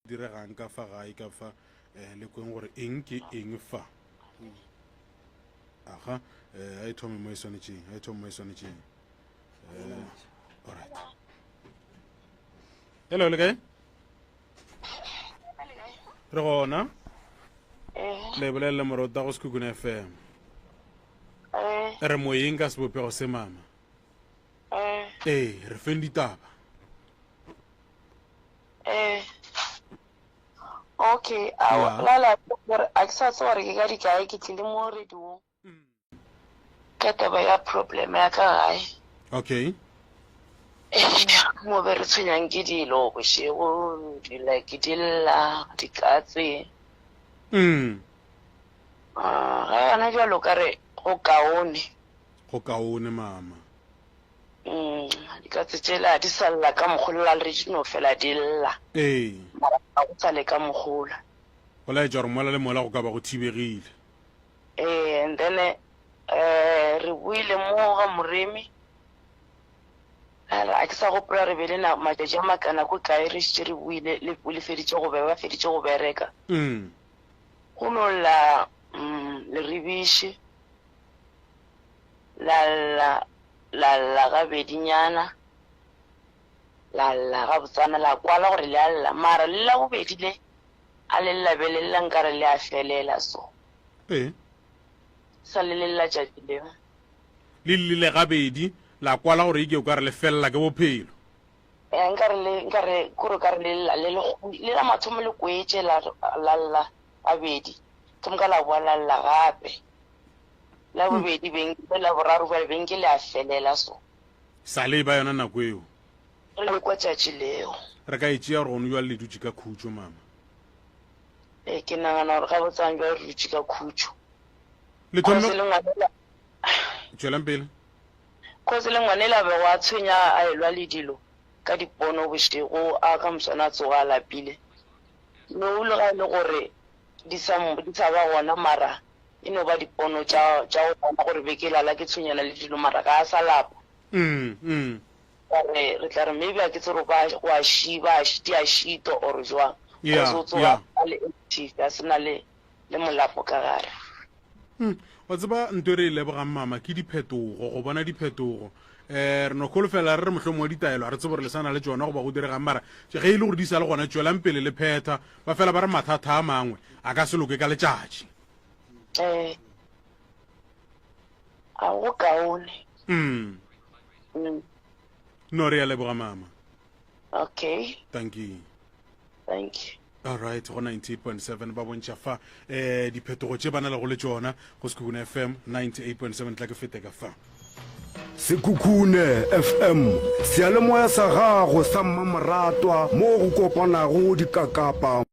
Diregang ka fa gae ka fa eh, le kweng gore eng ke eng fa. Aga, eh, a e thome mo e swanetšeng, a e thome mo e swanetšeng. Eh, alright. Hello, le kae? Re gona. Le bolelele morota go Sekhukhune FM. Re moyeng ka sebopego se mama. Ee, re feng ditaba. Eh. Okay, a Yeah. lala gore a ke sa tseba gore ke ka dikae ke tlile mo radiong ka taba ya problem ya ka gae. Okay. Eh, mo be re tshwenyang ke dilo bošego di like di lla dikatse. Mm. Ah, ga gana jalo ka re go kaone. Go kaone mama. Mm, dikatse tšela di sa lla ka mokgola le di no fela di lla. Ee. Mara ga go sa le ka mokgola. Go laetša gore mola le mola go ka ba go thibegile. Ee, and then eh re buile mo ga Moremi. A ke sa gopola re be le na matšatši a makana ko kae re šetše re buile le le feditše go be ba feditše go bereka. Mm. Go no lla mm, leribiši. La lla, la lla gabedinyana, la lla gabotsana, la kwala gore le a lla, mara le la bobedi le, a le lla be le lla nkare le a felela so. Ee. Sa le le lla tšatši leo. Le llile gabedi, la kwala gore eke o ka re le felela ke bophelo. Ee, nkare le, nkare, kore o ka re le lla, le le, le la mathomo le kwetše la, la lla gabedi, ke moka la boa la lla gape. La bobedi beng le la boraro bjale beng ke le a felela so. Sa le ba yona nako eo. Re le kwa tšatši leo. Re ka e tšea gore gone bjale le dutše ka khutšo, mama. Ee, ke nagana gore gabotsang bjale re dutše ka khutšo. Le thome. Cause le ngwanela. Tšwelang pele. Cause le ngwanela bego a tshwenya a elwa le dilo ka dipono bošego a ka moswana a tsoga a lapile. No le ga e le gore di sa di sa ba gona mara e no ba dipono tša tša go bona gore be ke lala ke tshwenyana le dilo mara ga a sa lapa. Mm, mm. Ka re re tla re maybe a ke tsere ba go a shi ba di a šitwa or jwang. Yeah, Cause o tsoga yeah. a le active a se na le le molapo ka gare. Hmm, wa tseba nto e re e lebogang mama ke diphetogo, go bona diphetogo. Um re no kholofela re re mohlomongwe ditaelo ga re tsebe gore le sa na le tšona goba go diregang mara ge e le gore di sa le gona tšwelang pele le phetha. Ba fela ba re mathata a mangwe a ka se loke ka letšatši. Eh, a go kaone. Mm. Mm. No re a leboga mama. Okay. Thank you. Thank you. Alright, go 98.7 ba bontšha fa eh diphetogo tše ba na lego le tšona go Sekhukhune FM 98.7 tla ke fete ka fa. Sekhukhune FM, seyalemoya sa gago sa mmamoratwa mo go kopanago dikakapa.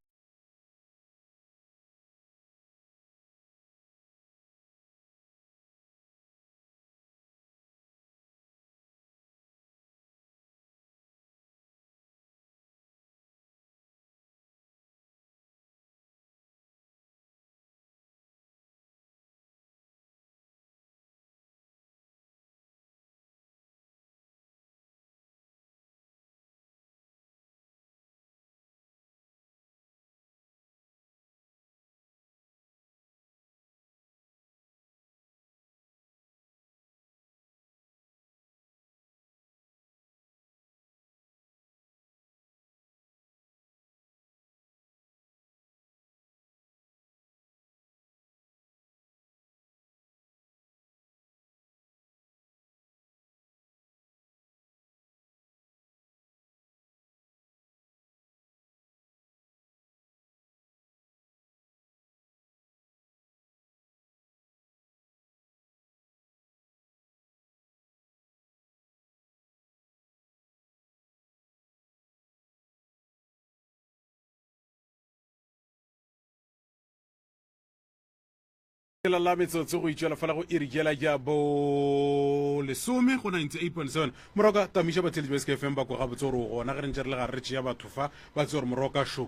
Lela la metsotso go itšwela fela go iri jela ja bo lesome go 98.7 moroka tamiša batheletši ba SKFM ba kwa gabotse gore o gona ge re ntše re le gare re tšea batho fa ba tse gore moroka šo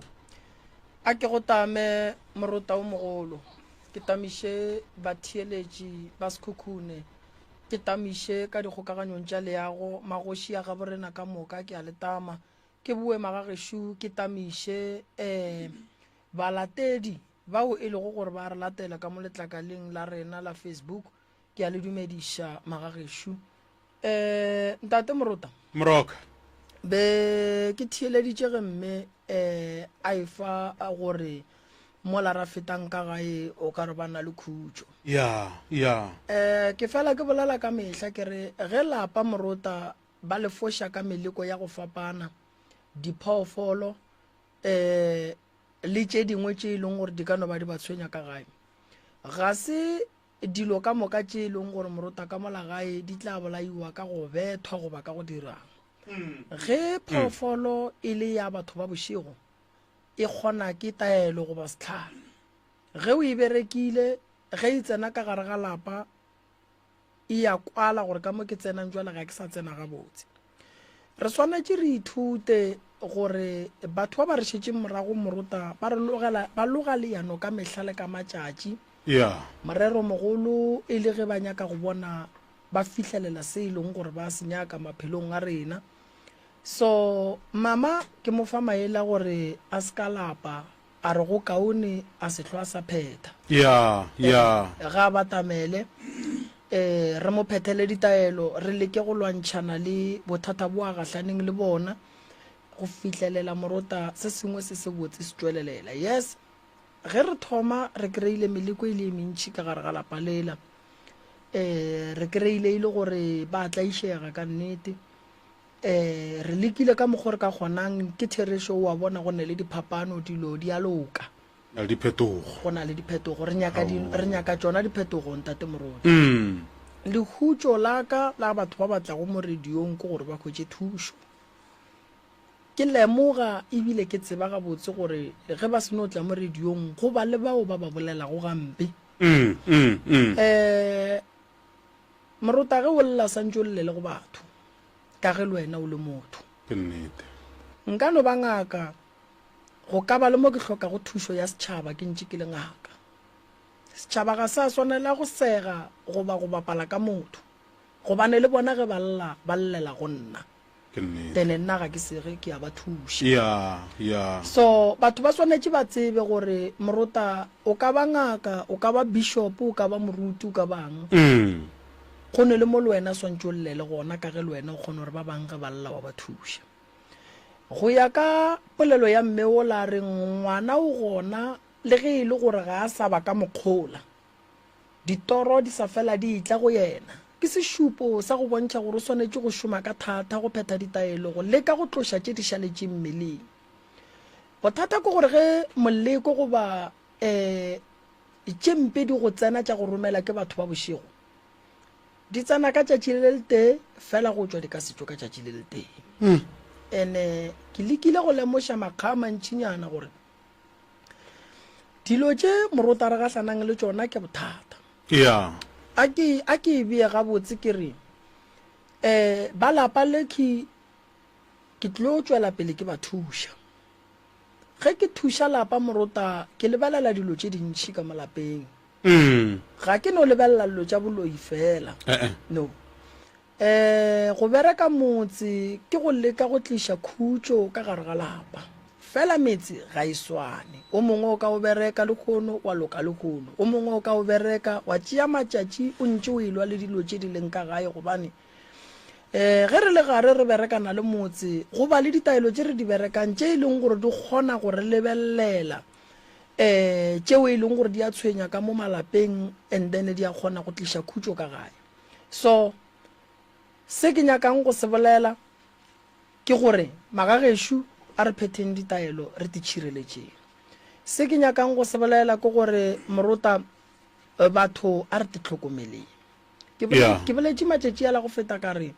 A ke go tame morota o mogolo, ke tamiše batheeletši ba Sekhukhune, ke tamiše ka dikgokaganyong tša leago, magoši a gaborena ka moka ke a le tama. Ke boe magagešo ke tamiše um balatedi bao e lego gore ba re latela ka mo letlakaleng la rena la Facebook. Ke a le dumediša magagešo. Um ntate Morota. Moroka. Be ke theeleditše ge mme um a efa gore mola ra fetang ka gae o ka re ba na le khutšo. Ya, ya. Um ke fela ke bolela ka mehla ke re ge lapa Morota ba le foša ka meleko ya go fapana, diphoofolo um le tše dingwe tše e leng gore di ka no ba di ba tshwenya ka gae. Ga se dilo ka moka tše e leng gore morota ka mola gae di tla bolaiwa ka go bethwa goba ka go dirang. Ge phoofolo e le ya batho ba bošego, e kgona ke taelo goba sehlare. Ge o e berekile, ge e tsena ka gare ga lapa, e ya kwala gore ka mo ke tsenang jwale ga ke sa tsena gabotse. Re swanetše re ithute gore batho ba ba re šetšeng morago morota ba re logela ba loga leano ka mehla le ka matšatši. Yeah. Morero mogolo e le ge ba nyaka go bona ba fihlelela se e leng gore ba se nyaka maphelong a rena. So mama ke mo fa maele a gore a se ka lapa A re go kaone a se hlwa a sa phetha. Ya, ya. Ga a batamele, eh, re mo phethele ditaelo, re leke go lwantšhana le bothata bo a gahlaneng le bona, go fihlelela morota se sengwe se sebotse se tšwelelela. Yes, ge re thoma re kreile meleko e le e mentši ka gare ga lapa lela. Eh, re kreile e le gore ba tlaišega ka nnete. Ee, re lekile ka mokgo re ka kgonang. Ke therešo, o a bona, go ne le diphapano, dilo di a loka. Na le diphetogo. Go na le diphetogo. Re nyaka di, re nyaka tšona diphetogo, Ntate Moruti. Mm. Lehutšo la ka la batho ba ba tlago mo radiong ke gore ba hwetše thušo. Ke lemoga ebile ke tseba gabotse gore ge ba se no tla mo radiong go ba le bao ba ba bolelago gampe. Mm, mm, mm. Eh, Morota ge o lla santše o llele go batho. Ka ge le wena o le motho. Ke nnete. Nka no ba ngaka, go ka ba le mo ke hlokago thušo ya setšhaba ke ntše ke le ngaka. Setšhaba ga se a swanela go sega goba go bapala ka motho, gobane le bona ge ba lla, ba llela go nna. Ke nnete. Then nna ga ke sege, ke a ba thuša. Ya, ya. So, batho ba swanetše ba tsebe gore morota o ka ba ngaka, o ka ba bishop, o ka ba moruti, o ka bang. Mm. Go ne le mo le wena swantše o llele gona ka ge le wena o kgona gore ba bang ge ba lla wa ba thuša. Go ya ka polelo ya mme ola a reng ngwana o gona le ge e le gore ga a sa ba ka mokgola, ditoro di sa fela di etla go yena. Ke sešupo sa go bontšha gore o swanetše go šoma ka thata go phetha ditaelo go leka go tloša tše di šaletšeng mmeleng. Bothata ke gore ge moleko goba um tše mpe di go tsena tša go romela ke batho ba bošego, di tsena ka tšatši le letee fela go tšwa di ka se tšwe ka tšatši le letee. Ene ke lekile go lemoša makga a mantšinyana gore dilo tše morota re gahlanang le tšona ke bothata. Yeah. A ke a ke e bee gabotse ke re um ba lapa lekhi ke tlo tšwela pele ke ba thuša. Ge ke thuša lapa morota ke lebelela dilo tše dintši ka mo lapeng. Mm. Ga ke no lebelela dilo tša boloi fela. Eh-eh. No. Eh, go bereka motse ke go leka go tliša khutšo ka gare ga lapa. Fela metse ga e swane. O mongwe o ka o bereka lehono wa loka lehono. O mongwe o ka o bereka wa tšea matšatši o ntše o elwa le dilo tše di leng ka gae gobane eh ge re le gare re berekana le motse go ba le ditaelo tše re di berekang tše e leng gore di kgona go re lebelelela eh tšeo e leng gore di a tshwenya ka mo malapeng and then di a kgona go tliša khutšo ka gae. So se ke nyakang go se bolela ke gore magagešo a re phetheng ditaelo re titšhireletšeng. Se ke nyakang go se bolela ke gore morota batho a re tihlokomeleng. Ke bole, Yeah. ke boletše matšatši a la go feta ka re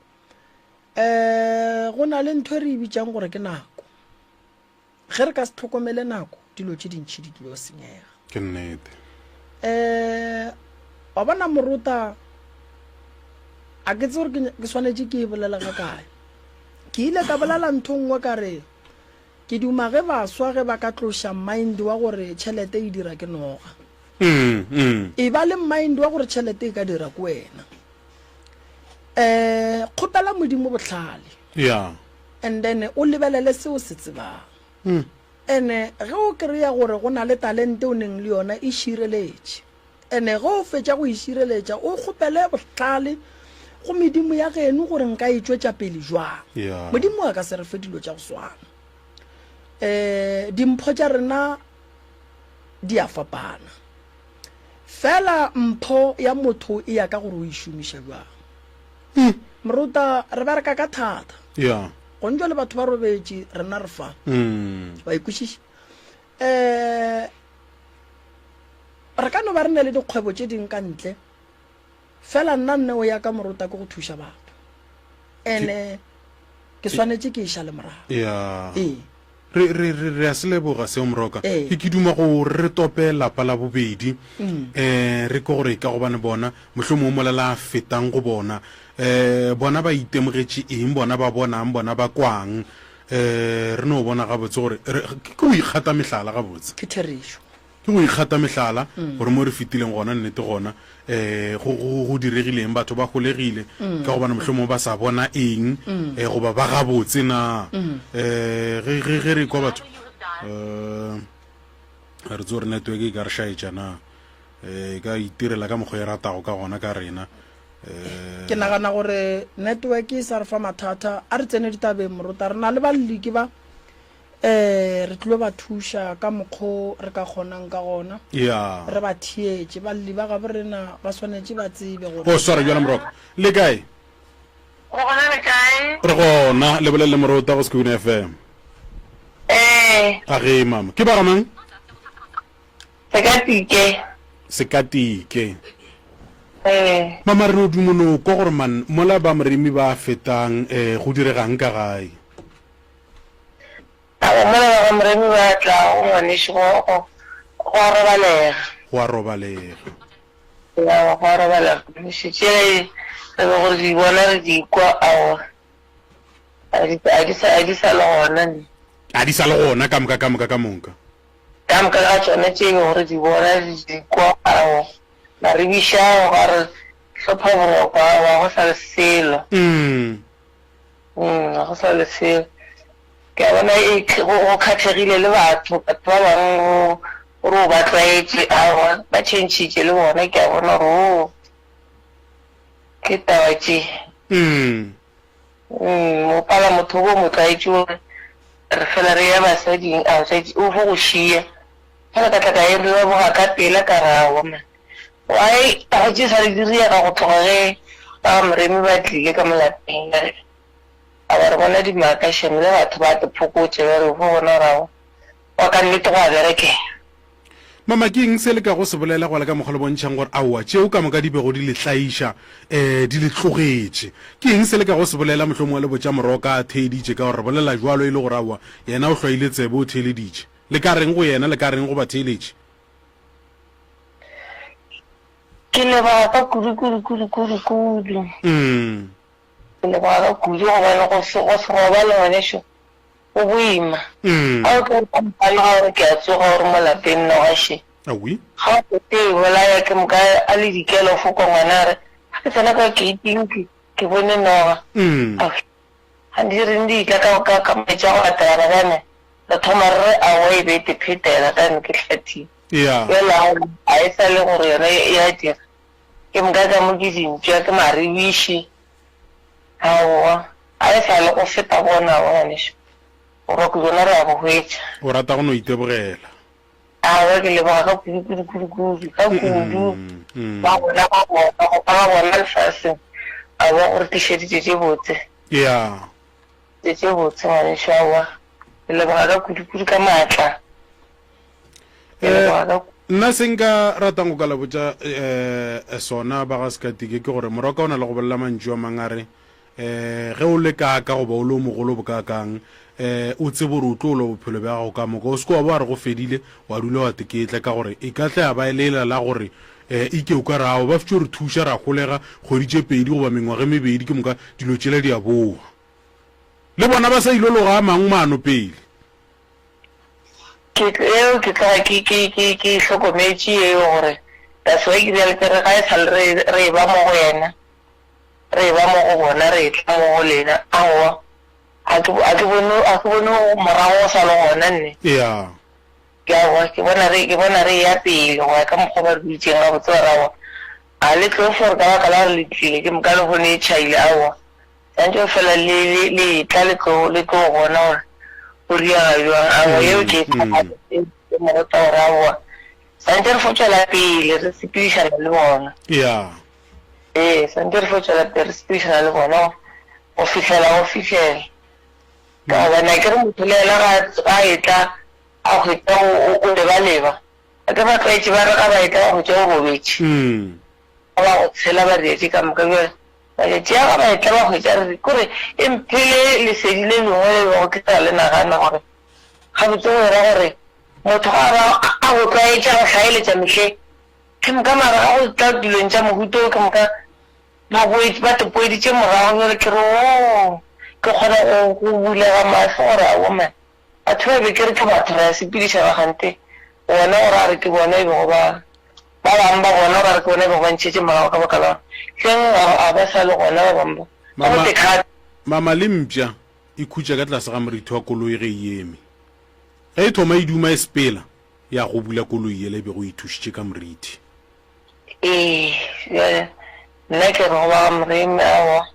um go na le ntho e re e bitšang gore ke nako. Ge re ka se hlokomele nako, dilo tše dintši di tlilo senyega. Ke nnete. Um wa bona morota, a ke tsebe gore ke, ke swanetše ke e bolela ga kae. Ke ile ka bolela ntho nngwe ka re ke duma ge baswa ge ba ka tloša mind wa gore tšhelete e dira ke noga. Mm, mm. E ba le mind wa gore tšhelete e ka dira ke wena. Um kgopela Modimo bohlale. Yeah. And then o lebelele se o se tsebang. Ene ge o kry-a gore go na le talente o neng le yona, e šireletše. Ene ge o fetša go e šireletša, o kgopele bohlale go medimo ya geno gore nka e tšwetša pele jwang. Yeah. Modimo a ka se re fe dilo tša go swana. Um dimpho tša rena di a fapana. Fela mpho ya motho e ya ka gore o e šomiša bjang. Moruta, re bereka ka thata. Yeah. Gone jwale batho ba robetše, rena re fa. Mm. Wa e kwešiša? Um re ka no ba re na le dikgwebo tše ding ka ntle, fela nna nne o ya ka moruta ke go thuša batho. Ene ke swanetše ke e šale morago. Yeah. Ee. Re, re, re, re a se leboga seo, Moroka. Ee. Ke, ke duma go re tope lapa la bobedi, um re kwe gore ka gobane bona, mohlomongwe mola la fetang go bona, um bona ba itemogetše eng, bona ba bonang, bona ba kwang. Um re no bona gabotse gore re, ke go ikgata mehlala gabotse. Ke therešo. Ke go ikgata mehlala gore mo re fetileng gona, nnete gona, um go, go, go diregile eng, batho ba holegile ka gobane mohlomongwe ba sa bona eng, um goba ba gabotse na. Um ge, ge, ge re ekwa batho, um ga re tsebe gore network e ka re šaetša na, um e ka itirela ka mokgwa e ratago ka gona ka rena. Um Ke nagana gore network e sa re fa mathata. A re tsene ditabeng, Moruta. Re na le balli ke ba. Ee, re tlilo ba thuša ka mokgo re ka kgonang ka gona. Ya. Re ba theetše. Balli ba gabo rena ba swanetše ba tsebe gore. Oh, sorry, bjale Moroka. Le kae? Re gona le kae? Re gona. Le bolele le Morota go Sekhukhune FM. Ee. A ge, mama. Ke ba ga mang? Sekatike. Sekatike. Ee. Mama, re no duma no kwa gore man mola ba Moremi ba fetang, eh, go diregang ka gae. Aowa, mola ba ga Moremi ba tlago ngwanešu go, go, go a robalega. Go a robalega. Aowa, go a robalega ngwanešu. Tšela re bego re di bona re di kwa, aowa, a di, a di sa, a di sa le gona ne. A di sa le gona ka moka, ka moka, ka moka. Ka moka ga tšona tše bego re di bona re di kwa, aowa, maribiša ga re hlopha boroko, aowa, go sa le selo. Mm. Mm, ga go sa le selo. Ke a bona e, go, go khathegile le batho, batho ba bangwe go, gore o ba tlwaetše, aowa, ba tšhentšhitše le bona, ke a bona gore oo, ke taba tše. Mm. Mm, o pala motho o bo mo tlwaetše gore re fela re ya basading, a tšatši o fo go šia. Fela ka tla ka e leboga ka pela ka re aowa man. Why taba tše sa le di riega go tloga ge ba ga Moremi ba tlile ka mo lapeng ba re a ba re bona dimaka shame le batho ba te phokotše ba re fo bona gore aowa wa ka nnete go a berekega. Mama ke eng se le kago se bolela go le ka mokgwa le bontšhang gore aowa tšeo ka moka di bego di le tlaiša um di le tlogetše? Ke eng se le kago se bolela mohlomongwe le botša Moroka a theeditše ka gore re bolela bjalo e le gore aowa yena o hlwaile tsebe o theeleditše? Le ka reng go yena le ka reng go batheeletši? Ke leboga ka kudu kudu kudu kudu kudu. Mm. Ke leboga ka kudu gobane go se go se robale ngwanešu go boima. Mm. Ga o tlo ka mpala ga gore ke a tsoga gore mo lapeng noga še. Awi. Ga o tete e bolaya ke moka a le dikelo fo kwa ngwana a re ga ke tsena ka gate-ing ke ke bone noga. Mm. Awi. Ga di reng di tla ka ka ka metša go latelana bjane re thoma re re aowa e be e te phetela kane ke hlathile. Ya. Bjale aowa ga e sa le gore yona e a dira. Ke moka ka mo ke dintša ke maribiši. Aowa ga e sa le go feta bona aowa ngwanešu. Boroko bjona re a bo hwetša. O rata go no itebogela. Aowa ke leboga ka kudu kudu kudu kudu ka kudu. Ba gona ba bona go ka ba bona lefaseng. Aowa o re tlišeditše tše botse. Ya. Tše tše botse ngwanešu aowa. Ke leboga ka kudu kudu ka maatla. Ke Eh, leboga ka nna se nka ratang go ka le botša eh, sona ba ga Sekatike ke gore morwa ka o na le go bolela mantšu a mang a re eh, ge o le kaaka goba o le o mogolo bokaakang eh, o tsebe gore o tlo lwa bophelo bja gago ka moka o se ke wa bo wa re go fedile wa dula wa teketla ka gore e ka tla ya ba e lela la gore eh, ike o ka re ao ba fetše re thuša ra golega kgwedi tše pedi goba mengwaga e mebedi ke moka dilo tšela di a boa le bona ba sa ilo loga a mangwe maano pele. Ke eo ke tloga ke ke ke ke e hlokometše eo gore that's why ke bjale ke re ga e sa le re re e ba mo go yena re e ba mo go bona re e tla mo go lena aowa. A ke, a ke bone, a ke bone morago go sa le gona nne. Ya. Ke aowa, ke bona re, ke bona re eya pele go ya ka mokgwa ba re biditšeng gabotse ba re aowa, ga le tlo fo re ka baka la gore le tlile ke moka lehono e tšhaile, aowa. Swantše go fela le, le, le etla le tlo, le tlo bona gore go riega bjang. Aowa, yeo ke e e morota gore aowa, swantše re fo tšwela pele re sepedišana le bona. Ya. Ee, swantše re fo tšwela pele re sepedišana le bona go fihlela go fihlela. Ka gobane a ke re motho le yena ga, ga a etla a hwetša o, o, o lebaleba. A ke ba tlwaetše ba re ga ba etla ba hwetša o robetše. Ba ba go tshela ba dietše ka moka. Bjale matšatši a ga ba etla ba hwetša re re, kore e mphele lesedi le lengwe le bego ke sa le nagana gore gabotse go era gore motho ga a ba a go tlwaetša go hlaeletša mehleng ke moka mara ga go tla dilong tša mohuta o ke moka ba boetše ba tepoeditše morago bjale ke re oo ke kgona go go bulega mahlo gore aowa man Batho ba be ke re ke batho re a sepedišana kgante bona gore a re ke bona e bego ba ba bang ba bona gore a re ke bona e bego ba ntšhetše morago ka baka la gore hleng a ba sa le gona ba bang ba ba Mama, go tekgate. mama le mpša e khutša ka tlase ga morithi wa koloi ge e eme. Ge e thoma e duma e sepela, ya gobula koloi yela e bego e thušitše ka morithi. Ee, bjale nna ke re go ba ga Moremi, aowa,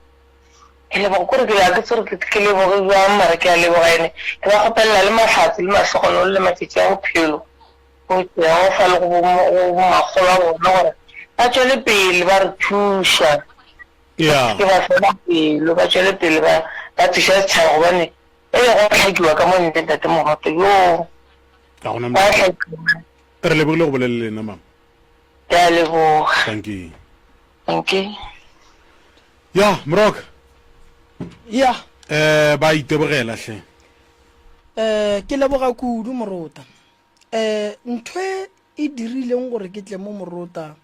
ke leboga, kore ke ga ke tsebe gore ke leboge bjang, mara ke a leboga ene ke ba kgopelela le mahlatse le mahlogonolo le matšatši a bophelo go Jehofa le go bomakgolo a bona gore ba tšwele pele ba re thuša, ba se ke ba fela pelo, ba tšwele pele ba ba thuša setšhaba gobane e be go hlakiwa ka mo ntle ntate Mogato, yoo Ga gona go a hlakiwa. Re lebogile go bolela le lena mama. Ke a leboga. Dankie. Dankie. Ya, Moroka. Ya. Eh ba itebogela hle. Eh ke leboga kudu Morota. Eh ntho e e dirileng gore ke tle mo Morota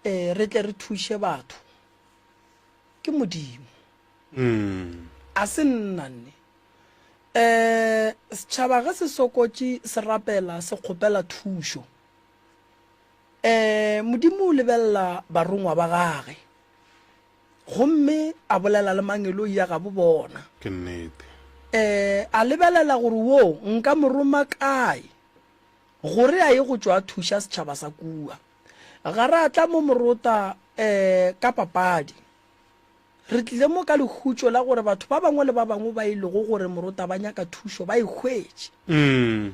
eh re tle re thuše batho ke Modimo. Mm. A se nna nne. Eh setšhaba ge se sokotše se rapela se kgopela thušo. Eh Modimo o lebelela barongwa ba gage gomme a bolela le mangeloi a gabo bona. Ke nnete. Eh a lebelela gore wo nka mo roma kae gore a ye go tšwa a thuša setšhaba sa kua. Ga ra tla mo morota eh ka papadi. Re tlile mo ka lehutšo la gore batho ba bangwe le ba bangwe ba e lego gore morota ba nyaka thušo ba e hwetše. Um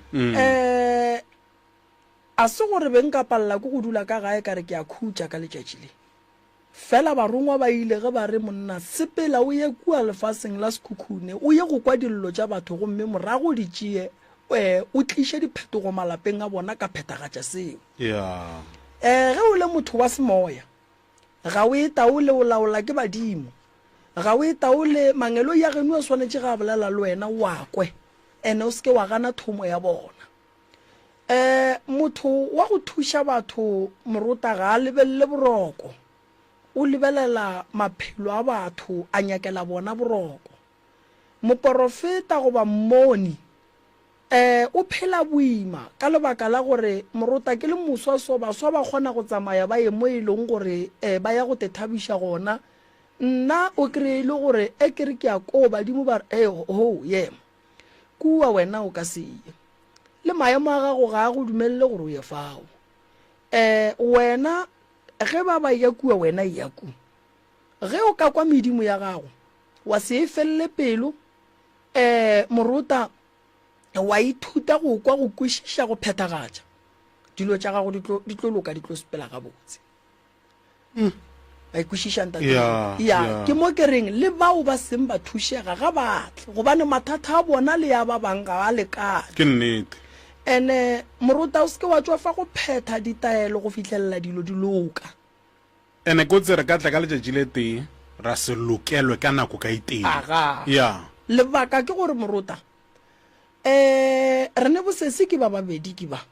a se gore be nka palela ke go dula ka gae ka re ke a khutša ka letšatši le. Fela barongwa ba ile ge ba re, Monna, sepela o ye kua lefaseng la Sekhukhune o ye go kwa dillo tša batho gomme morago o di tšee o tliše diphetogo malapeng a bona ka phethagatša seo. Um ge o le motho wa semoya, Ga o e taole, o laola ke badimo. Ga o e taole, mangeloi a geno a swanetše ge a bolela le wena o a kwe, ene o se ke wa gana thomo ya bona. Um motho wa go thuša batho morota ga a lebelele boroko, o lebelela maphelo a batho a nyakela bona boroko. Moporofeta goba mmoni Ee, o phela boima ka lebaka la gore morota ke le moswa so baswa ba kgona go tsamaya ba ye mo e leng gore eh, ba ya go te thabiša gona. Nna o kry-e e le gore e ke re ke ya koo badimo ba re ee ho yema kua wena o ka se ye. Le maemo a gago ga a go dumelele gore o ye fao. Eh, wena ge ba ba ya kua wena e ya ku. Ge o ka kwa medimo ya gago wa se e felele pelo eh morota wa ithuta go kwa, go kwešiša, go phethagatša, dilo tša gago di tlo, di tlo loka, di tlo sepela gabotse. Mm. Ba ikwešiša ntate? Ya, Ya, ya. ke mo ke reng le bao ba seng ba thušega ga ba tle, gobane mathata a bona le ya ba bang ga a lekane. Ke nnete. Ene morota o se ke wa tšwafa go phetha ditaelo go fihlelela dilo di loka. Ene kotsi re ka tla ka letšatši le tee ra se lokelwe ka nako ka e tee. Aga. Ya. Lebaka ke gore morota, eh, re ne bosesi ke ba babedi ke ba.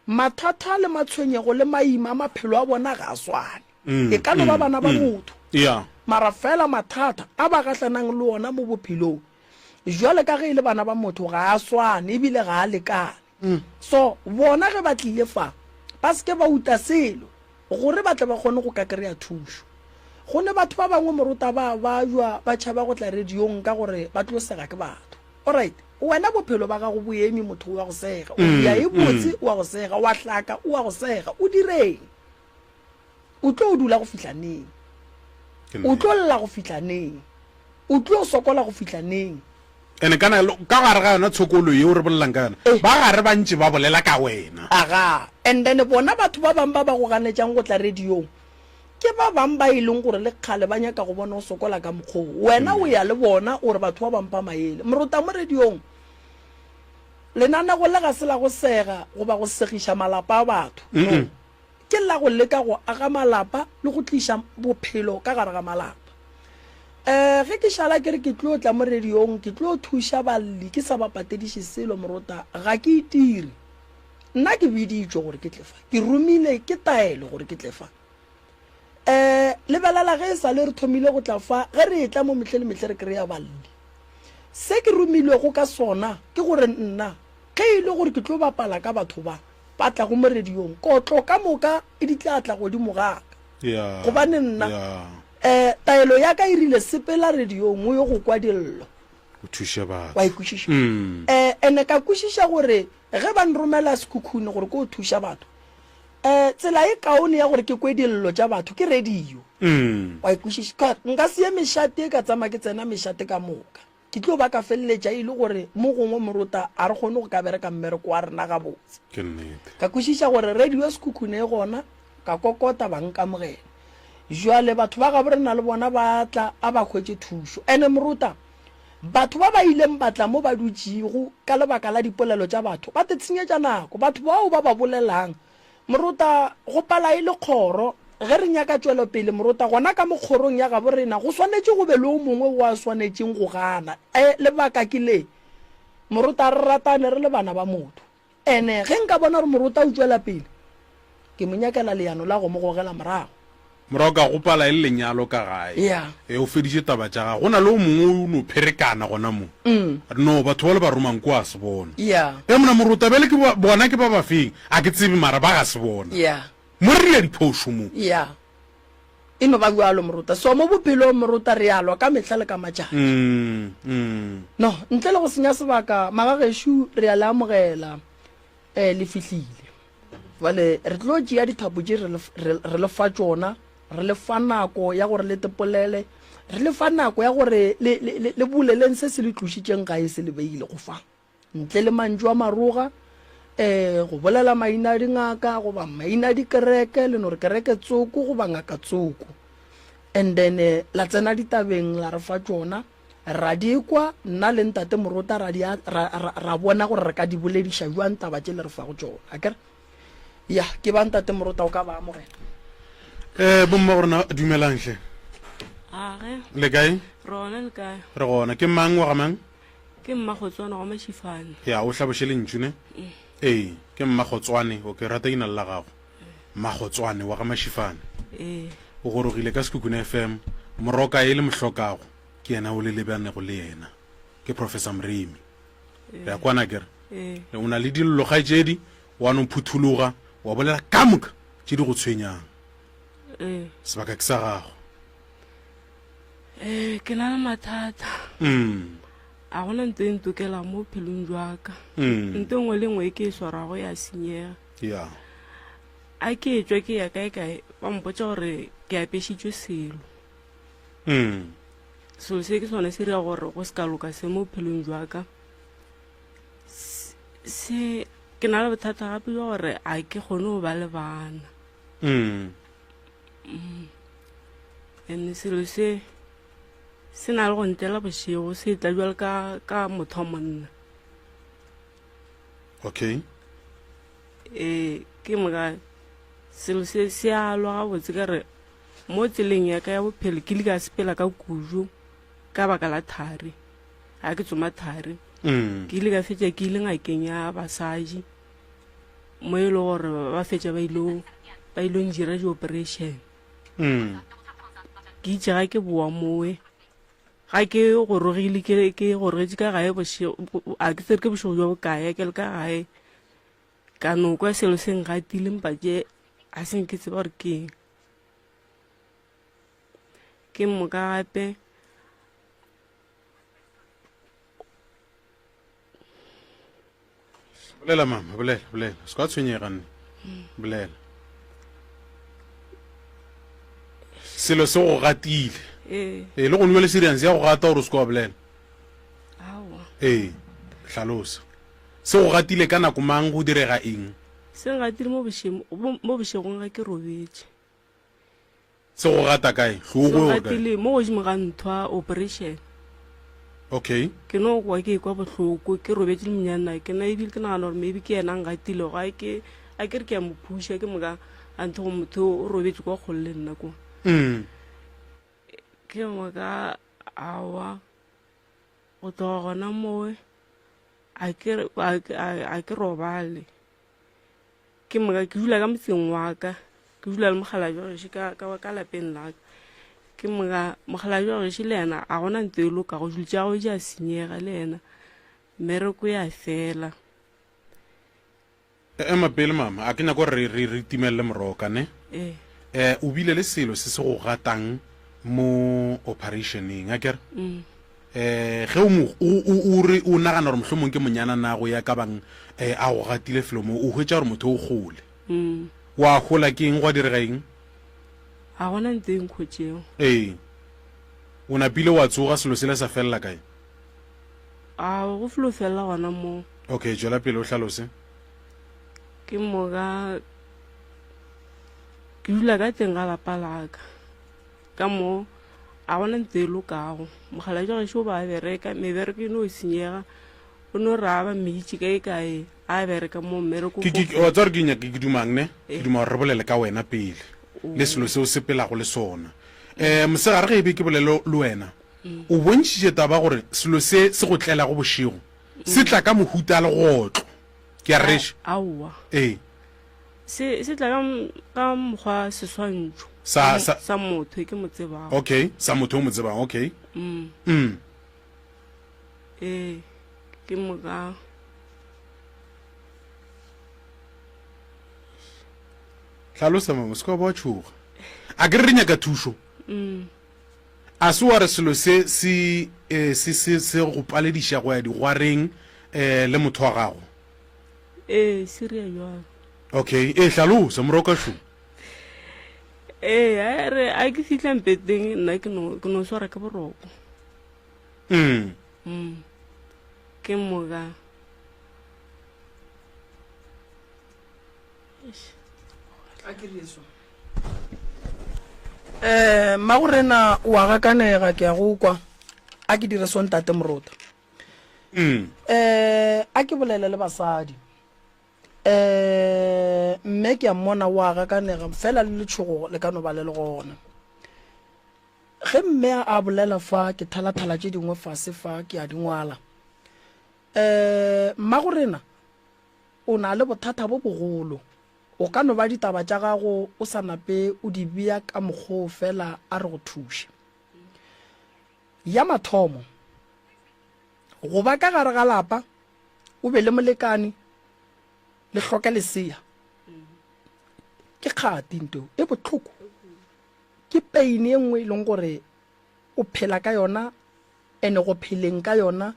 Mathata le matshwenyego le maima a maphelo a bona ga a swane. Mm, E ka no ba mm, bana ba mm. motho. Ya. Mara fela mathata a ba gahlanang le ona mo bophelong, jwale ka ge e le bana ba motho, ga a swane ebile ga a lekane. So, bona ge ba tlile fa, ba se ke ba uta selo, gore ba tle ba kgone go ka kry-a thušo. Go ne batho ba bangwe morota ba bajwa ba tšhaba go tla radiong ka gore ba tlo sega ke batho. Alright, wena bophelo ba gago bo eme motho o a go sega, o ya e botse o a go sega, wa hlaka o a go sega, o direng? O tlo dula go fihla neng? O tlo lla go fihla neng? O tlo sokola go fihla neng? Ene kana ka gare ga yona tshokolo yeo re bolelang ka yona, eh. ba gare ba ntše ba bolela ka wena. Aga, and then bona batho ba bang ba ba go ganetšang go tla radiong, ke ba bang ba e leng gore le kgale ba nyaka go bona o sokola ka mokgoo. Wena o ya le bona o re batho ba ba mpha maele. Morota mo radiong, lenanego le ga se la go sega goba go segiša malapa a batho. No. Ke la go leka go aga malapa le go tliša bophelo ka gare ga malapa. Um ge ke šala ke re ke tlo tla mo radiong ke tlo thuša balli ke sa ba patediše selo morota ga ke itire. Nna ke biditšwe gore ke tle fa, ke romile ke taelo gore ke tle fa. Um lebelela ge e sa le re thomile go tla fa, ge re etla mo mehle le mehle re kry-a balli. Se ke romilwego ka sona ke gore nna ge e le gore ke tlo bapala ka batho ba, ba tlago mo radiong, kotlo ka moka e di tla tla godimo ga ka. Yeah, Gobane nna, yeah. eh, taelo ya ka e rile, sepela radiong o yo go kwa dillo. O thuše batho. Wa e kwešiša? Mm. Eh, ene ka kwešiša gore ge ba nromela Sekhukhune gore ke o thuša batho, eh, tsela e kaone ya gore ke kwe dillo tša batho ke radio. Mm. Wa e kwešiša? Ka, nka se ye mešate ka tsamaya ke tsena mešate ka moka. Ke tlo ba ka feleletša e le gore mo gongwe morota a re kgone go ka bereka mmereko wa rena gabotse. Ke nnete. Ka kwešiša gore radio ya Sekhukhune e gona, ka kokota ba nkamogela. Jwale batho ba gabo rena le bona ba tla, a ba hwetše thušo. Ene morota, batho ba ba ileng ba tla mo ba dutšego ka lebaka la dipolelo tša batho, ba tetshenyetša nako. Batho bao ba ba bolelang Morota, go pala e le kgoro. Ge re nyaka tšwelopele, Morota, gona ka mo kgorong ya gabo rena go swanetše go be le o mongwe wo a swanetšeng go gana. E, lebaka ke le, Morota, re ratane re le bana ba motho. Ene ge nka bona gore Morota o tšwela pele, ke mo nyakela leano la go mo gogela morago. Morago ka gopala e le lenyalo ka gae. Yeah. E, o feditše taba tša gagwe. Go na le o mongwe o no pherekana gona mo. A re, No, batho bale ba romang ko a se bona. Yeah. E, mona Morota, bjale ke ba, bona ke ba ba feng? A ke tsebe, mara ba ga se bona. Yeah. Mo re dira diphošo mo. Yeah. E no ba bjalo, Morota. So mo bophelong, Morota, re a lwa ka mehla le ka matšatši. Mm, mm. No, ntle le go senya sebaka, magagešo, re a le amogela. E, le fihlile. Bjale re tlo tšea dithapo tše re, re, re le fa tšona, re le fa nako ya gore le tepolele, re le fa nako ya gore le, le, le, le boleleng se se le tlošitšeng gae se le beile go fa. Ntle le mantšu a maroga, eh, go bolela maina a dingaka goba maina a dikereke, le no re kereke tsoko goba ngaka tsoko. And then eh, la tsena ditabeng la re fa tšona. Ra di kwa, nna le Ntate Morota ra di, ra, ra, ra bona gore re ka di bolediša bjang taba tše le re fago tšona. Akere? Ya, ke ba Ntate Morota o ka ba amogela. Eh, bomma go rena dumelang hle. Age. Le kae? Re gona le kae? Re gona. Ke mang wa ga mang? Ke mma Gotswana wa Mashifane. Ya, o hlaboše lentšu ne? Mm. Ee, ke mma Gotswane. Okay, rata ina la gago. Mma Gotswane wa ga Mashifane. Ee. O gorogile ka Sekhukhune FM. Moroka e le mohlokago ke yena o le lebanego le yena. Ke Professor Moremi. Re a kwana akere? Ee. O na le dillo kgaetšedi, wa no phuthologa, wa bolela ka moka tše di go tshwenyang. Ee. Sebaka ke sa gago. Ee, ke na le mathata. Mm. A gona nto e ntokelang mo bophelong jwa ka. Mm. Nto e nngwe le nngwe e ke e swarago ya senyega. Ya. A ke etšwa ke ya kae kae ba mpotša gore ke apešitšwe selo. Mm. Selo se ke sone se dira gore go se ka loka se mo bophelong jwa ka. Se ke na le bothata gape jwa gore a ke kgone go ba le bana. Mm. Mm. And selo se se na le go ntlela bošego se tla bjalo ka ka motho wa monna. Okay. Ee, ke moka selo se se a lwa gabotse ka re mo tseleng ya ka ya bophelo ke ile ka sepela ka kudu ka baka la thari ga ke tsoma thari mm. ke ile ka fetša ke ile ngakeng ya basadi mo e le gore ba fetša ba ile ba ile ndira di-operation mm. ke itše ga ke boa mowe Ga ke gorogile ke ke gorogetše ka gae bošego a ke tsere ke bošego bjo bokae ke le ka gae ka no kwa selo se ngatile mpa ke a se nke tseba gore ke eng. Ke moka gape Bolela mama, bolela, bolela. Se ka tshwenyega nne. Bolela. Selo se go gatile. Ee. Ee, le gone bjale serious ya go gata gore o se ke wa bolela. Aowa. Ee, hlalosa. Se go gatile ka nako mang go direga eng? Se ngatile mo bošemo, mo bošegong ga ke robetše. Se go gata kae? Hlogo Se or kae? gatile mo godimo ga nthwa operation. Okay. Ke no kwa ke ekwa bohloko, ke robetše le monyana ke na ebile ke nagana gore maybe ke yena a ngatilego a ke a ke re ke a mo phuša ke moka a ntho go motho o robetše kwa kgole le nna kwa. Mm. Ke moka awa go tloga gona mowe a ke a ke robale. Ke moka ke dula ka motseng wa ka, ke dula le mokgalabje wa gešo ka, ka, ka lapeng la ka. Ke moka mokgalabje wa gešo le yena a gona nto e lokago, dilo tša gagwe di a senyega le yena, mmereko ya fela. Ema pele mama, a ke nyako gore re, re, re timelele moroka ne. Ee. Eh, o bile le selo se se go gatang mo operationeng, akere? Mm. Eh, ge o mo, o, o, o re o nagana gore mohlomong ke monyana nago ya ka bang eh, a go gatile felo mo, o hwetša gore motho o kgole. Mm. Wa gola ke eng, gwa direga eng? Ga gona nto e nkhotšego. Ee. O napile wa tsoga, selo sela sa felela kae? A go felo felela gona moo. Okay, tšwela pele o hlalose. Ke moka ke dula ka teng ga lapa laka. Ka mo a gona ntlo e lokago. Mokgalabje wa gešo o ba a bereka, mebereko e no senyega. O no re a ba mmitše kae kae a bereka mo mmereko. Ke, ke, wa tseba gore ke nyaka ke dumang ne? Ke duma gore re bolele ka wena pele le selo se o sepelago le sona. Um mosegare ge e be ke bolele le wena, o bontšhitše taba gore selo se se go tlelago bošego se tla ka mohuta legotlo. Ke a rereša? Aowa. Ee. Se se tla ka ka mokgwa seswantšho Sa- sa- sa motho e ke mo tsebago. Okay, sa motho o mo tsebang, okay. Mm. Mm. Ee, ke moka. Hlalosa mama, se ka ba wa tšhoga. A ke re re nyaka thušo. Mm. A se wa re selo se se eh, se se se go palediša go ya digwareng eh, le motho wa gago? Ee, se ria bjalo. Okay, ee, hlalosa, moroka šo. Ee, a re a ke fihla mpeteng nna ke no ke no swara ke boroko. Mm. Mm. Ke moka. A ke re so. Eh, mmagorena o a gakanega ke a go kwa. A ke dire so ntate Morota. Mm. Eh, a ke bolele le basadi. Eh, mme ke a mmona o a gakanega fela le letšhogo le ka no ba le le gona. Ge mme a bolela fa ke thalathala tše dingwe fase fa ke a di ngwala. Eh, mmagorena o na le bothata bo bogolo. O ka no ba ditaba tša gago o sa nape o di bea ka mokgoo fela a re go thuše. Ya mathomo, go ba ka gare ga lapa o be le molekane le hloke lesea ke kgati nto e bohloko, ke pain e nngwe e leng gore o phela ka yona ene go pheleng ka yona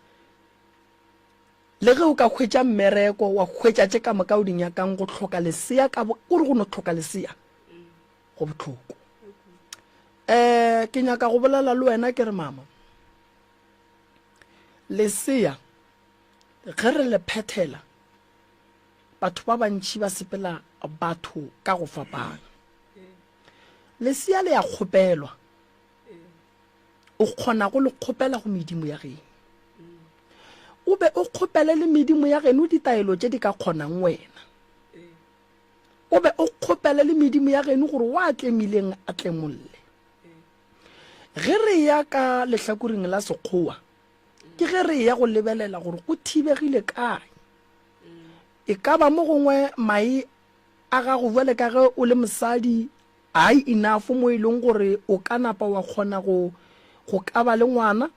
le ge o ka hwetša mmereko wa hwetša tše ka moka o di nyakang go hloka lesea ka gore go no hloka lesea go bohloko. Um ke nyaka go bolela le wena ke re mama, lesea ge re le phethela batho ba bantši ba sepela batho ka go fapana. Lesea le ya kgopelwa, o kgona go le kgopela go medimo ya geno. O be o kgopele le medimo ya geno ditaelo tše di ka kgonang wena. O be o kgopele le medimo ya geno gore wa tlemileng a tlemolle. Ge re ya ka lehlakoreng la Sekgowa, ke ge re ya go lebelela gore go thibegile kae. E ka ba mo gongwe mae a gago bjale ka ge o le mosadi a enough mo e leng gore o ka napa wa kgona go go ka ba le ngwana.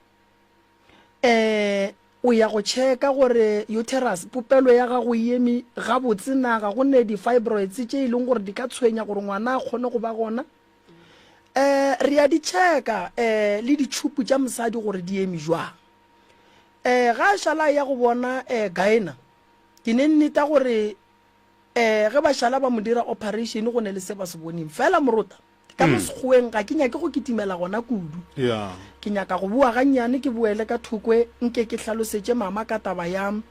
Um O ya go tšheka gore uterus, popelo ya gago e eme gabotse na, ga go ne di-fibroids tše e leng gore di ka tshwenya gore ngwana a kgone go ba gona. Um re a di checka um le ditšhupu tša mosadi gore di eme jwang. Um ga a šala a ya go bona um gyna, ke ne nneta gore um ge ba šala ba mo dira operation go ne le se ba se boneng. Fela morota, ka mo Sekgoweng ga ke nyake go kitimela gona kudu. Yeah. Ke nyaka go boa gannyane ke boele ka thokwe nke ke hlalosetše mama ka taba ya um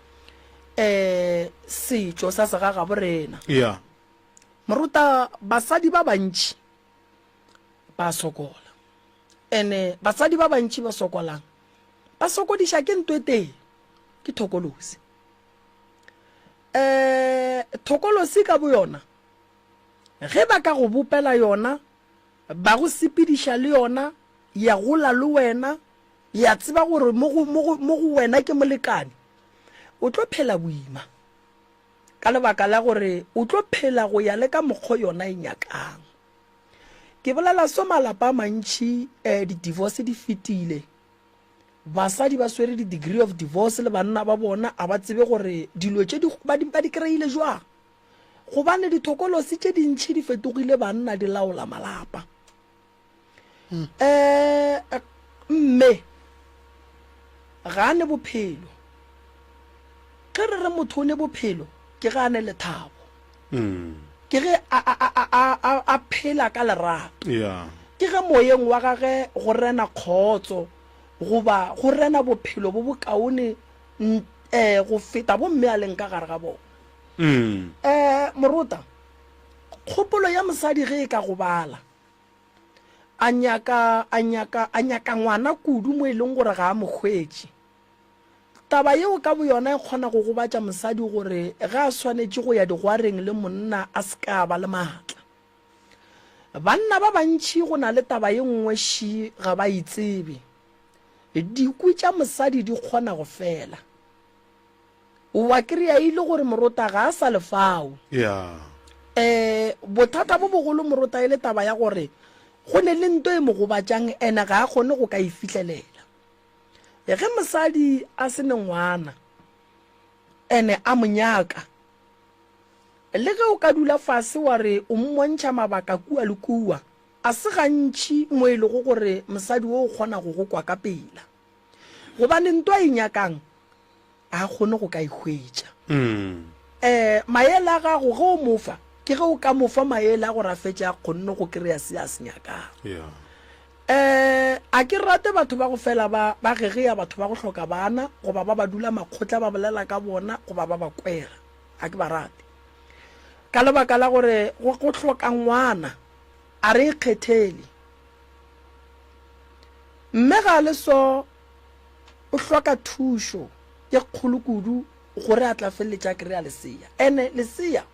setšo sa segagabo rena. Yeah. Morota, basadi ba bantši ba sokola. Ene basadi ba bantši ba sokolang ba sokodiša ke nto e tee, ke thokolosi. Um thokolosi ka boyona ge ba ka go bopela yona, ba go sepediša le yona, ya gola le wena, ya tseba gore mo go, mo go, mo go wena ke molekane, o tlo phela boima. Ka lebaka la gore o tlo phela go ya le ka mokgo yona e nyakang. Ke bolela so malapa a mantši eh, di-divorce di fetile. Basadi ba swere di-degree of divorce le banna ba bona a ba tsebe gore dilo tše di, ba di, ba di kry-ile jwang. Gobane dithokolosi tše dintši di fetogile banna di laola malapa. Um mme ga a ne bophelo. Ge re re motho o ne bophelo ke ge a ne lethabo. Ke ge a, a, a, a, a, a phela ka lerato. Yeah. Ke ge moyeng wa gage go rena kgotso goba go rena bophelo bo bokaone um go feta bo mme a leng ka gare ga bona. Um morota, kgopolo ya mosadi ge e ka gobala, a nyaka, a nyaka, a nyaka ngwana kudu mo e leng gore ga a mo hwetše. Taba yeo ka boyona e kgona go gobatša mosadi gore ge a swanetše go ya digwareng le monna a se ka ba le maatla. Banna ba bantši go na le taba ye nngwe ši ga ba e tsebe. Dikwi tša mosadi di kgona go fela. Wa kry-a e le gore morota ga a sa le fao. Yeah. Um bothata bo bogolo morota e le taba ya gore go ne le nto e mo gobatšang ene ga a kgone go ka e fihlelela. Ge mosadi a se ne ngwana ene a mo nyaka, le ge o ka dula fase wa re o mmontšha mabaka kua le kua, a se gantši mo e lego gore mosadi wo o kgona go go kwa ka pela. Gobane nto a e nyakang a kgone go ka e hwetša. Um maele a gago ge o mo fa, ke ge o ka mo fa maele a gore a fetše a kgonne go kry-a se a se nyakang. Um a ke rate batho ba go fela ba ba gegea batho ba go hloka bana goba ba ba dula makgotla ba bolela ka bona goba ba ba kwera. Ga ke ba rate. Ka lebaka la gore go go hloka ngwana a re ikgethele. Mme ga le so o hloka thušo ye kgolo kudu gore a tla feleletša a kry-a lesea. Ene lesea,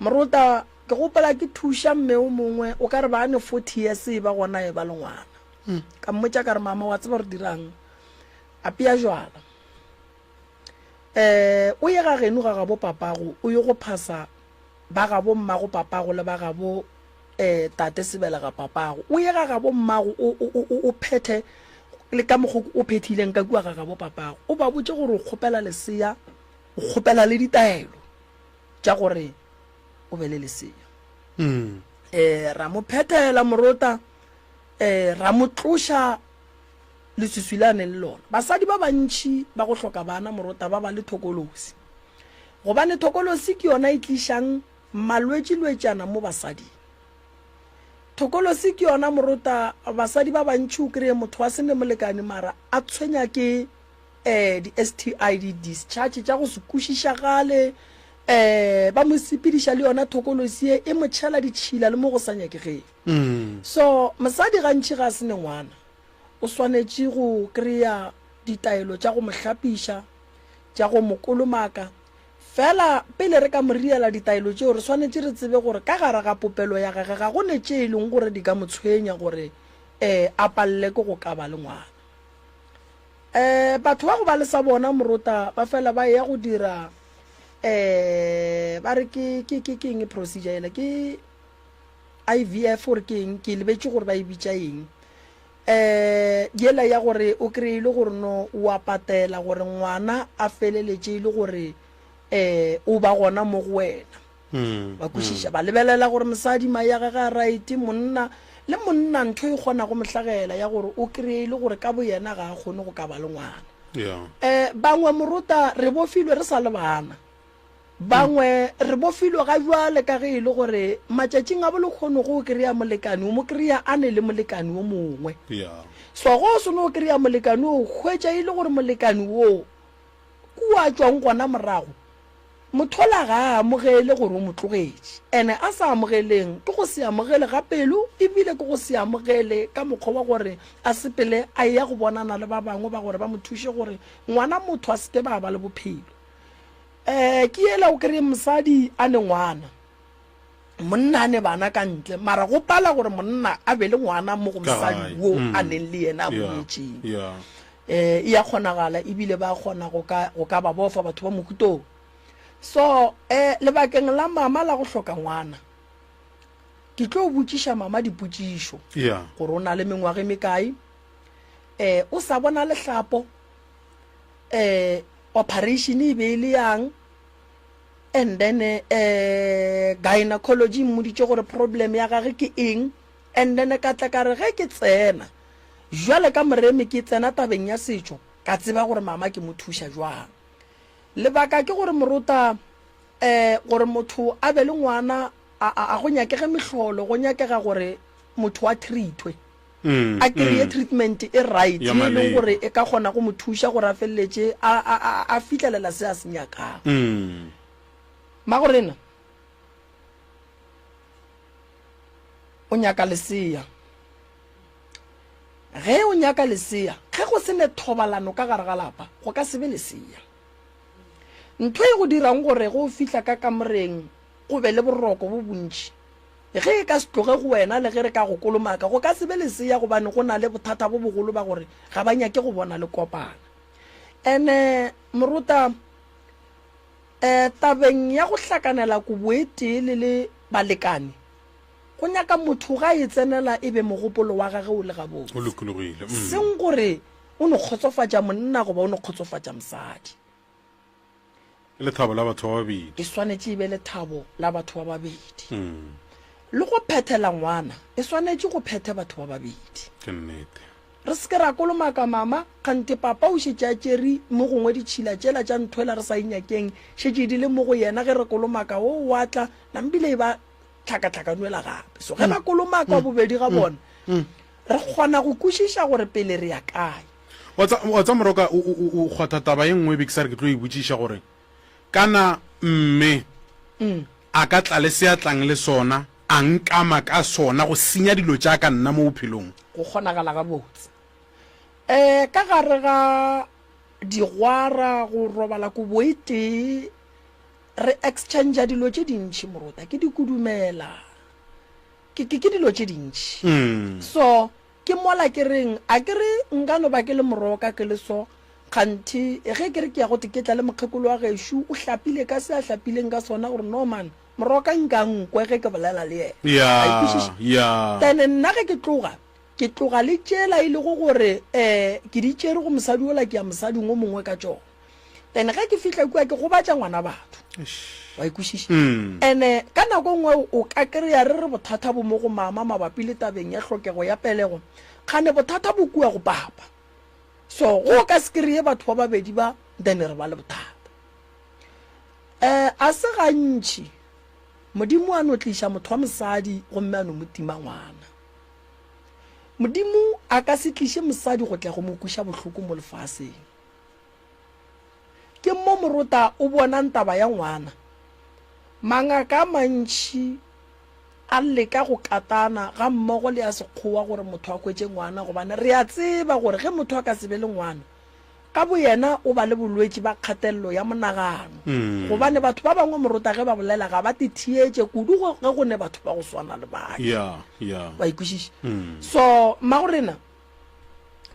morota, ke gopola ke thuša mme o mongwe, o ka re ba ne 40 years e ba gona e ba le ngwana. Ka mmotša ka re, mama wa tseba re dirang? Apea jwala. Um o ye ga geno ga gabo papago, o ye go phasa ba gabo mmago papago le ba gabo um tate sebelega papago. O ye ga gabo mmago o, o, o, o phethe le ka mokgo o phethileng ka kua ga gabo papago. O ba botše gore o kgopela lesea, o kgopela le ditaelo tša gore o be le lesea. Um ra mo phethela morota, um ra mo tloša leswiswi le a neng le lona. Basadi ba bantši ba go hloka bana morota ba ba le thokolosi. Gobane thokolosi ke yona e tlišang malwetšilwetšana mo basading. Thokolosi ke yona morota basadi ba bantši o kreye motho a se ne molekane mara a tshwenya ke um di-STI, di-discharge tša go se kwešišagale, um ba mo sepediša le yona thokolosi ye e mo tšhela ditšhila le mo go sa nyakegeng. So mosadi gantši ga a se ne ngwana o swanetše go kry-a ditaelo tša go mo hlapiša, tša go mo kolomaka. Fela pele re ka mo riela ditaelo tšeo, re swanetše re tsebe gore ka gare ga popelo ya gage ga go ne tše e leng gore di ka mo tshwenya gore um a palele ke go ka ba le ngwana. Um batho ba go ba le sa bona morota ba fela ba eya go dira um ba re ke ke ke ke eng procedure yela ke IVF gore ke eng ke lebetše gore ba e bitša eng. Um yela ya gore o kreye e le gore no o a patela gore ngwana a feleletše e le gore um o ba gona mo go wena. Ba kwešiša, ba lebelela gore mosadi mae a gage a right, monna. Le monna ntho e kgona go mo hlagela ya gore o kreye e le gore ka boyena ga a kgone go ka ba le ngwana. Yeah. Eh, bangwe morota re bofilwe re sa le bana. Bangwe re bofilwe ga jwale ka ge e le gore matšatšing a bolekgono go o kry-a molekane o mo kry-a a ne le molekane o mongwe. Yeah. So go o seno o kry-a molekane o hwetša e le gore molekane wo kua a tšwang gona morago Mothola ga a amogele gore o mo tlogetše. Ene a sa amogeleng ke go se amogele ga pelo ebile ke go se amogele ka mokgwa wa gore a sepele a eya go bonana le ba bangwe ba gore ba mo thuše gore ngwana motho a se ke ba ba le bophelo. Um ke yela o kry-e mosadi a ne ngwana, monna a ne bana ka ntle mara go pala gore monna a be le ngwana mo go mosadi wo a neng le yena a mo nyetšeng. E e a kgonagala ebile ba kgona go ka, go ka ba bofa batho ba mohutong. So, e, lebakeng la mama la go hloka ngwana, ke tlo botšiša mama dipotšišo Yeah. gore o na le mengwaga e mekae, e, o sa bona lehlapo, e, operation e be e le yang, and then e, gynecology e mmoditše gore problem ya gage ke eng, and then ka tla ka re ge ke tsena Bjale ka moremi ke tsena tabeng ya setšo, ka tseba gore mama ke mo thuša bjang. Lebaka ke gore morota eh gore motho a be le ngwana a, a, a go nyakege mehlolo, go nyakega gore motho a treatwe. A kry-e treatment e right Ya ye e leng maleba. gore e ka kgona go mo thuša gore a feleletše a, a, a, a fihlelela se a se nyakago. Mmagorena o nyaka lesea. Ge o nyaka lesea, ge go se ne thobalano ka gare ga lapa, go ka se be lesea. Ntho e go dirang gore ge o fihla ka kamoreng go be le boroko bo bontši, ge e ka se tloge go wena le ge re ka go kolomaka, go ka se be lesea gobane go na le bothata bo bogolo ba gore ga ba nyake go bona le kopana. Ene morota, eh, tabeng ya go hlakanela kobo e tee le le balekane, Go nyaka motho ga e tsenela e be mogopolo wa gage o le gabotse. O lokologile. Mm. Seng gore o no kgotsofatša monna goba o no kgotsofatša mosadi. Ke lethabo la batho ba babedi. E swanetše e be lethabo la batho ba babedi. Mm. Le go phethela ngwana e swanetše go phethe batho ba babedi. Ke nnete. Re se ke ra kolomaka mama, kgante papa o šetše a tšere mo gongwe ditšhila tšela tša nthwela re sa e nyakeng, šetše di le mo go yena ge re kolomaka o wa tla, nambile e ba tlhakatlhakanwela gape. So ge ba kolomaka bobedi ga bona, re kgona go kwešiša gore pele re ya kae. Wa tsa, wa tsa Moroka, o, o, o, o kgwatha taba ye nngwe be ke sa re ke tlo e botšiša gore kana mme a ka tla le se a tlang le sona a nkama ka sona go senya dilo tša ka nna mo bophelong. Go kgonagala gabotse. Um ka gare ga digwara go robala kobo e tee Re exchanger dilo tše dintši morota, ke dikudumela, ke, ke, ke dilo tše dintši. So, ke mola ke reng, a ke re nka no ba ke le moroka ke le so, kganthe ge ke re ke ya go te ke tla le mokgekolo wa gešo, o hlapile ka se a hlapileng ka sona, gore no man, moroka nka nkwe ge ke bolela le yena. Ya, A e kwešiša? ya. Then nna ge ke tloga, ke tloga le tšela e lego gore um ke di tšere go mosadi ola ke ya mosading o mongwe ka tšona. Then ge ke fihla kua ke gobatša ngwana batho. Wa e kwešiša? Ene ka nako e nngwe o ka kry-a re re bothata bo mo go mama mabapi le tabeng ya hlokego ya pelego, kgane bothata bo kua go papa. So go ka se kry-e batho ba babedi ba then re ba le bothata. Um a se gantši Modimo a no tliša motho wa mosadi gomme a no mo tima ngwana. Modimo a ka se tliše mosadi go tla go mo kweša bohloko mo lefaseng. Ke mo morota o bonang taba ya ngwana. Mangaka a mantši a leka go katana gammogo le a Sekgowa gore motho a hwetše ngwana gobane re a tseba gore ge motho a ka se be le ngwana ka boyena o ba le bolwetši ba kgatelelo ya monagano gobane batho ba bangwe morota ge ba bolela ga ba te theetše kudu ge go ne batho ba go swana le bake. Wa e kwešiša? So mmagorena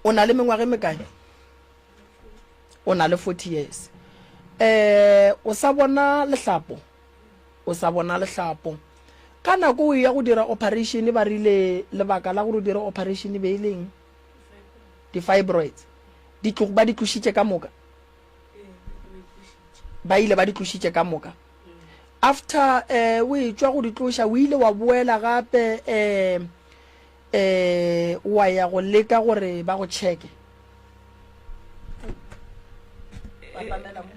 o na le mengwaga e mekae? O na le 40 years. Eh, o sa bona lehlapo? O sa bona lehlapo. Ka nako o ya go dira operation ba rile lebaka la gore o dire operation be e leng di-fibroids. Di tlo ba di tlošitše ka moka. Ba ile ba di tlošitše ka moka. After eh o e tšwa go di tloša o ile wa boela gape eh. Um wa ya go leka gore ba go checke? Batamela mo.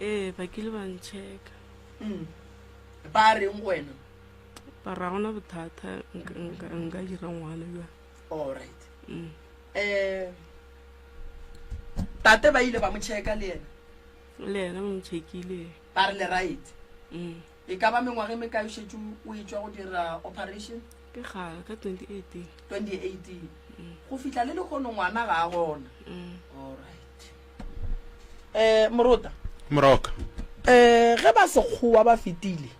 Ee, ba kile ba nchecka. Mm. Ba reng go wena? Ba ra gona bothata nka dira ngwana bjang. All right. Mm. Eh tate ba ile ba mo checka le yena? Le yena ba mo checkile. Ba re le right. Mm. E ka ba mengwaga e mekae o šetše o etšwa go dira operation? Ke kgale, ka 2018. 2018. Go fihla le lehono ngwana ga a gona. Mm. All right. Eh, Morota. Moroka. Eh, ge ba sekgowa ba fetile,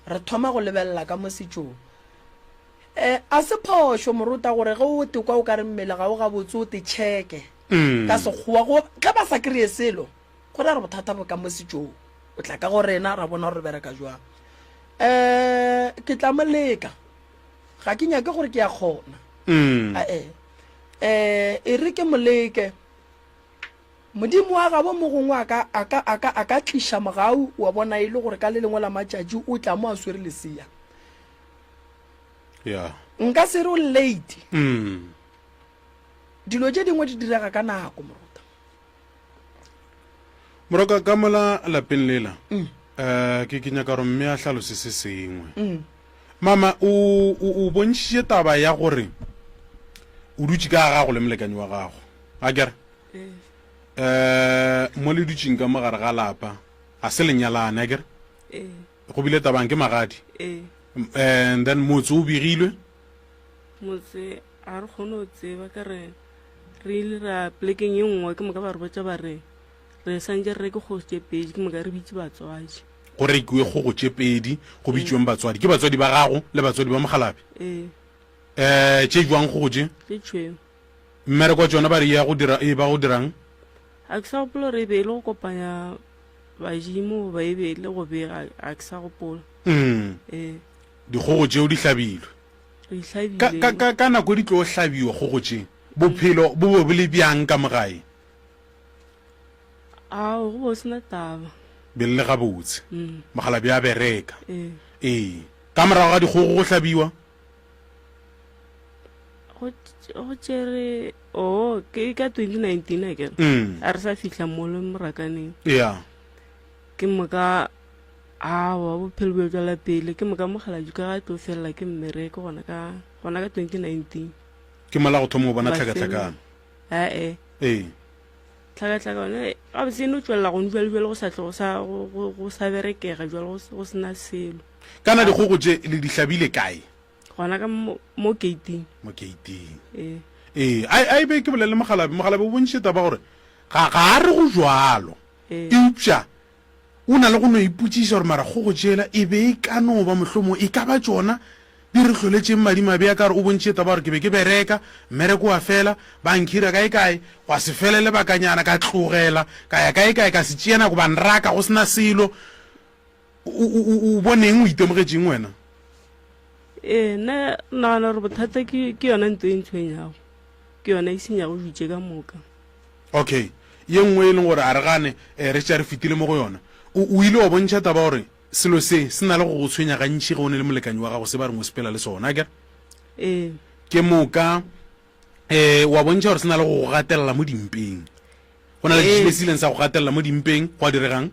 re thoma go lebelela ka mo setšong. Eh, a se phošo Morota gore ge o te kwa o ka re mmele ga o gabotse o te cheke Mm. ka sekgowa go ge ba sa kry-e selo Go ra gore bothata bo ka mo setšong. O tla ka go rena ra bona gore re bereka jwang. Um ke tla mo leka. Ga ke nyake gore ke ya kgona. Mm. Ae. Um e re ke mo leke. Modimo wa gabo mo gongwe a ka, a ka, a ka, a ka tliša mogau wa bona e le gore ka le lengwe la matšatši o tla mo a swere lesea. Yeah. Nka se re o late. Mm. Dilo tše dingwe di direga ka nako, moruta. Moroka ka mola lapeng lela um ke ke nyaka gore mme a hlalose se sengwe mm. mama o o bontšhitše taba ya gore o dutše ka gago le molekane wa gago a kere um mo le dutšeng ka mo gare ga lapa ga se lenyalane a kere go bile tabang ke magadi and then motse o begilwe motse a re kgone go tseba ka re Re ile ra polekeng ye nngwe ke moka ba re botša ba re re santše re reke kgogo tše pedi ke moka re bitše batswadi. Go rekiwe kgogo tše pedi go bitšweng batswadi. Ke batswadi ba gago le batswadi ba mokgalabje? Ee. Um tše jwang kgogo tše? Tše tšhweu. Mmereko wa tšona ba re ya go dira e ba go dirang? Ga ke sa gopola gore e be e le go kopanya badimo goba e be e le go bega ga ke sa gopola. Mm. Ee. Dikgogo tšeo di hlabilwe. Re di Ka, hlabile. ka, ka, ka nako di tlo hlabiwa kgogo tše, bophelo bo be bo le bjang ka mo gae? Ao, go be go se na taba. Be le le gabotse. Mm. Mokgalabje a bereka. Ee. Ee. Ka morago ga dikgogo go hlabiwa? Go, go tšere, oh, ke ka 2019 akere. Mm. A re sa fihla molo morakaneng. Ya. Ke moka Aowa, bophelo bo tšwela pele. Ke moka mokgalabje ka ga tlo felela ke mmereko gona ka gona ka 2019. Ke mola go thoma go bona tlhakatlhakano. Ae. Ee. Tlhakatlhakano gabotse e no tšwelela gone bjale bjale go sa tle go sa go go go sa berekega bjale go go sena selo. Kana dikgogo tše le di hlabile kae? Gona ka mo mo gate-ing. Mo gate-ing. Ee. Ee, a a e be ke bolele mokgalabje, mokgalabje o bontšhitše taba gore ga ga a re go jwalo. Ee. Eupša O na le go no ipotšiša gore mara kgogo tšela e be e ka no ba mohlomong e ka ba tšona di re hloletšeng madimabe a ka gore o bontšhitše taba gore ke be ke bereka, mmereko wa fela, ba nkhira kae-kae, gwa se fele lebakanyana ka tlogela, ka ya kae-kae ka se tšea nako ba nraka go se na selo. O, o, o, o boneng, o itemogetšeng wena? Ee, nna nagana gore bothata ke, ke yona nto e ntshwenyago, ke yona e senyago dilo tše ka moka. Okay, ye nngwe e leng gore a re gane eh, re tša re fetile mo go yona. O, o ile wa bontšha taba gore selo se se na le go go tshwenya gantši ge o ne le molekani wa gago se ba reng o sepela le sona, akere? Ee. Ke moka eh, wa bontšha gore se na le go go gatelela mo dimpeng. Go na le Ee. le se ileng sa go gatelela mo dimpeng, gwa diregang?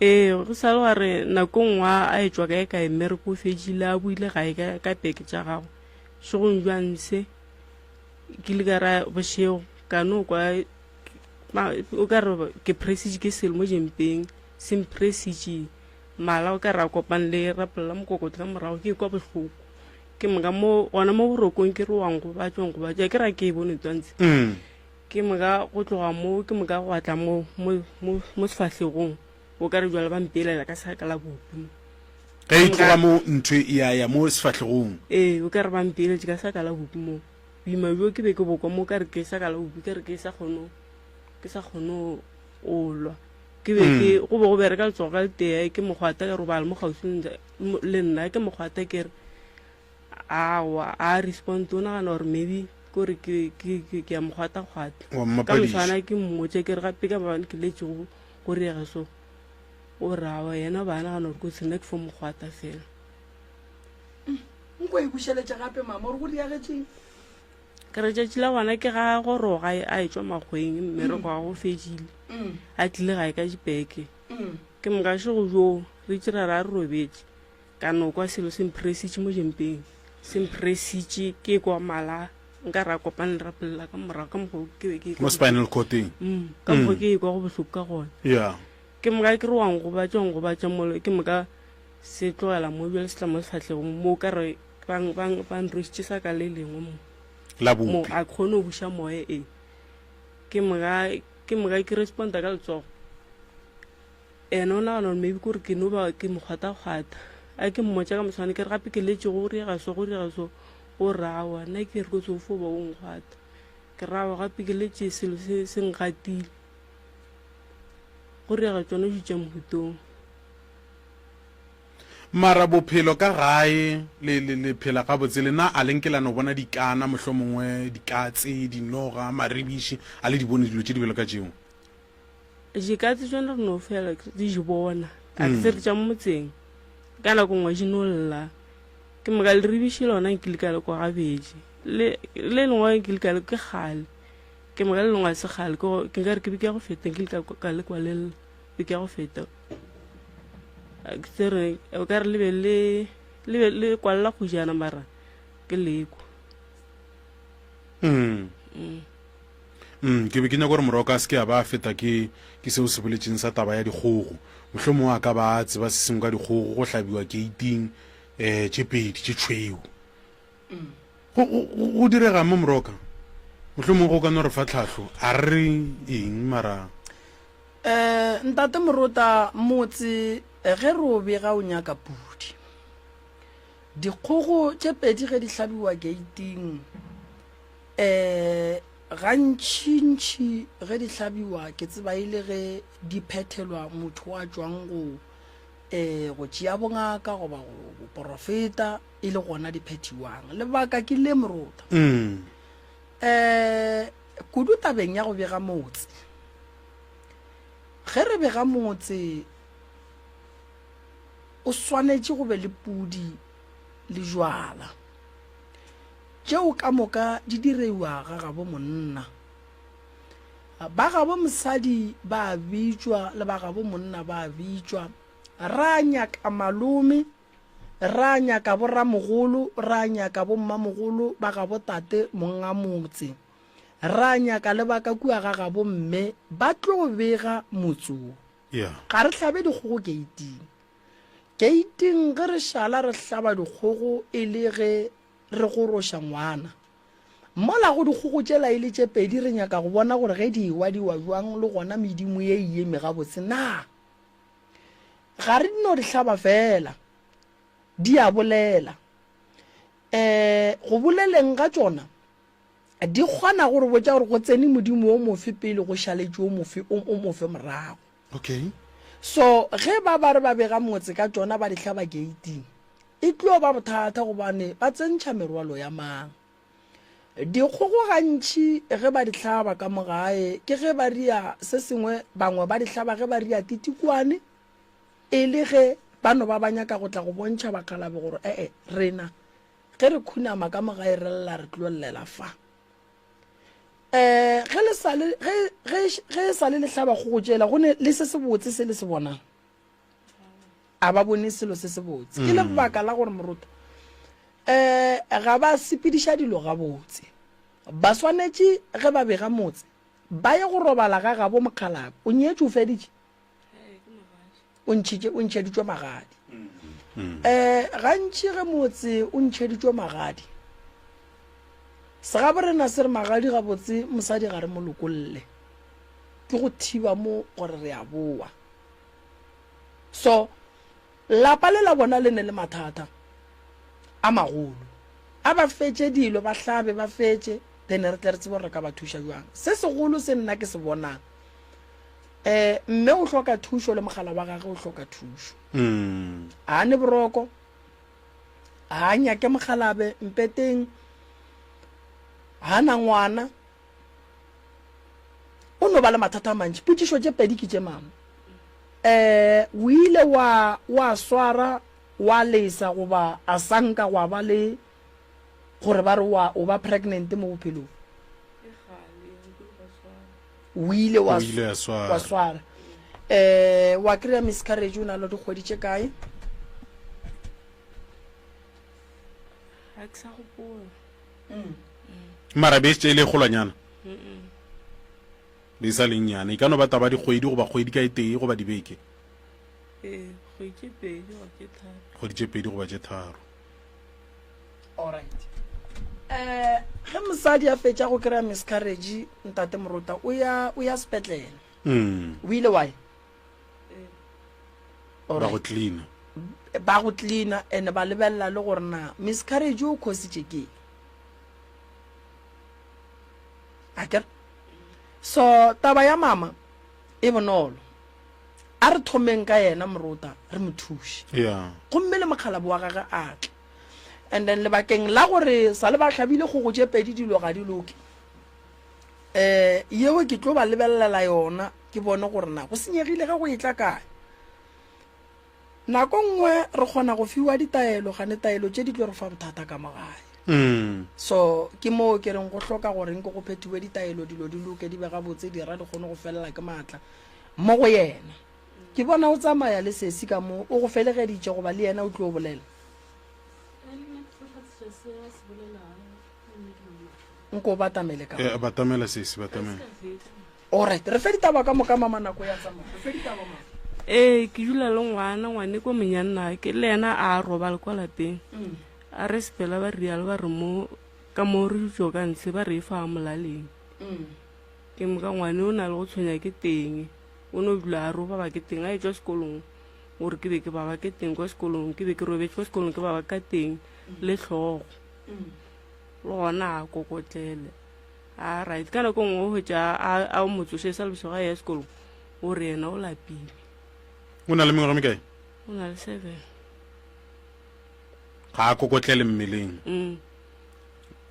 Ee, go sa le wa re nako nngwe a etšwa kae kae mmereko o fedile a boile gae ka, ka peke tša gagwe. Šegong bjang se Ke ile ka ra bošego ka no kwa o ka re ke pressitše ke selo mo jempeng se mpressitše mala o ka re a kopane le rapolla mokokotlo ka morago ke kwa bohloko ke moka mo gona mo borokong ke re wa ngobatša wa ngobatša ke ra ke e bone twantse mm. ke moka go tloga mo ke moka go atla mo mo mo mo sefahlegong o ka re jwale ba mpelela ka saka la bopi mo Ge e tloga mo ntho e ya ya mo sefahlegong. Ee, o ka re ba mpeeletše ka saka la bupi mo. Boima bjo ke be ke bo kwa mo ka re ke saka la bupi ka re ke sa kgone ke sa kgone go lwa. Ke be ke mm. go be go bereka letsogo ka letee ke mokgwata ka robala mo kgauswi le nna ke mokgwata ke re awa a respond o nagana gore maybe kore ke ke ke ya mokgwata-kgwata. Ka moswana ke mmotse ke re gape ka ba ke letše go go riega so. O re awa yena ba nagana gore kotsi nna ke fo mo kgwata fela. Nko e bušeletše gape mama, o re go diagetšeng? Ke re tšatši la gona ke ga goroga a etšwa makgweng mmereko wa go fedile a tlile gae ka dipeke. Ke moka šego bjoo re itše ra re a re robetše ka no kwa selo se mpresitše mo jempeng se mpresitše ke kwa mala nka ra kopane le rapelela ka morago ka mokgwa ke be ke mo spinal cordeng ka mokgwa ke kwa go bohloko ka gona. Yeah. Ke moka ke re wa ngobatša wa ngobatša molo ke moka se tlogela mo bjale se tla mo sefahlegong mo ka re ba ba ba nrwešitše sa ka le lengwe mo La mo a kgone go buša moya e ke moka ke moka ke responda ka letsogo ene o nagana gore maybe kore ke no ba ke mo kgwata-kgwata a ke mmotša ka moswane ke re gape ke letše go riega so go riega so o rawa nna ke re ko tse o fo ba o nkgwata ke rawa gape ke letše selo se se ngatile go riega tsone di tša mohutong Mara bophelo ka gae le, le, le phela gabotse lena? A le nke la no bona dikana, mohlomongwe dikatse, dinoga, maribiši? A le di bone dilo tše di bjalo ka tšeo? Dikatse tšona re no fela di di bona, a ke se re tša mo motseng, ka nako nngwe di no lla. Ke moka leribiši lona nkile ka le kwa gabedi, le le lengwe nkile ka le ke kgale, ke moka le lengwe ga se kgale, ke ke nkare ke beke ya go feta nkile ka ka le kwa le lla beke ya go feta. Ke tsere o ka re le be le le be le kwalela kgojana mara ke lekwa. Mm. Mm. Mm, ke be ke nyaka gore morwa ka se ke a ba a feta ke ke seo se boletšeng sa taba ya dikgogo. Mohlomongwe a ka ba a tseba se sengwe ka dikgogo go hlabiwa keiting um tše pedi tše tšhweu. Go, go, go direga mo moroka? Mohlomongwe go ka no re fa tlhahlo. A re eng mara? Eh, Ntate Morota, motse ge re o bega o nyaka pudi. Dikgogo tše pedi ge di hlabiwa geiting, eh, gantšintši ge di hlabiwa ke tseba e le ge di phethelwa motho a tšwang go, eh, go tšea bongaka goba go boporofeta e le gona di phethiwang. Lebaka ke le Morota. Mm. Eh, kudu tabeng ya go bega motse. Ge re bega motse, o swanetše go be le pudi le jwala. Tšeo ka moka di direiwa ga gabo monna. Ba gabo mosadi ba a bitšwa le ba gabo monna ba a bitšwa. Ra nyaka malome, ra nyaka boramogolo, ra nyaka bommamogolo ba gabo tate monga motse. Ra nyaka le ba ka kua ga gabo mme ba tlo bega motse wo. Yeah. Ga re hlabe dikgogo keiting. Keiting ge re šala re hlaba dikgogo e le ge re goroša ngwana. Mola go dikgogo tšela e le tše pedi re nyaka go bona gore ge di ewa di wa bjang le gona medimo ye e eme gabotse na. Ga re no di hlaba fela, di a bolela. Um go boleleng ga tšona di kgona go re botša gore go tsene modimo o mofe pele go šaletše o mofe o, o mofe morago. Okay. So ge ba ba re ba bega motse ka tšona ba di hlaba geiting, e tlo ba bothata gobane ba tsentšha merwalo ya mang. Dikgogo gantši ge ba di hlaba ka mo gae ke ge ba ria se sengwe, bangwe ba di hlaba ge ba ria titikwane e le ge ba no ba ba nyaka go tla go bontšha bakgalabe gore ee rena Ge re khunama ka mo gae re lla re tlo llela fa. Um ge le sa le ge ge ge e sa le le hlaba kgogo tšela go ne le se se botse se le se bonang. A ba bone selo se se botse. Ke lebaka la gore moruta um ga ba sepediša dilo gabotse. Ba swanetše ge ba bega motse ba ye go robala ga gabo mokgalabje. O nyetše o feditše? O ntšhitše o ntšheditšwe magadi. Um gantši ge motse o ntšheditšwe magadi, segaborena se re magadi gabotse mosadi ga re mo lokolle, ke go thiba mo gore re a boa. So lapa le la bona le ne le mathata a magolo, a ba fetše dilo ba hlabe ba fetše, then re tle re tsebe gore re ka ba thuša jwang. Se segolo se nna ke se bonang Eh, mme o hloka thušo le mogala wa gage o hloka thušo. Mm. A ne boroko. A nyake mogalabe mpeteng. Ha na ngwana. O no ba le mathata a mantši. Potšišo tše pedi ke tše mama. Eh, o ile wa wa swara. wa lesa goba a sa nka gwa ba le gore ba re wa o ba pregnant mo bophelong? O ile wa wa swara. Eh wa kry-a miscarriage o na le dikgwedi tše kae? Ga ke sa gopola. Mm. Mara be e le kgolwanyana. Be e sa le nnyane. E ka no ba taba dikgwedi goba kgwedi ka e tee goba dibeke. Ee, kgwedi tše pedi goba tše tharo. Kgwedi tše pedi goba tše tharo. Alright. Eh, ge mosadi a fetša go kry-a miscarriage, ntate Morota, o ya o ya sepetlele. Mm. O ile wa ya? Ba go cleaner. Ba go cleaner and ba lebelela le gore na miscarriage o khositše ke akere. So taba ya mama e bonolo. A re thomeng ka yena Morota re mo thuše. Yeah. Gomme le mokgalabo wa gage a tle. And then lebakeng la gore sa le ba hlabile kgogo tše pedi dilo ga di loke. Eh yeo ke tlo ba lebelelela yona ke bone gore na go senyegile ge go etla kae. Nako nngwe re kgona go fiwa ditaelo gane taelo tše di tlo re fa bothata ka mo gae. Mm. So ke moo ke reng go hloka gore nke go phethiwe ditaelo dilo di loke di be gabotse dira di kgone go felela ke maatla mo go yena. Ke bona o tsamaya le sesi ka mo o go felegeditše goba le yena o tlo bolela. Nko o batamele ka. Eh, batamela sesi batamela. Alright, re fe ditaba ka moka mama nako ya tsamaya. Re fe ditaba mama. Ee, ke dula le ngwana, ngwane ko monyanna ke le yena a robala kwa lapeng. Mm. A re sepela ba rialo ba re mo ka mo re dutšo ka ntshe ba re e fa molaleng. Mm. Ke moka ngwane o na le go tshwenya ke teng. O no dula a re o baba ke teng a etšwa sekolong gore ke be ke baba ke teng kwa sekolong ke be ke robetše kwa sekolong ke baba ka teng le hlogo. Mm. Le gona a kokotlele. A right ka nako nngwe o hwetša a a mo tsoše sa le bošego a ya sekolong o re yena o lapile. O na le mengwaga mekae? O na le seven. Ga a kokotlele mmeleng. Mm.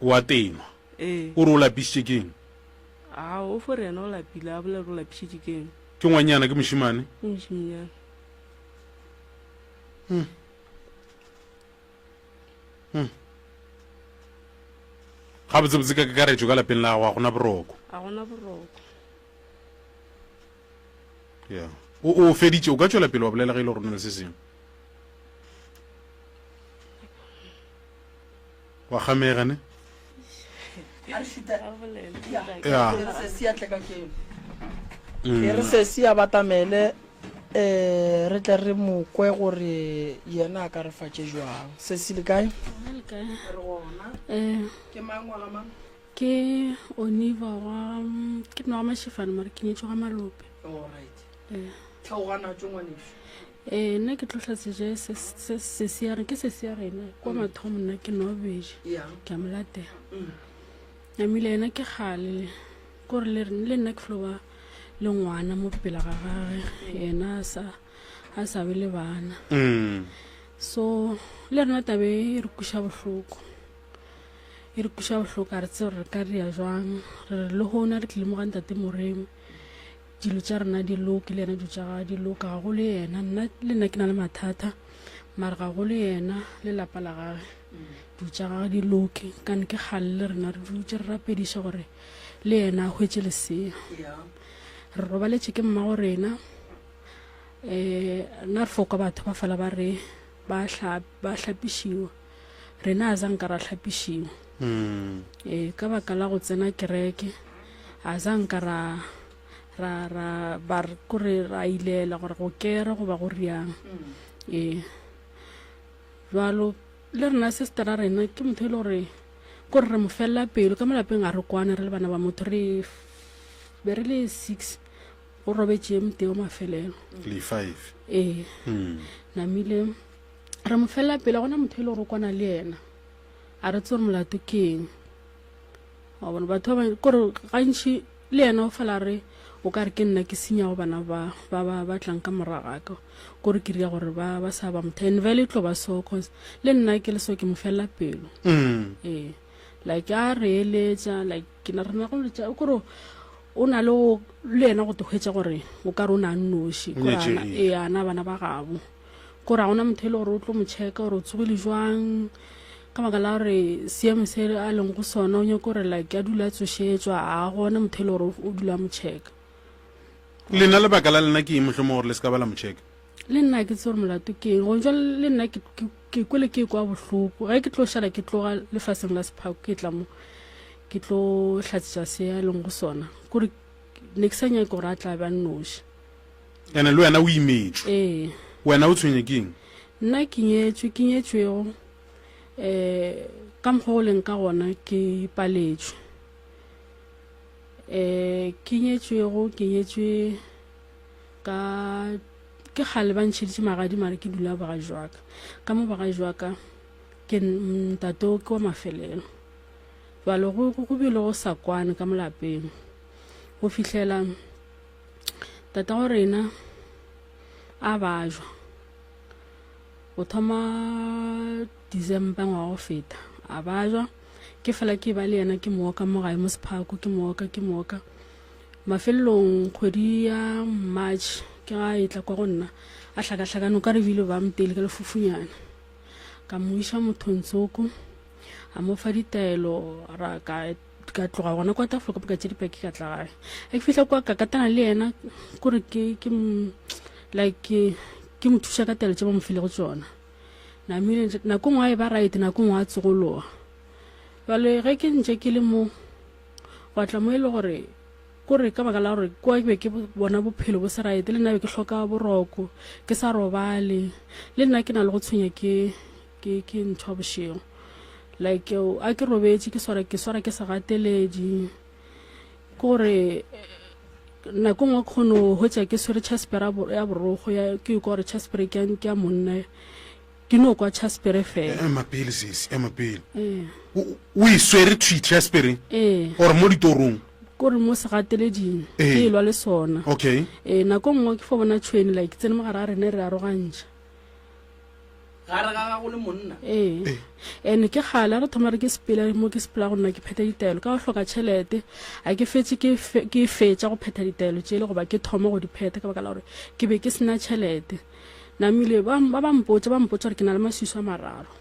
O a tenwa. Ee. O re o lapišitše keng? A o fo re yena o lapile a bolela gore o lapišitše keng. Ke ngwanyana ke mošemane? Ke mošemanyana. Hmm. Hmm. Gabotsebotse ka kakaretšo ka lapeng la gago ga gona boroko. Ga gona boroko. Ya. O o feditše o ka tšwela pele wa bolela ge e le gore o na le se sengwe. Wa kgamega ne? A re šuta. A bolele. Ya. Ya. E re sesi a tle ka keno. Mm. E re sesi a batamele eh re tle re mo kwe gore yena a ka re fa tše jwang. Sesi le kae? Gona le kae? Re gona. Eh, Ke mang wa ga mang? ke Oniva wa ke nna wa Mashifane mara ke nyetšwe ga Malope. All right. Eh, Theogana tšo ngwanešu. eh nna ke tlo hlatsetše se se sesi ya re ke sesi ya rena kwa mathomo nna ke nwa bobedi Ya. ke a mo latela. Mm. Namile yena ke kgale kore le le nna ke flo ba le ngwana mo pela ga gage yena a sa a sa be le bana. Mm. So le rena tabe e re kweša bohloko e re kweša bohloko a re tsebe gore re ka dira jwang re re le gona re tlile mo ga ntate Moremi dilo tša rena di loke le yena dilo tša gagwe di loka gagolo yena nna le nna ke na le mathata mara gagolo yena le lapa la gage dilo tša gagwe di loke kane ke kgale le rena re dutše re rapediša gore le yena a hwetše lesea re robaletše ke mmago rena um nna re fo kwa batho ba fela ba re ba hlapišiwa rena a zanka ra hlapišiwa mm. ee ka baka la go tsena kereke a zanka ra ra ra ba re kore ra ilela gore go kere goba go riang ee jalo le rena sister rena ke motho e le gore kore re mo felela pelo ka molapeng a re kwane re le bana ba motho re be re le six go robetše motee wa mafelelo le five ee mm. namile re mo felela pelo gona motho e le gore o kwana le yena a re tsebe gore molato ke eng wa bona batho ba kore gantši le yena o fela re o ka re ke nna ke senyago bana ba ba ba ba tlang ka morago ka kore ke ria gore ba ba sa ba motho and vele e tlo ba so cause le nna ke le so ke mo felela pelo mm. ee like a re eletša like ke na rena go letša kore o na le go le yena go te hwetša gore o ka re o na a nnoši O kore ana nyatšegile. ee ana bana ba gabo. Kore ga gona motho e le gore o tlo mo checka gore o tsogile jwang ka baka la gore seemo se a leng go sona o nyako gore like a dula a tsošetšwa a gona motho e le gore o dula a mo checka. Lena lebaka la lena ke eng mohlomong gore le se ka ba la mo checka? Le nna ke tse gore molato ke eng gong jwale le nna ke kwele ke kwa bohloko ge ke tlo šala ke tloga lefaseng la sephako ke tla mo ke tlo hlatsetša se a leng go sona kore ne ke sa nyake gore a tla ba nnoši. Ene le wena o imetšwe. Ee. Wena o tshwenye ke eng? Nna ke nyetšwe, ke nyetšwego um ka mokgwa o leng ka gona ke paletšwe. Um ke nyetšwego, ke nyetšwe ka ke kgale ba ntšheditše magadi mare ke dula bogadi jwa ka. Ka mo bogadi jwa ka ke ntate o ke wa mafelelo. Jwale go go bile go sa kwane ka mo lapeng go fihlela Tatago rena a bajwa go thoma December ngwaga go feta a bajwa ke fela ke ba le yena ke mooka mo gae mo sephako ke mooka ke mooka mafelelong kgwedi ya March ke ga e tla kwa go nna a hlakahlakane o ka re bile ba motele ka lefufunyana ka mo iša mothong tsoko a mo fa ditaelo ra ka ka tloga gona kwa tafola ka boka tše dipaki ka tla gae a ke fihla kwa ka katana le yena kore ke ke like ke ke mo thuša ka taelo tše ba mo filego tšona namile nako nngwe a e ba right nako nngwe a tsogologa jale ge ke ntše ke le mo gwa tla mo e le gore kore ka baka la gore kwa ke be ke bona bophelo bo se right le nna be ke hloka boroko ke sa robale le nna ke na le go tshwenya ke ke ke ntho ya bošego like a ke robetše ke swara ke swara ke segateledi ke gore nako nngwe kgone go hwetša ke swere chaspera ya borogo ya ke kwa gore chaspere ke ke ya monna ke no kwa chaspere fela ema pele sesi ema pele ee. o e swere thwi chaspere ee or mo ditorong kore mo segateleding ke e lwa le sona okay ee nako nngwe ke fo bona tšhweni like tsene mo gare ga rene re arogantšha Gare ga gago le monna. Ee. And ke kgale a re thoma re ke sepela mo ke sepela go nna ke phetha ditaelo ka go hloka tšhelete a ke fetše ke ke fetša go phetha ditaelo tšele goba ke thoma go di phetha ka baka la gore ke be ke sena tšhelete. Namile ba ba ba mpotša ba mpotša gore ke na le maswiswi a mararo.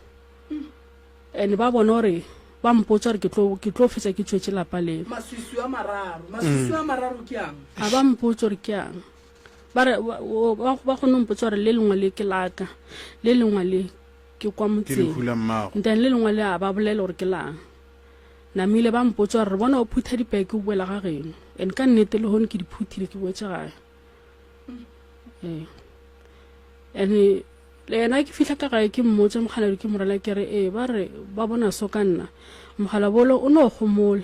And ba bona gore ba mpotša gore ke tlo ke tlo fetša ke tšwetše lapa leo. Maswiswi a mararo. Maswiswi a mararo ke ang? A ba mpotša gore ke ang. Ba re, ba, ba kgone go mpotsa gore le lengwe le ke laka, le lengwe le ke kwa Ke motseng. lehu la mmago. Then le lengwe le a ba bolela gore ke lang. Namile ba mpotsa gore re bona o phutha dipeke o boela ga geno. And ka nnete le hono ke di phuthile ke boetse gae. Ee. And le yena ke fihla ka gae ke mmotsa mokgalabje ke morela ke re ee ba re ba bona so ka nna. Mokgalabolo o no gomola.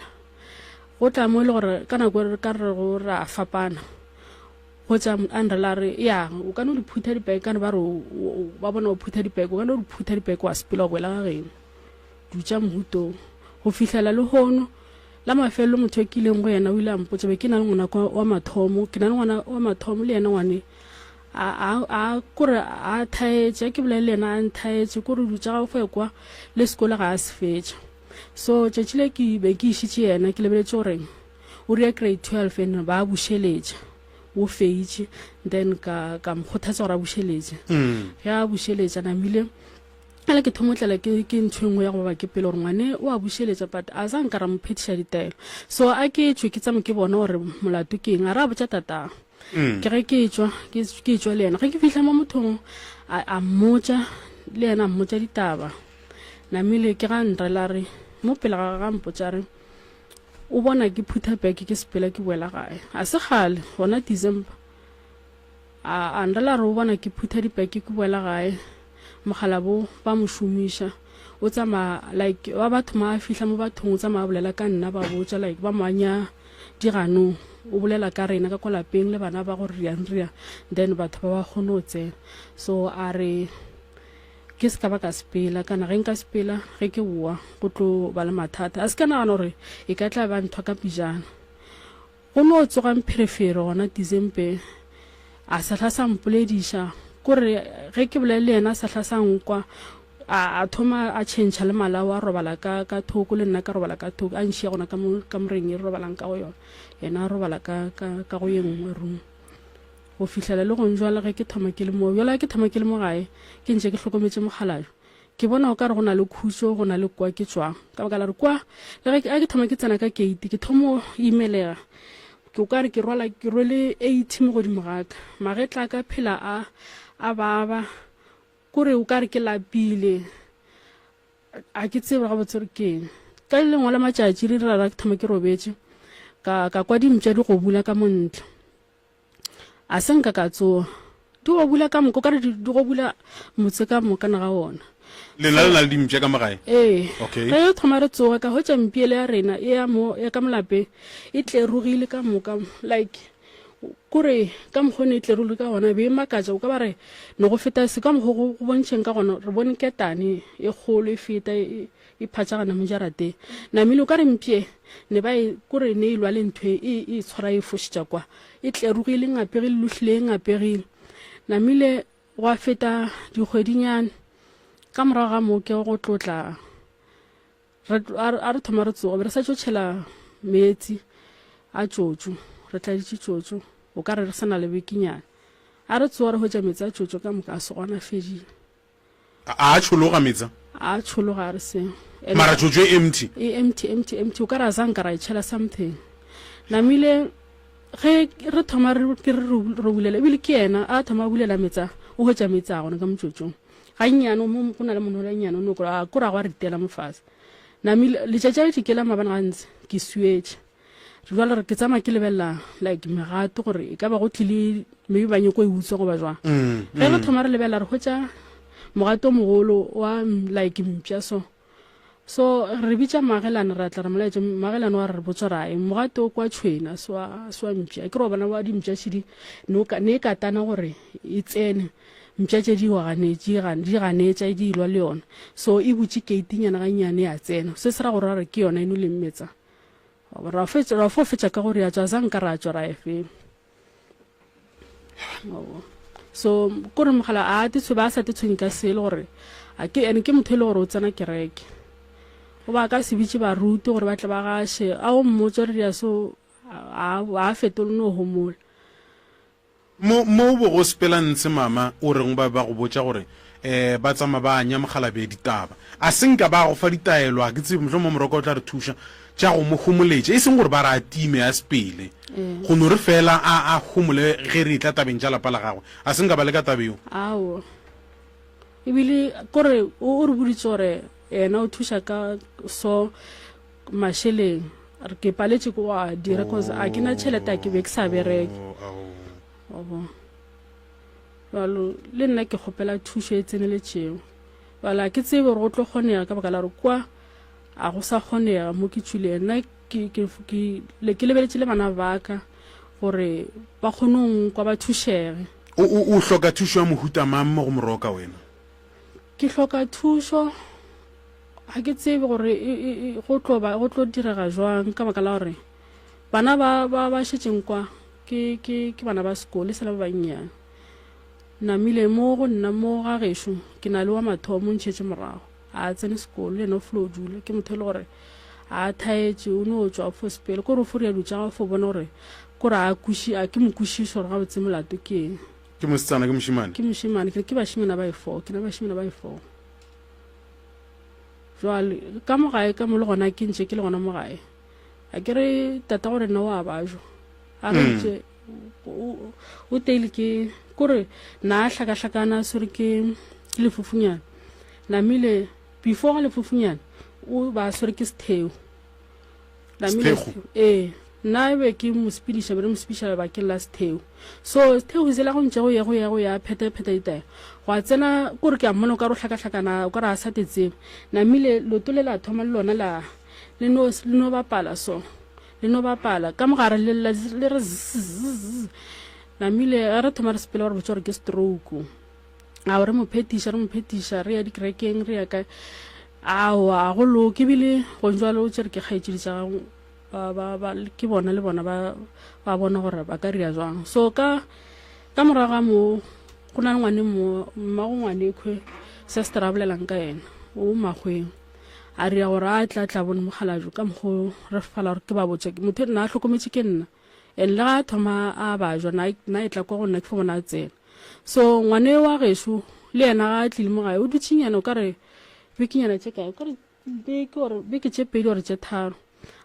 Go tla mo e le gore ka nako e re ka re go ra fapana. Go tša a nrela a re, Ya, o ka no di phutha dipeke, ka ne ba re ba bona o phutha dipeke, o ka no di phutha dipeke wa sepela wa boela ga geno. Dutša mohutong. Go fihlela lehono, la mafelelo motho e ke ileng go yena o ile a mpotša, be ke na le ngwana wa mathomo, ke na le ngwana wa mathomo le yena ngwane a a a kore a thaetše, a ke bolele le yena a nthaetše, kore dutša ga go ekwa le sekolo ga a se fetša. So tšatši le ke be ke išitše yena ke lebeletše gore o ria grade 12 and ba bušeletša o feitše then ka ka mo kgothatsa gore a bušeletše mm. ge a bušeletša namile ale ke thomo tlela ke ke ntho e nngwe ya go baba ke pele gore ngwane o a bušeletša but a sa nka ra mo phetiša ditaelo so a ke tšwe ke tsame ke bone gore molato ke eng a re a botša tatago mm. ke ge ke tšwa ke tšwa le yena ge ke fihla mo mothong a mmotša le yena a mmotša ditaba Namile ke ga nrela re mo pele ga ga mpotša re o bona ke phutha beke ke sepela ke boela gae. A se kgale gona December a a nrela re o bona ke phutha dipeke ke boela gae. Mokgalabo ba mo šomiša o tsamaya like ba batho ma fihla mo bathong o tsamaya bolela ka nna ba botša like ba mo anya diganong o bolela ka rena ka kwa lapeng le bana ba gore riang riang then batho ba ba kgone go tsena so a re Ke se ka ba ka sepela, kana ge nka sepela, ge ke boa, go tlo ba le mathata. A se ka nagana gore e ka tla ba nthwa ka pejana. Go no tsoga mpherefere gona December, a sa hla sa mpolediša. Kore ge ke bolela le yena a sa hla sa nkwa, a, a thoma a tšhentšha le malao a robala ka, ka thoko le nna ka robala ka thoko, a nšia gona ka mo kamoreng e re robalang ka go yona, yena a robala ka, ka, ka go ye nngwe room. Go fihlela le gong jwale ge ke thoma ke le mo, bjale ge ke thoma ke le mo gae, ke ntše ke hlokometše mokgalabje, ke bona o ka re go na le khutšo go na le kwa ke tšwang. Ka baka la gore kwa, le ge ke thoma ke tsena ka keiti, ke thomo imelega. Ke o ka re ke rwala, ke rwele 80 mo godimo ga ka. Magetla a ka phela a, a baba. Kore o ka re ke lapile. A ke tsebe gabotse gore ke eng. Ka le lengwe la matšatši re ra ke thoma ke robetše, ka, ka kwa dimpša di gobula ka mo ntle. A se nka ka tsoga. Di gobula ka moka, o ka re di, di gobula motse ka moka na ga wona. Lena le na le dimpša ka mo gae? Ee. Okay. Ge re thoma re tsoga, ka hwetša mpiele ya rena e ya mo, ya ka mo lapeng, e tlerogile ka moka, like, kore ka mokgwa o ne e tlerogile ka gona, e be e makatša, o ka ba re ne go feta se, ka mokgwa go, go bontšheng ka gona, re bone ketane e kgolo e feta, e, e phatšagana mo jarateng. Namile o ka re mpše ne ba e, kore ne e lwa le ntho e, e, e tshwara e fošetša kwa, e tlerogile, e ngapegile, lohlile e ngapegile. Namile gwa feta dikgwedinyana, ka morago ga moo ke go tlotla, re, a re, a re thoma re tsoga, be re sa tšo tšhela meetse a tšotšo, re tladitše tšotšo, o ka re re sa na le bekenyana. A re tsoga re hwetša meetse a tšotšo ka moka a se gona, a fedile. A a tšhologa meetse a? A a tšhologa a re seo. Mara tšotšo e empty? E empty, empty, empty. O ka re a zanka ra e tšhela something. Namile ge re thoma re ke re re bulela, ebile ke yena a thoma a bulela meetse a, o hwetša meetse a gona ka motšotšong. Gannyane mo go na le monola nyane o no kora, a kora gwa ritela mo fase. Namile letšatši a le dikela mabane gantsi ke swietše. Jwale re ke tsamaya ke lebelela like megato gore e ka ba go tlile maybe ba nyoko e utswa goba jwang. Ge re thoma re lebelela re hwetša mogato o mogolo wa like mpša so. So re bitša moagelane ra tla re molaetša moagelane wa re re botswa ra eng mogato o kwa tšhwene a se wa a se wa mpša ke re wa bona wa dimpša šidi ne o ka ne e katana gore e tsene mpša tše di wa ganetše di ganetša di ilwa le yona so e butše keitinyana gannyane ya tsena se se ra gore ra re ke yona e noleng metsa Ra fetša, ra fo fetša ka gore ya tšwa zanka ra tšwa ra ya feng. So kore mogala a te tshwe ba sa te tshwenye ka selo gore a ke ene ke motho e le gore o tsena kereke. O ba ka se bitše baruti gore ba tle ba gaše a o mmotse gore dia so a a fetole no homola. Mo, mo o bego o sepela ntshe, mama, o reng ba be ba go botša gore, eh, ba tsamaya ba anya mokgalabje ditaba? A se nka ba go fa ditaelo, ga ke tsebe, mohlomongwe Moroka o tla re thuša, tša go mo homoletša, e seng gore ba re a time, a sepele, go no re feela a, a homole ge re etla tabeng tša lapa la gagwe. A se nka ba leka taba yeo? Aowa. Ebile, kore, o, o re boditše gore yena o thuša ka so mašeleng. Re ke paletše ke go a dira cause a ke na tšhelete a ke be ke sa bereke. Wa bona. Bjalo le nna ke kgopela thušo e tseneletšego. Bjalo a ke tsebe gore go tlo kgonega ka baka la gore kwa a go sa kgonega mo ke tšwileng. Nna ke, ke, ke, le, ke lebeletše le bana ba ka gore ba kgone go nkwa ba thušege. O, o, o hloka thušo ya mohuta mang mo go Moroka wena? Ke hloka thušo Ga ke tsebe gore e, e, e, go tlo ba, go tlo direga jwang ka baka la gore bana ba, ba, ba šetšeng kwa ke, ke, ke bana ba sekolo, e sa le ba bannyane. Namile mo go nna mo ga gešo ke na le wa mathomo o ntšhetše morago, a tsene sekolo le yena o flo dula, ke motho e le gore a thaetše, o no tšwa o fo sepele, kore o fo ria dilo tša gagwe, o fo bona gore kore a kweši, a ke mo kwešiše gore gabotse molato ke eng. Ke mosetsana ke mošemane? Ke mošemane, ke re ke bašemane ba e four, ke na bašemane ba e four. Jwale ka mo gae ka mo le gona ke ntše ke le gona mo gae a ke re tata gore nna wa bajwa a re mm. ntše o teile ke kore na a hlakahlakana swere ke lefufunyana namile before ga lefufunyana o ba swere ke setheo Namile ee nna e be ke mo sepediša be re mo sepediša lebakeng la setheo so setheo sela go ntše go ye go ye go ya pheta pheta ditaelo gwa tsena kore ke a mmona o ka re o hlakahlakana o ka re a sa te tsebe namile loto le la thoma le lona la le no le no bapala so le no bapala ka mogare le lla le re zzz namile ge re thoma re sepela ba re botša gore ke stroke Ao re mo phetiša, re mo phetiša, re ya dikerekeng, re ya kae. Aowa, ga go loke. Ebile gong jwalo tše re ke kgaetšedi tša gago ba, ba, ba, ke bona le bona ba, ba bona gore ba ka ria jwang. So ka, ka morago ga moo, go na le ngwane mo, mmago ngwanekhwe, sister a bolelang ka yena, o makgweng. A ria gore a tla tla bone mokgalabje ka mokgo re fala gore ke ba botša. Motho nna a hlokometše ke nna. And le ga a thoma a bajwa na na e tla kwa go nna ke fo bona a tsena. So ngwane wa gešo le yena ga a tlile mo gae o dutšenyana o ka re bekenyana tše kae o ka re beke or beke tše pedi or tše tharo.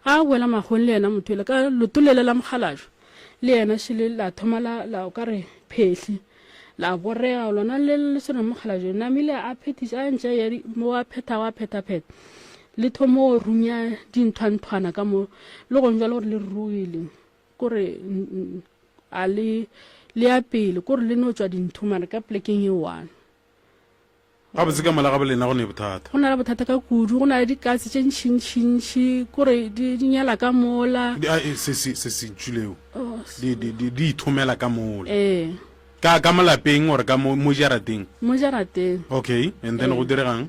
Ga a boela magong le yena motho ele ka loto lele la mokgalajwe le yena šele la thoma la la o ka re phehli la borega lona le le sone mokgalajwe namile a phethiša a ntše ya mo a phethago a phetha-phetha le thomo runya dinthwanthwana ka mo le gong jalo gore le rurugile kore a le le ya pele kore le no tšwa dintho mare ka plekeng e one. Gabotse ka mola ga bolena go ne bothata. Go na le bothata ka kudu, go na le dikatse tše ntšhintšhintšhi, kore di di nyala ka mola. Di, a, e, se, se, se, se ntšhuleo. Oh, Di, di, di, di ithomela ka mola. Ee. Ka, ka mo lapeng or ka mo, mo jarateng? Mo jarateng. Okay, and then Ee. go diregang?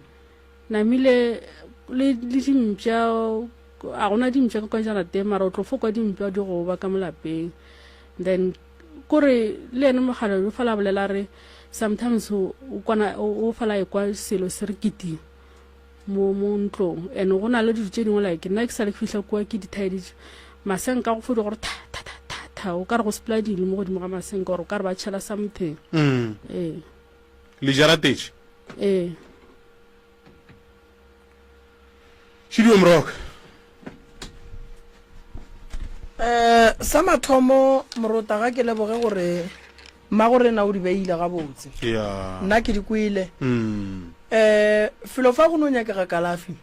Namile le, le dimpša, a gona dimpša ka kwa jarateng, mara o tlo fo kwa dimpša di goba ka mo lapeng. Then kore le yena mogala o fala bolela re sometimes o kwana o fala e kwa selo se re kiti mo mo ntlong and go na le dilo tše dingwe like nna ke sa le ke fihla kua ke di thaeditše masenka go fodi gore tha tha tha tha tha o ka re go sepela dilo mo godimo ga masenka gore o ka re ba tšhela something mm. ee le jaratetše ee Šidiwe Moroka. Eh, sa mathomo morota ga ke leboge gore mmago rena o di beile gabotse. Yeah. Nna ke di kwele. Mm. Eh, felo fa go no nyakega kalafi.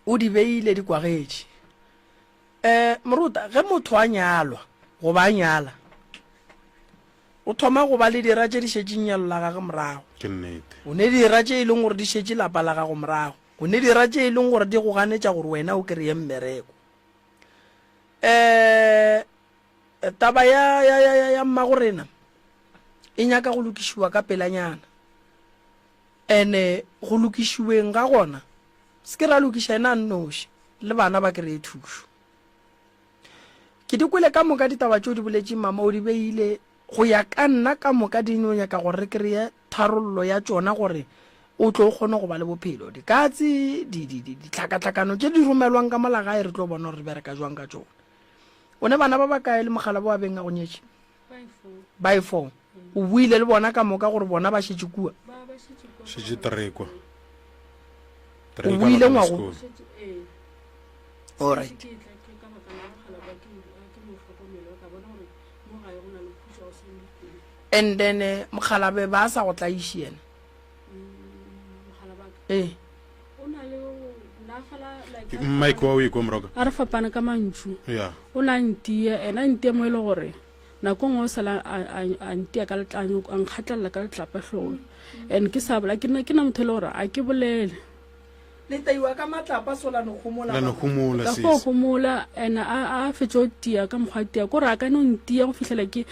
O di beile di kwagetše. Eh, morota ge motho a nyalwa goba a nyala o thoma go ba le dira tše di šetšeng nyalo la gage morago. Ke nnete. O ne dira tše e leng gore di šetše lapa la gago morago. O ne dira tše e leng gore di go ganetša gore wena o kreye mmereko. Um taba ya, ya, ya, ya, ya mmagorena e nyaka go lokišiwa ka pelanyana. Ene go lokišiweng ga gona, se ke ra lokiša ena a nnoši, le bana ba kreye thušo. Ke di kwele ka moka ditaba tšeo di boletšeng mama o di beile go ya ka nna ka moka di no nyaka gore re kreye tharollo ya tšona gore o tlo kgone go ba le bophelo. Dikatse, di, di, di, ditlhakatlhakano tše di romelwang ka mola gae re tlo bona gore re bereka jwang ka tšona. O ne bana ba bakae le mogala bo a beng a go nyetše? By four. O buile le bona ka moka gore bona ba šetše kua? Šetše trekwa. O buile ngwago? All right. And then eh, mokgalabe ba sa go tlaiše yena ee mike wa o ekwa moroka a re fapane ka mantšu ya o na ntia ena ntia mo e le gore nako nngwe o sala a ntia ka letlanyo a nkgatlelela ka letlapa hlogong and ke sa bola ke na motho e le gore a ke bolele Le taiwa ka matlapa so la no homola. La no homola Ka fo homola and a a fetše o tia ka mokgwa tia kore a ka no ntia go fihlela ke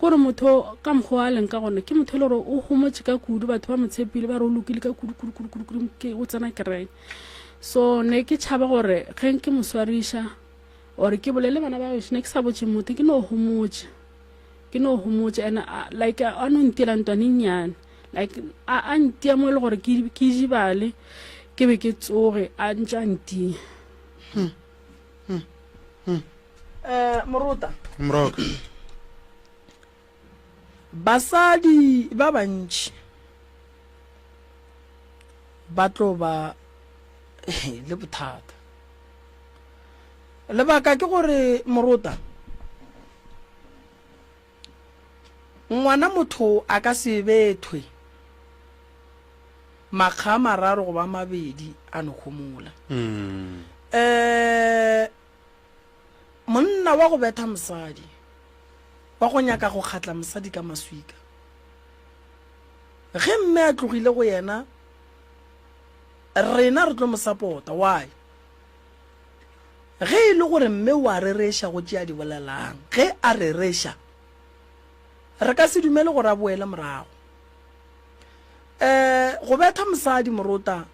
kore motho ka mokgwa a leng ka gona ke motho e le gore o homotše ka kudu batho ba mo tshepile ba re o lokile ka kudu kudu kudu kudu kudu ke o tsena kereke so ne ke tšhaba gore ge ke mo swariša or ke bolele bana ba gešo ne ke sa botše motho ke no homotše ke no homotše and like a no ntiela ntwane nnyane like a a ntia mo e le gore ke ke jibale ke be ke tsoge a ntse a ntia hmm. Hmm. Hmm. Eh, morota moroka basadi ba bantši ba tlo ba le bothata lebaka ke gore morota Ngwana motho a ka se bethwe makga a mararo goba a mabedi a no homola. Um monna wa go betha mosadi, wa go nyaka go kgatla mosadi ka maswika, ge mme a tlogile go yena, rena re tlo mo sapota. Why? Ge e le gore mme o a rereša go tše a di bolelang, ge a rereša, re ka se dumele gore a boele morago. Um go betha mosadi morota,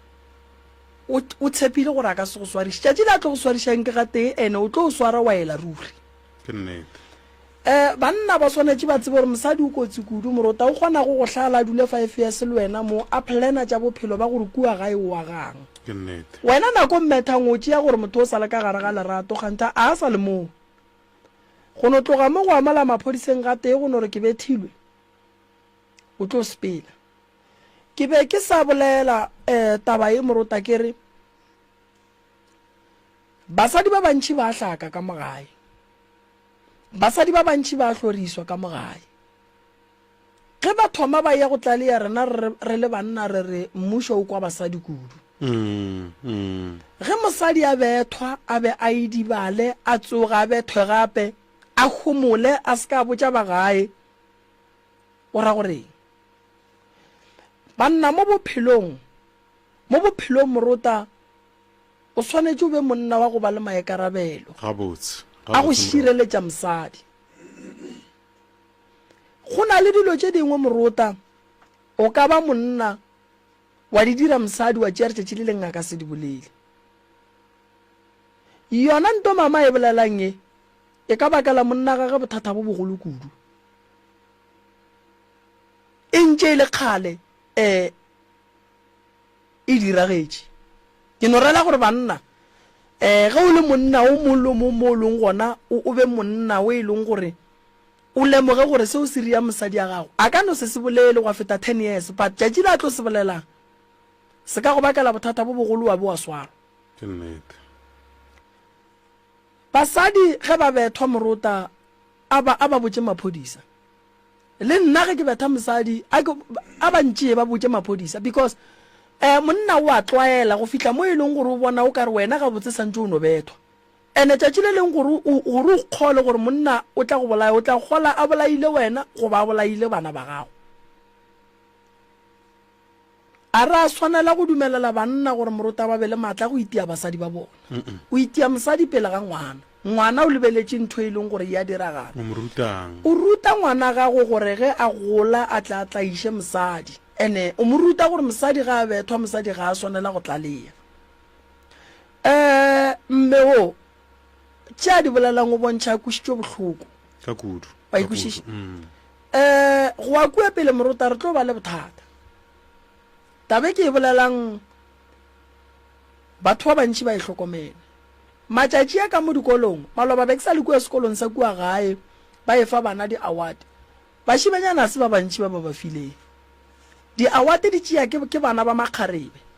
o, o tshepile gore a ka se go swariše. Tšatši le a tlo go swarišang ke gatee, ene o tlo o swara wa ela ruri. Ke nnete. Um banna ba swanetše ba tsebe gore mosadi o kotsi kudu. Morota o kgona go go hlala a dule five years le wena mo, a planner tša bophelo ba gore kua gae o agang. Ke nnete. Wena nako mmethang o tšea gore motho o sa le ka gare ga lerato kganthe a sa le moo. Go no tloga mo go amala maphodiseng gatee go no re ke bethilwe, o tlo sepela. Ke be ke sa bolela um taba ye morota ke re basadi ba bantši ba hlaka ka mo gae. Basadi ba bantši ba hloriswa ka mo gae. Ge ba thoma ba ya go tlaleya rena re le banna re re mmušo o kwa basadi kudu. Ge mosadi a bethwa a be a idibale a tsoga a bethwe gape a homole a se ka botša ba gae o ra goreng? Banna mo bophelong, mo bophelong morota o swanetše o be monna wa go ba le maikarabelo Gabotse, a go gabotse morota. šireletša mosadi. Go na le dilo tše dingwe morota o ka ba monna wa di dira mosadi wa tšea letšatši le leng a ka se di bolele. Yona nto mama e bolelang e, e ka bakela monna gage bothata bo bogolo kudu. E ntše e le kgale um e diragetše. Ke no rela gore banna um ge o le monna o mong le o mong mo o leng gona o be monna o e leng gore o lemoge gore seo se ria mosadi ya gago. A ka no se se bolele gwa feta 10 years but tšatši le a tlo se bolelang se ka go bakela bothata bo bogolo wa be wa swarwa. Ke nnete. Basadi ge ba bethwa morota a ba a ba botše maphodisa. Le nna ge ke betha mosadi a ke a ba ntšee ba botše maphodisa because eh monna o a tlwaela go fihla mo e leng gore o bona o ka re wena gabotse santše o no bethwa. Ene tšatši le leng gore o gore o kgole gore monna o tla go bolaya o tla kgola a bolaile wena goba a bolaile bana ba gago. A re a swanela go dumelela banna gore morota ba be le maatla a go itia basadi ba bona. O itia mosadi pele ga ngwana. Ngwana o lebeletše ntho e leng gore e a diragala. O mo rutang? O ruta ngwana gago gore ge a gola a tle a tlaiše mosadi. Ene o mo ruta gore mosadi ge a bethwa mosadi ga a swanela go tlalea. Um mme wo tše a di bolelang o bontšha a kwešitšwe bohloko. Ka kudu. Wa ikwešiša? Um go a kua pele morota re tlo ba le bothata. Taba e ke e bolelang batho ba bantši ba e hlokomele. Matšatši a ka mo dikolong, maloba be ke sa le kua sekolong sa kua gae ba efa bana di-award. Bašimanyana ga se ba bantši ba ba ba fileng. Di-award di tšea ke, ke bana ba makgarebe.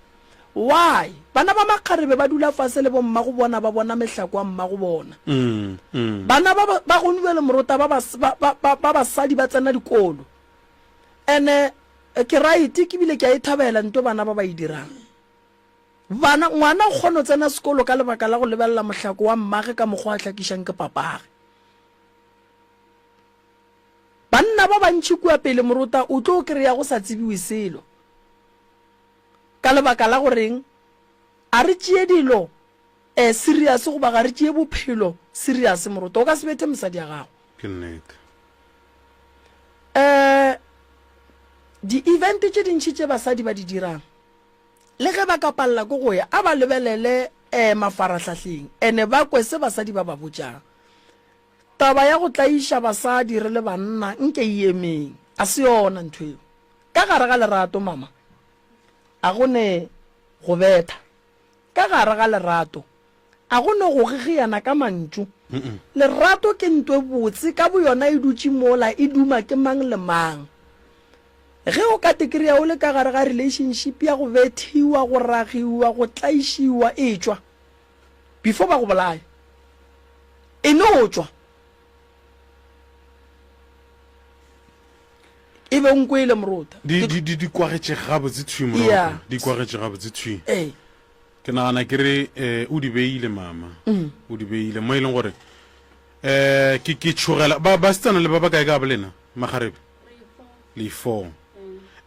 Why? Bana ba makgarebe ba dula fase le bommago bona ba bona mehlako ya mmago bona. Bana ba, ba, ba gone bjale morota ba, ba, ba, ba, ba basadi ba tsena dikolo. Ene ke right ke bile ke a e thabela nto bana ba ba e dirang. Bana, ngwana o kgona go tsena sekolo ka lebaka la go lebelela mohlako wa mmage ka mokgwa a hlakišang ke papage. Banna ba bantši kua pele morota o tlo kry-a go sa tsebiwe selo. Ka lebaka la goreng a re tšee dilo eh serious goba ga re tšee bophelo serious morota o ka se bethe mosadi ya gago. Ke nnete. Eh di-event tše dintši tše basadi ba di dirang le ge ba ka palela ko go ya a ba lebelele eh mafarahlahleng ene ba kwe se basadi ba ba botšang. Taba ya go tlaiša basadi re le banna nke e emeng a se yona ntho eo. Ka gare ga lerato mama a go ne go betha. Ka gare ga lerato a go no go gigiana ka mantšu. Lerato ke nto e botse ka boyona e dutše mola e duma ke mang le mang. Ge o ka tekrea o le ka gare ga relationship ya go bethiwa, go ragiwa, go tlaišiwa, etšwa before ba go bolaya. E no tšwa. E be o nkwele morota. Di, di, di, di kwagetše gabotse thwi morota. Yeah. Di kwagetše gabotse thwi. Ee. Ke nagana ke re eh, o di beile mama. Mm. O di beile mo e leng gore eh ke ke tšhogela ba basetsana le ba ba kae ka bolena magarebe le four.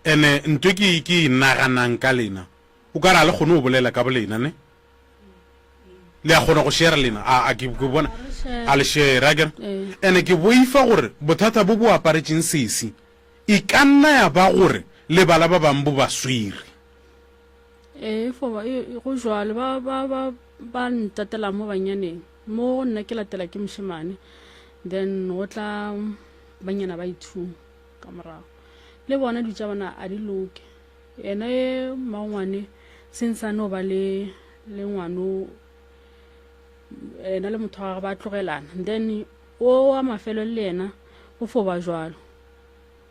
Ene ntwe ke ke e naganang ka lena. O ka re a le kgone go bolela ka bolena ne? Le a kgona go share lena a a ke ke bona a le share a kere. Ene ke boifa gore bothata bo bo aparetšeng sesi e ka nna ya ba gore le bala ba bang bo ba swere. Ee, fo ba e, go jwalo ba ba ba ba ntatela mo banyaneng mo go nna ke latela ke mošemane then go tla banyana ba ithu ka morago le bona dilo tša bona a di loke yena e mmangwane since a no ba le le ngwano ena le motho wa gagwe ba tlogelana then. O wa mafelo le yena go fo ba jwalo.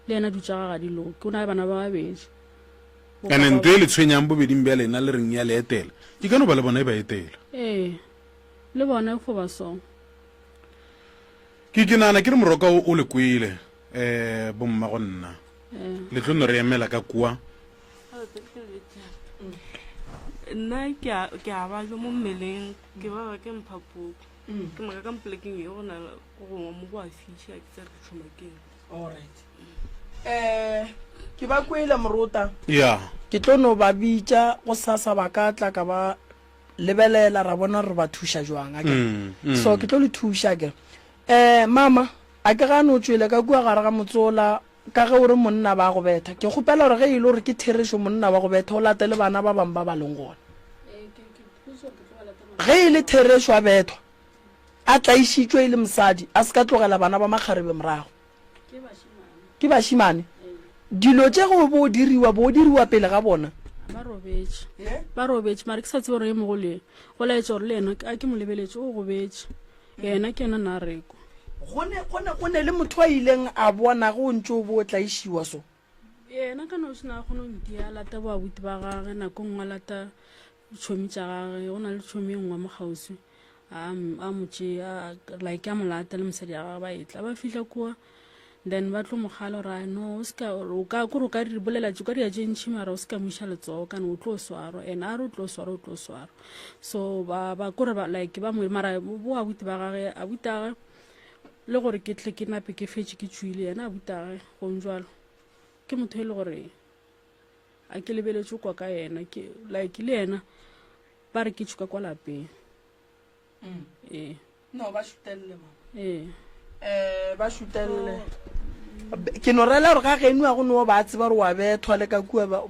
Le yena dutša ga ga di loke. O na le bana ba babedi. Ene ntho e le tshwenyang bobeding bja lena le reng ya le etela, e ka no ba le bona e ba etela. Ee, le bona e fo ba so. Ke ke nagana ke re moroka o o le kwele, eh, bomma go nna. Le tlo no re emela ka kua. Nna ke a ke a babja mo mmeleng, ke baba ke mphapoku. Ke moka ka mpolekeng ye go na le go gongwe mo go a fiša ke tsere ke tšhoma ke eng. Alright. Eh, ke ba kwele morota. Ya. Ke tlo no ba bitša go sasa ba ka tla ka ba lebelela ra bona re ba thuša jwang a ke. Mm, mm. So ke tlo le thuša ke. Eh mama, a ke gane o tšwele ka kua gare ga motsola ka ge o re monna ba go betha. Ke kgopela gore ge e le gore ke therešo monna wa go betha o latele bana ba bangwe ba ba leng gona. Ge e le therešo a bethwa, a tlaišitšwe e le mosadi, a se ka tlogela bana ba makgarebe morago. Ke bašemane. Dilo tše ge o bo diriwa, bo diriwa pele ga bona. Ba robetše. Ba robetše, mara ke sa tsebe gore ye mogolo ye, go laetša gore le yena a ke mo lebeletše, o gobetše. Yena ke yena na rekwa. Go ne, go ne, go ne le motho a ileng a bona ge o ntše o bo o tlaišiwa so. Yena ka noši na kgone go ntia, a lata boabuti ba gage, nako nngwe a lata ditšhomi tša gage, go na le tšhomi e nngwe mo kgauswi, a, a mo tšea, like a mo lata le mosadi ya gage ba etla, ba fihla kua, then ba tlo mo kgala gore no, o seka, o ka, kore o ka di bolela, o ka dia tše ntši mara o seka mo iša letsogo, kana o tlo swarwa, and a re o tlo swarwa, o tlo swarwa. So ba, ba kore ba, like ba mo, mara bo abuti ba gage, abuti a gage, le gore ke tle ke nape ke fetše ke tšwile, yena abuti a gage, gong jwalo, ke motho e le gore a ke lebeletše kwa ka yena ke like le yena ba re ke tšhuka kwa lapeng mm. ee no ba šutelele mama ee eh ba šutelele ke no rela gore ga geno a go no ba tseba gore wa bethwa le ka kua ba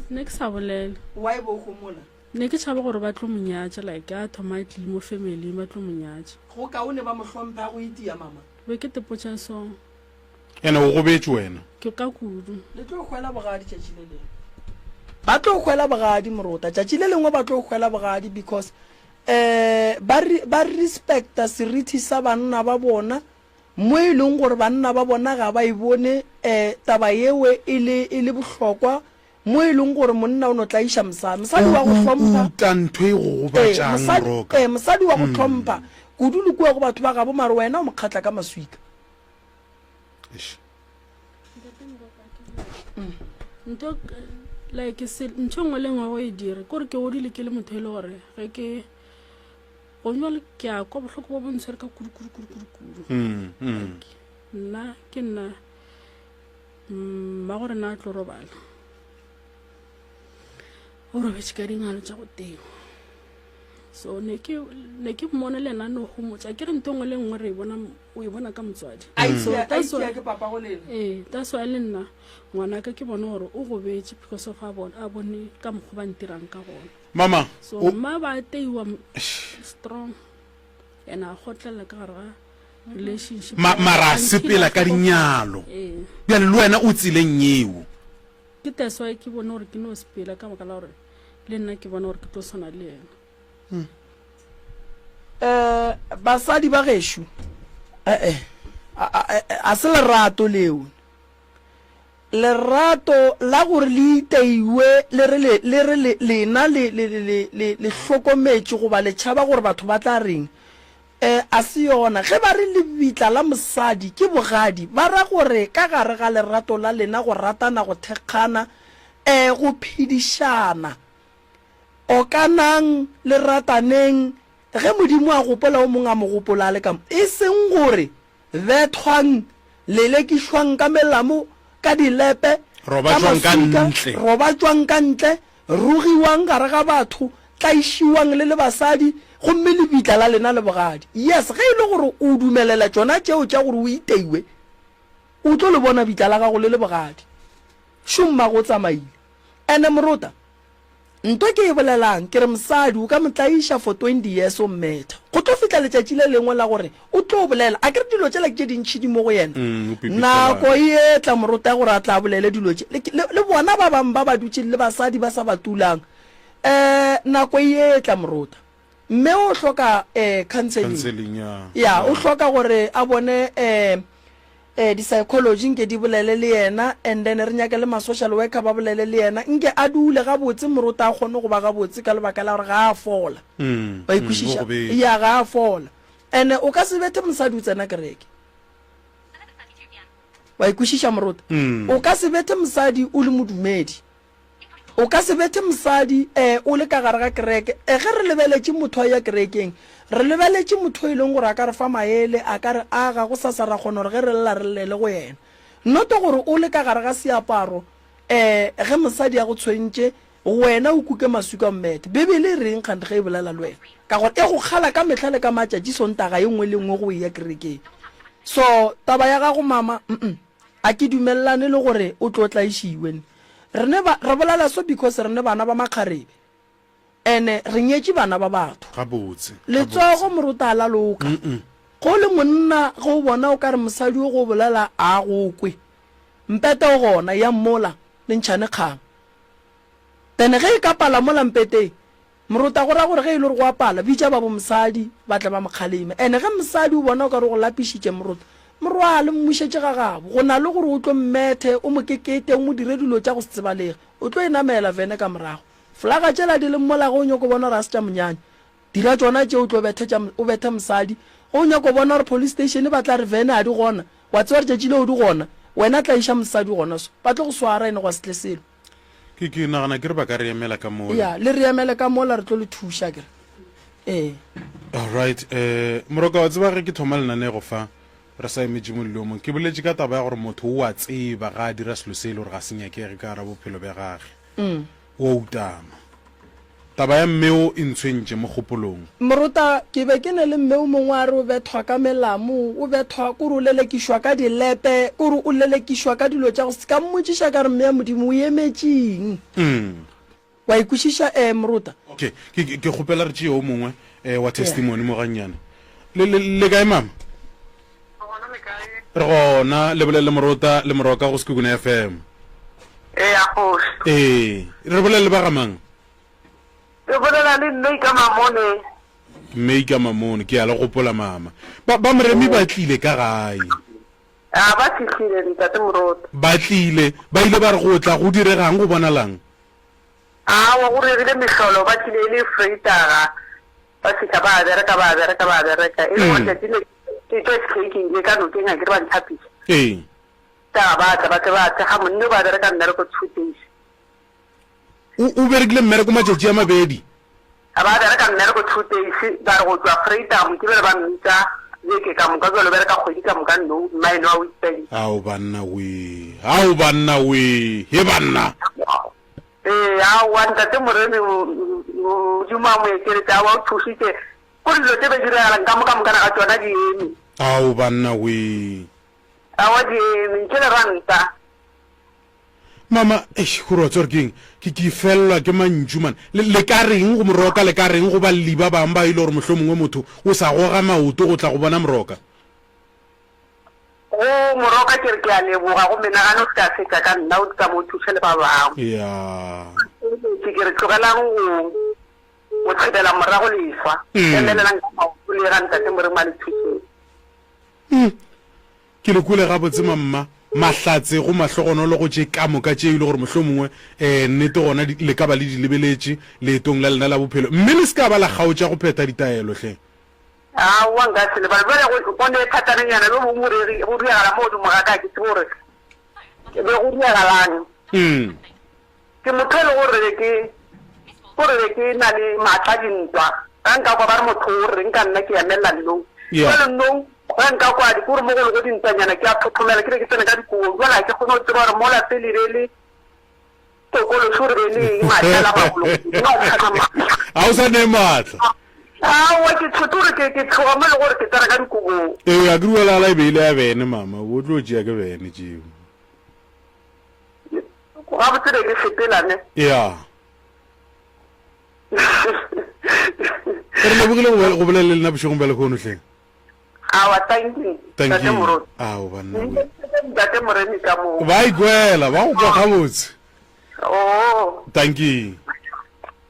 ne ke sa bolela why bo gomola ne ke tšhaba gore ba tlo monyatša like a thoma e tlile mo family ba tlo monyatša go kaone ba mo hlompha go itia mama be ke tepotša so Ene o gobetše wena. Ke ka kudu. Le tlo hwela bogadi tšatši le lengwe. Ba tlo hwela bogadi morota. Tšatši le lengwe ba tlo hwela bogadi because eh ba ba respecta serithi sa banna ba bona mo e leng gore banna ba bona ga ba e bone eh taba yewe e le e le bohlokwa mo e leng gore monna o no tlaiša mosadi. Mosadi wa go hlompha. Uta ntho e go gobatšang Moroka. Eh mosadi wa go hlompha kudu le kua go batho ba gabo mare wena o mo kgatla ka maswika. Ntho like se ntho nngwe le nngwe go e dire kore ke godile ke le motho e le gore ge ke go jwale ke a kwa bohloko bo bo ntshwere ka kudu kudu kudu kudu kudu mm, mm. nna ke nna mma gore na tlo robala o robetše ka dingalo tša go teng so ne ke ne ke mmone le ena no homotša ke re ntho nngwe le nngwe re e bona o e bona ka motswadi so that's why ke papa go lena ee that's why le nna ngwanaka ke bone gore o gobetše because of a bone a bone ka mokgwa ba ntirang ka gona mama so mma ba teiwa strong and a kgotlelela ka gare ga relationship Ma, mara a sepela ka dinyalo ee bjale le wena o tseleng yeo Ke that's why ke bone gore ke no sepela ka baka la gore le nna ke bona gore ke tlo swana le yena. Eh, basadi ba gešo, eh, eh, a se lerato leo. Lerato la gore le iteiwe le re le, le re le, lena le, le, le, le, le hlokometše goba le tšhaba gore batho ba tla reng, E, a se yona. Ge ba re lebitla la mosadi ke bogadi, ba ra gore ka gare ga lerato la lena go ratana, go thekgana, e, go phedišana. Okanang, le rataneng, ge Modimo a gopola o mongwe a mo gopola a le ka mo. E seng gore Bethwang, lelekišwang ka melamo, ka dilepe, ka Robatšwang ka maswika, ntle. robatšwang ka ntle, rogiwang gare ga batho, tlaišiwang le le basadi, gomme lebitla la lena le bogadi. Yes, ge e le gore o dumelela tšona tšeo tša gore o iteiwe, o tlo le bona bitla la gago le le bogadi. Šo mmago o tsamaile. Ene morota, Nto ke e bolelang, ke re mosadi o ka mo tlaiša for 20 years o mmetha. Go tlo fihla letšatši le lengwe la gore o tlo bolela. Akere dilo tšela ke tše dintši di mo go yena. Nako e etla morota ya gore a tla a bolele dilo tše. Le, le, le bona ba bang ba ba dutšeng le basadi ba sa ba tulang. Um nako e etla morota. Mme o hloka um counseling. Counseling, ya. Ya, o hloka gore a bone um um di-psychology nke di bolele le yena and then re nyake le ma-social worker ba bolele le yena nke a dule gabotse morota a kgone go ba gabotse ka lebaka la gore ga a fola. Mm, Wa mm, ikwešiša? o gobetše. Ya, ga a fola. And-e o ka se bethe mosadi o tsena kereke. Wa ikwešiša morota? Mm. O ka se bethe mosadi o le modumedi. O ka se bethe mosadi e o le ka gare ga kereke. E ge re lebeletše motho a eya kerekeng, re lebeletše motho e leng gore a ka re fa maele, a ka re aga, gosasa ra kgona gore ge re lla re llele go yena. Noto gore o le ka gare ga seaparo, e ge mosadi a go tshwentše, wena o kuke maswika o mmethe. Bibele e reng kganthe ge e bolela le wena? Ka gore e go kgala ka mehla le ka matšatši Sontaga ye nngwe le ye nngwe go eya kerekeng. So taba ya gago mama, mm. A ke dumelelane le gore o tlo tlaišiwe ne. Re ne ba, re bolela so because re ne bana ba makgarebe. Ene re nyetše bana ba batho. Gabotse. Letsogo moruta a la loka. Ge o le monna ge o bona o ka re mosadi o go bolela a go kwe. Mpete o gona, yang mola le ntšhane kgang. Then ge e ka pala mola mpeteng, Morota go ra gore ge e le gore go a pala, bitša ba bo mosadi ba tle ba mo kgaleme. Ene ge mosadi o bona o ka re o go lapišitše morota, mo rwale, mmušetše ga gabo. Go na le gore o tlo mmethe, o mo kekete, o mo dire dilo tša go se tsebalege. O tlo e namela vene ka morago. Folaga tšela di leng mola ge o nyako bona gore ga se tša monyanya. Dira tšona tše o tlo bethe tša, o bethe mosadi. Ge o nyako bona gore police station ba tla re vene ga di gona, wa tseba gore tšatši leo di gona, wena tlaiša mosadi gona so. Ba tlo go swara ene gwa se tle selo. Ke, ke nagana ke re ba ka re emela ka mola. Ya, le re emele ka mola, re tlo le thuša, ke re. Ee. Alright, eh, Moroka, wa tseba ge ke thoma lenanego fa, re sa emetše mollo mo, ke boletše ka taba ya gore motho o a tseba ga a dira selo se e le gore ga se nyakege ka gara bophelo bja gage. O a utama. Taba ya mmeo e ntshwentše mo kgopolong. Morota, ke be ke ne le mme o mongwe a re o bethwa ka melamo, o bethwa kore o lelekišwa ka dilepe, kore o lelekišwa ka dilo tša go se. Ka mmotšiša ka re, Mme ya Modimo, o emetšeng? Wa e kwešiša? Ee, Morota. Okay, ke, ke, ke kgopela re tšee o mongwe eh, wa testimony mo gannyane. Le, le, le kae mama? Re gona le kae? Re gona, le bolele le Morota le Moroka go Sekhukhune FM. Ee, a kgoši. Ee, re bolele le ba ga mang? Ke bolela le Mme Ika Mamone. Mme Ika Mamone, ke a le gopola mama. Ba, ba Moremi ba tlile ka gae. A ba fihlile, Ntate Morota. Ba tlile, ba ile ba re go tla go diregang go bonalang? Aowa, go diregile mehlolo, ba tlile e le Freitaga, ba fihla ba bereka, ba bereka, ba bereka. E le gore tšatši le ke tšwa SK ke ile ka nokeng a ke re ba ntlhapiša. Ee. Taga ba tla, ba tle ba thekga monne o ba bereka mmereko two days. O, o berekile mmereko matšatši a mabedi? A ba bereka mmereko two days, ba re go tšwa Freitaga Mokibelo ba mmitša beke ka moka, bjalo o bereka kgwedi ka moka no, mmaeno a o itseng. Ao banna wee, ao banna wee, he banna! Ee, aowa ntate Moremi, Modimo a mo ekeletše, aowa o thušitše, kore dilo tše be diregalang ka mo ka mokana ga tšona di eme. Ao banna wee. Aowa di eme, ntle le ranta. Mama, eish, gore wa tseba gore ke eng? Ke, ke felelwa ke mantšu, man. Le, le ka reng go Moroka, le ka reng go balli ba bangwe ba e le gore mohlomongwe motho o sa goga maoto go tla go bona Moroka? Go Moroka ke re ke a leboga, go menagano o se ka fetša ka nna, o tsamee o thuše le ba bangwe. Ya. Ke ke re tlogelang go, go thibela morago leswa, emelelang ka maoto le ye ga Ntate Morimo a le thušeng. Mm. Ke le kwele gabotse mamma. Mahlatse go mahlogonolo go tše ka moka tše e le gore mohlomongwe um nnete gona le ka ba le di lebeletše leetong la lena la bophelo. Mme le se ka ba la kgaotša go phetha ditaelo hle. Aowa nka se lebale. Bjale go, go ne thatanonyana bjo bongwe bo regi, go diragala mo godimo ga ka, ga ke tsebe gore be go diragalang. Mm. Ke motho e le gore be ke, gore be ke na le maatla a dintwa. Ga nka kwa ba re motho o reng ka nna, ke emelela nou. Yeah. Jwale nou ge nka kwa di kore mo go lego dintwanyana ke a thothomela, ke be ke tsene ka dikobong. Jwale ga ke kgone go tseba gore mola pele be le tokološi gore be le eng, maatla a magolo. Nna o tlhaka maatla. Ga o sa ne maatla. Aowa ke tshote gore ke, ke tshoga mo e le gore ke tsena ka dikobong. Ee, a ke re welala e be e le ya bene mama, o tlo tšea ke bene tšeo. Gabotse be ke sepela ne. Ya. Re lebogile go go bolela le lena bošegong bja lehono hleng. Awa, thank you. Thank Ntate you. Moruti. Ao banna we. Ntate Moremi ka moo. Ba ikwela, ba go kwa gabotse. Oh, Thank you.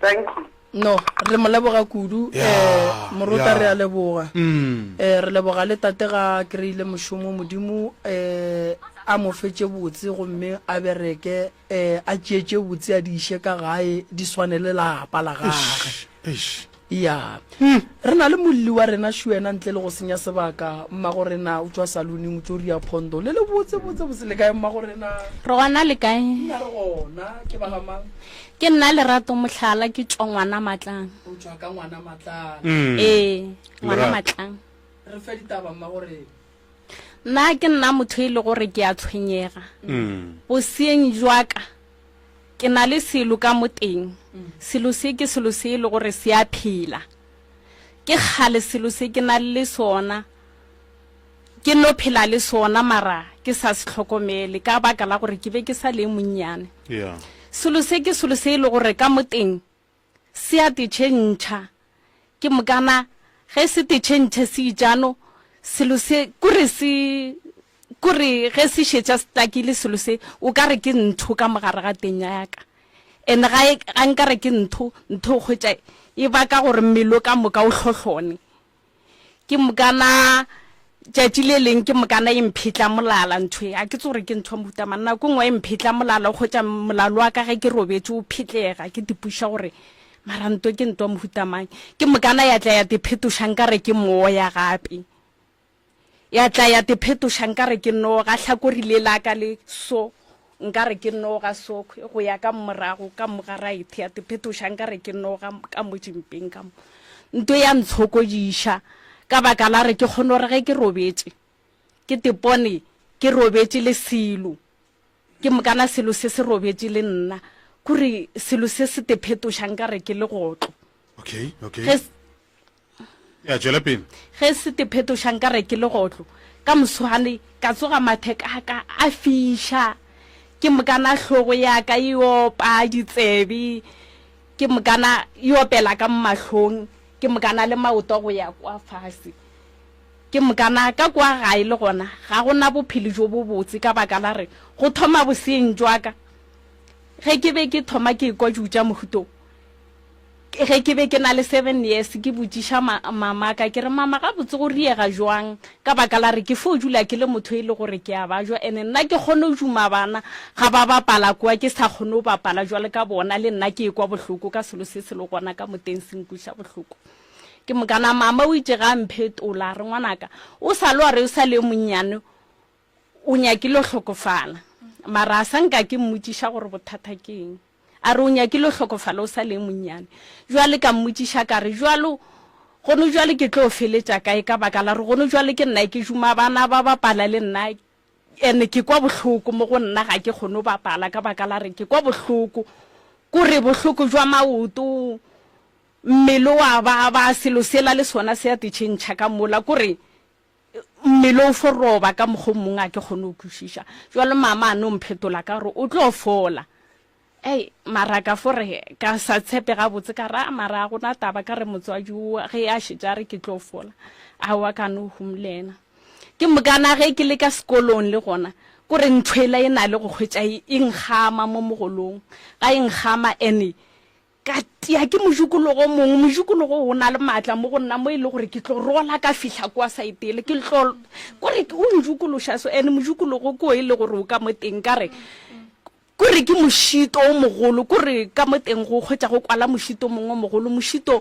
thank you. No, re mo leboga kudu. Ya, Eh, Morota ya. re a leboga. Mm. Eh, re leboga le tate ga a kry-ile mošomo, Modimo eh, a mo fe tše botse gomme a bereke eh, a tšee tše botse a di iše ka gae di swane le lapa la gage. Eish, eish. Ya. Re na le molli wa rena Shuena ntle le go senya sebaka. Mmago rena o tšwa saluning o tšo ria phondo. Le le botse botse botse le kae mmago rena? Re gona le kae? Nna re gona. Ke ba ga mang? Ke nna Lerato Mohlala ke tšwa ngwana Matlang. O tšwa ka ngwana Matlang. Ee, ngwana Lerato. Matlang. Re fe ditaba mmago rena. Nna ke nna motho e le gore ke a tshwenyega. Boseeng jwa ka Ke na le selo ka mo teng. Selo se ke selo se e le gore se a phela. Ke kgale selo se ke na le sona. Ke no phela le sona mara ke sa se hlokomele ka baka la gore ke be ke sa le monnyane. Yeah. Selo se ke selo se e le gore ka mo teng se a te tšhentšha. Ke mokana ge se te tšhentšhe se itšano, selo se kore se kore ge se šetša se takile selo se o ka re ke ntho ka mogare ga teng ya ka. And ga e ga nka re ke ntho, ntho o hwetša e baka gore mmele ka moka o hlohlone. Ke mokana tšatši le leng ke mokana e mphetla molala ntho e, a ke tse gore ke ntho ya mohuta mang. Nako nngwe e mphetla molala, o hwetša molalo wa ka ge ke robetše o phetlega, ke tipuša gore mara nto ke nto ya mohuta mang. Ke mokana ya tla ya te phetoša nkare ke moya gape. Ya tla ya te phetoša nkare ke noga, hlakori le la ka le so nkare ke noga so go ya ka morago ka mo ga right, ya te phetoša nkare ke noga ka mo jimpeng ka mo. Nto ya ntshokodiša ka baka la re ke kgone gore ge ke robetše ke te pone ke robetše le selo, ke mokana selo se se robetše le nna, kore selo se se te phetoša nkare ke legotlo. Okay, okay. Ge Ya, tšwela pele. Ge se te phetoša nkare ke legotlo, ka moswane ka tsoga matheka a ka a fiša, ke mokana hlogo ya ka e opa ditsebe, ke mokana e opela ka mo mahlong, ke mokana le maoto go ya kwa fase. Ke mokana ka kwa gae le gona ga go na bophelo jo bobotse ka baka la re go thoma boseeng jwa ka ge ke be ke thoma ke ekwa dijo tša mohuta wo. Ge ke be ke na le seven years, ke botšiša ma, mamaka, ke re, Mama, gabotse go riega jwang? Ka baka la re ke fo dula ke le motho e le gore ke a bajwa, ene nna ke kgone go duma bana ga ba bapala kua, ke sa kgone go bapala jwale ka bona, le nna ke ekwa bohloko ka selo se se le gona ka mo teng se nkweša bohloko. Ke mokana mama o itše ga a mphetola, a re, Ngwanaka, o sa le wa re o sa le yo monnyane, o nyakile go hlokofala. Mara a sa nka ke mmotšiša gore bothata ke eng. A re o nyakile go hlokofala o sa le monnyane. Bjale ka mmotšiša ka re, Bjalo, gono bjale ke tlo feletša kae ka baka la gore gono bjale ke nna ke šoma, bana ba bapala le nna, and ke kwa bohloko mo go nna ga ke kgone go bapala ka baka la gore ke kwa bohloko, kore bohloko jwa maoto, mmele wa baba, selo sela le sona se a te tšhentšha ka mola, kore Mmele o fo roba ka mokgwa o mongwe a ke kgone go kwešiša. Jwale mama a no mphetola ka gore o tlo fola. Ei, mara ka fo re ka sa tshepe gabotse ka re a mara a gona taba ka re motswadi o ge a šetše a re ke tlo fola. Aowa ka no hum le yena. Ke mokana ge ke le ka sekolong le gona kore ntho ela e na le go hwetša e nkgama mo mogolong. Ga e nkgama ene Ka tia ke mojikologo o mongwe, mojikologo o na le maatla mo go nna mo e le gore ke tlo rola ka fihla kwa saetele, ke tlo kore o njikološa so, and mojikologo ko e le gore o ka mo teng ka re kore ke mošito o mogolo, kore ka mo teng go hwetša go kwala mošito mongwe o mogolo, mošito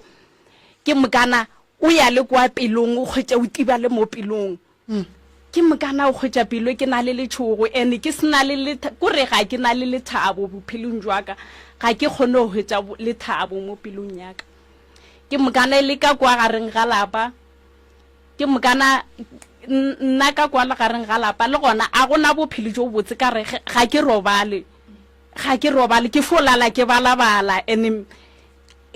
ke mokana o ya le kwa pelong o hwetša o tiba le mo pelong. Ke mokana o hwetša pelo ke na le letšhogo and ke se na le letha kore ga ke na le lethabo bophelong jwa ka, ga ke kgone go hwetša lethabo mo pelong ya ka. Ke mokana e le ka kwa gareng ga lapa, ke mokana nna ka kwa gareng ga lapa le gona a gona bophelo jo botse ka re ga ke robale, ga ke robale ke fo lala ke balabala and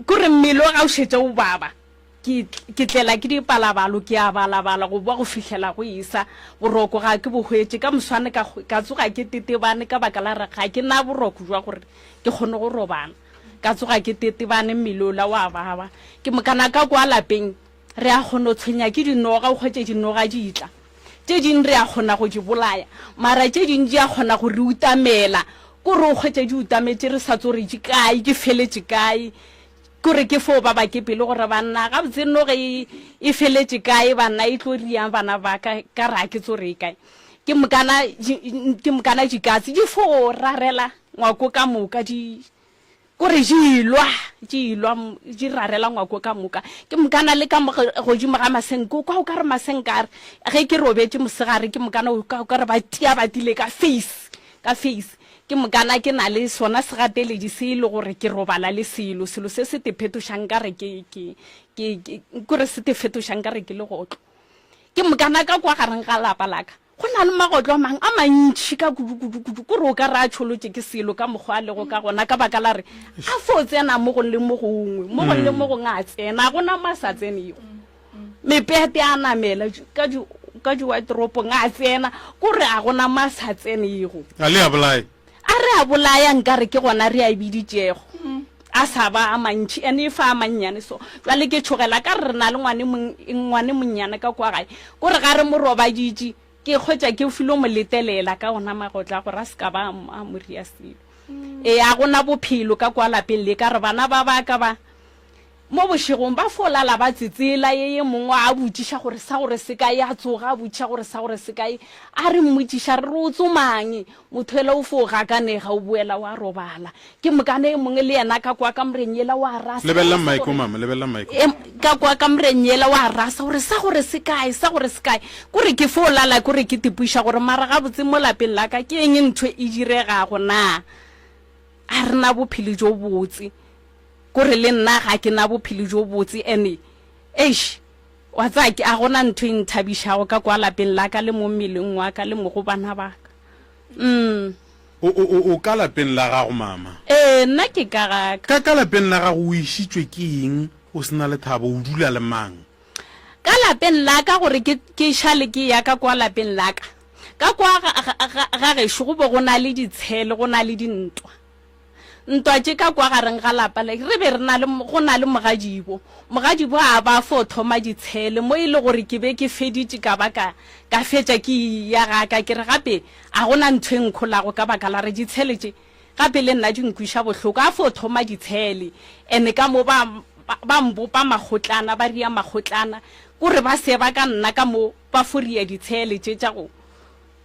kore mmele o ga o šetše o baba. Ke, ke tlela ke dipalabalo, ke a balabala go boa go fihlela go esa. Boroko ga ke bo hwetše. Ka moswane ka, ka tsoga ke tetebane ka baka la re ga ke na boroko jwa gore ke kgone go robala. Ka tsoga ke tetebane, mmele ola wa baba. Ke mokana ka kwa lapeng re a kgona go tshwenya ke dinoga, o hwetše dinoga di tla. Tše ding re a kgona go di bolaya, mara tše ding di a kgona go re utamela. Kore o hwetše di utametše re sa tso re di kae, di feletše kae. Kore ke fo ba ba ke pelo gore banna gabotse noge e, e feletše kae banna e tlo riang bana ba ka ka re a ke tso re e kae. Ke mokana ke mokana dikatse di fo rarela ngwako ka moka di kore di lwa di lwa di rarela ngwako ka moka. Ke mokana le ka mo godimo ga masenke o kwa o ka re masenke a re ge ke robetše mosegare ke mokana o kwa o ka re ba tia ba tile ka face ka face. Ke mokana ke na le sona segateledi se e le gore ke robala le selo, selo se se te phetoša nkare ke, ke, ke, ke, kore se te fetoša nkare ke legotlo. Ke mokana ka kwa gareng ga lapa la ka, go na le magotlo a mang a mantši ka kudu, kudu, kudu, kore o ka re a tšholotše ke selo ka mokgwa a lego ka gona, ka baka la re a fo tsena mo gong le mo gongwe, mo gong le mo gongwe a tsena, ga go na mo a sa tsenego. Mepete a namela ka di ka diwateropong a tsena, kore a gona mo a sa tsenego. A le a bolaya? A re a bolaya nkare ke gona re a biditšego. A sa ba a mantši ene e fa a mannyane so. Jwale ke tšhogela ka re re na le ngwane ngwane monnyane ka kwa gae. Kore ga re mo robaditše ke kgwetša ke filo mo letelela ka ona magotlo a gore a se ka ba a mo ria selo. Ee a gona bophelo ka kwa lapeng le ka re bana ba ba ka ba Mo bošegong ba fo lala ba tsetsela, ye ye mongwe a botšiša gore sa gore se kae, a tsoga a botšiša gore sa gore se kae, a re mmotšiša re re o tsomang, motho yela o fo gakanega o boela wa robala. Ke mokane e mongwe le yena ka kwa kamoreng yela wa rasa, Lebelela sa mic o gore mama, lebelela mic. E, ka kwa kamoreng yela wa rasa gore sa gore se kae, sa gore se kae. Kore ke fo lala kore ke tipuša gore mara gabotse mo lapeng la ka ke eng ntho e diregago na? A re na bophelo jo botse. Kore le nna ga ke na bophelo jo botse and eish wa tseba ke a gona ntho e nthabišago ka kwa lapeng la ka le mo mmeleng wa ka le mo go bana ba ka. Mm. O, o, o, o ka lapeng la gago mama? Ee, nna ke ka ga ka. Ka, ka lapeng la gago o išitšwe ke eng o se na lethabo, o dula le mang? Ka lapeng la ka gore ke, ke šale ke ya ka kwa lapeng la ka. Ka kwa ga, ga, ga, ga gešo go be go na le ditshele, go na le dintwa. Ntwa tše ka kwa gareng ga lapa le, re be re na le, go na le mogadibo. Mogadibo a ba fo thoma ditshele, mo e le gore ke be ke feditše ka ba ka, ka fetša ke eya ga ka, ke re gape a go na ntho e nkholago ka baka la re ditshele tše gape le nna di nkwiša bohloko. A fo thoma ditshele, ene ka mo ba, ba, ba mbopa makgotlana, ba ria makgotlana, kore ba seba ka nna ka mo ba fo ria ditshele tše tša go,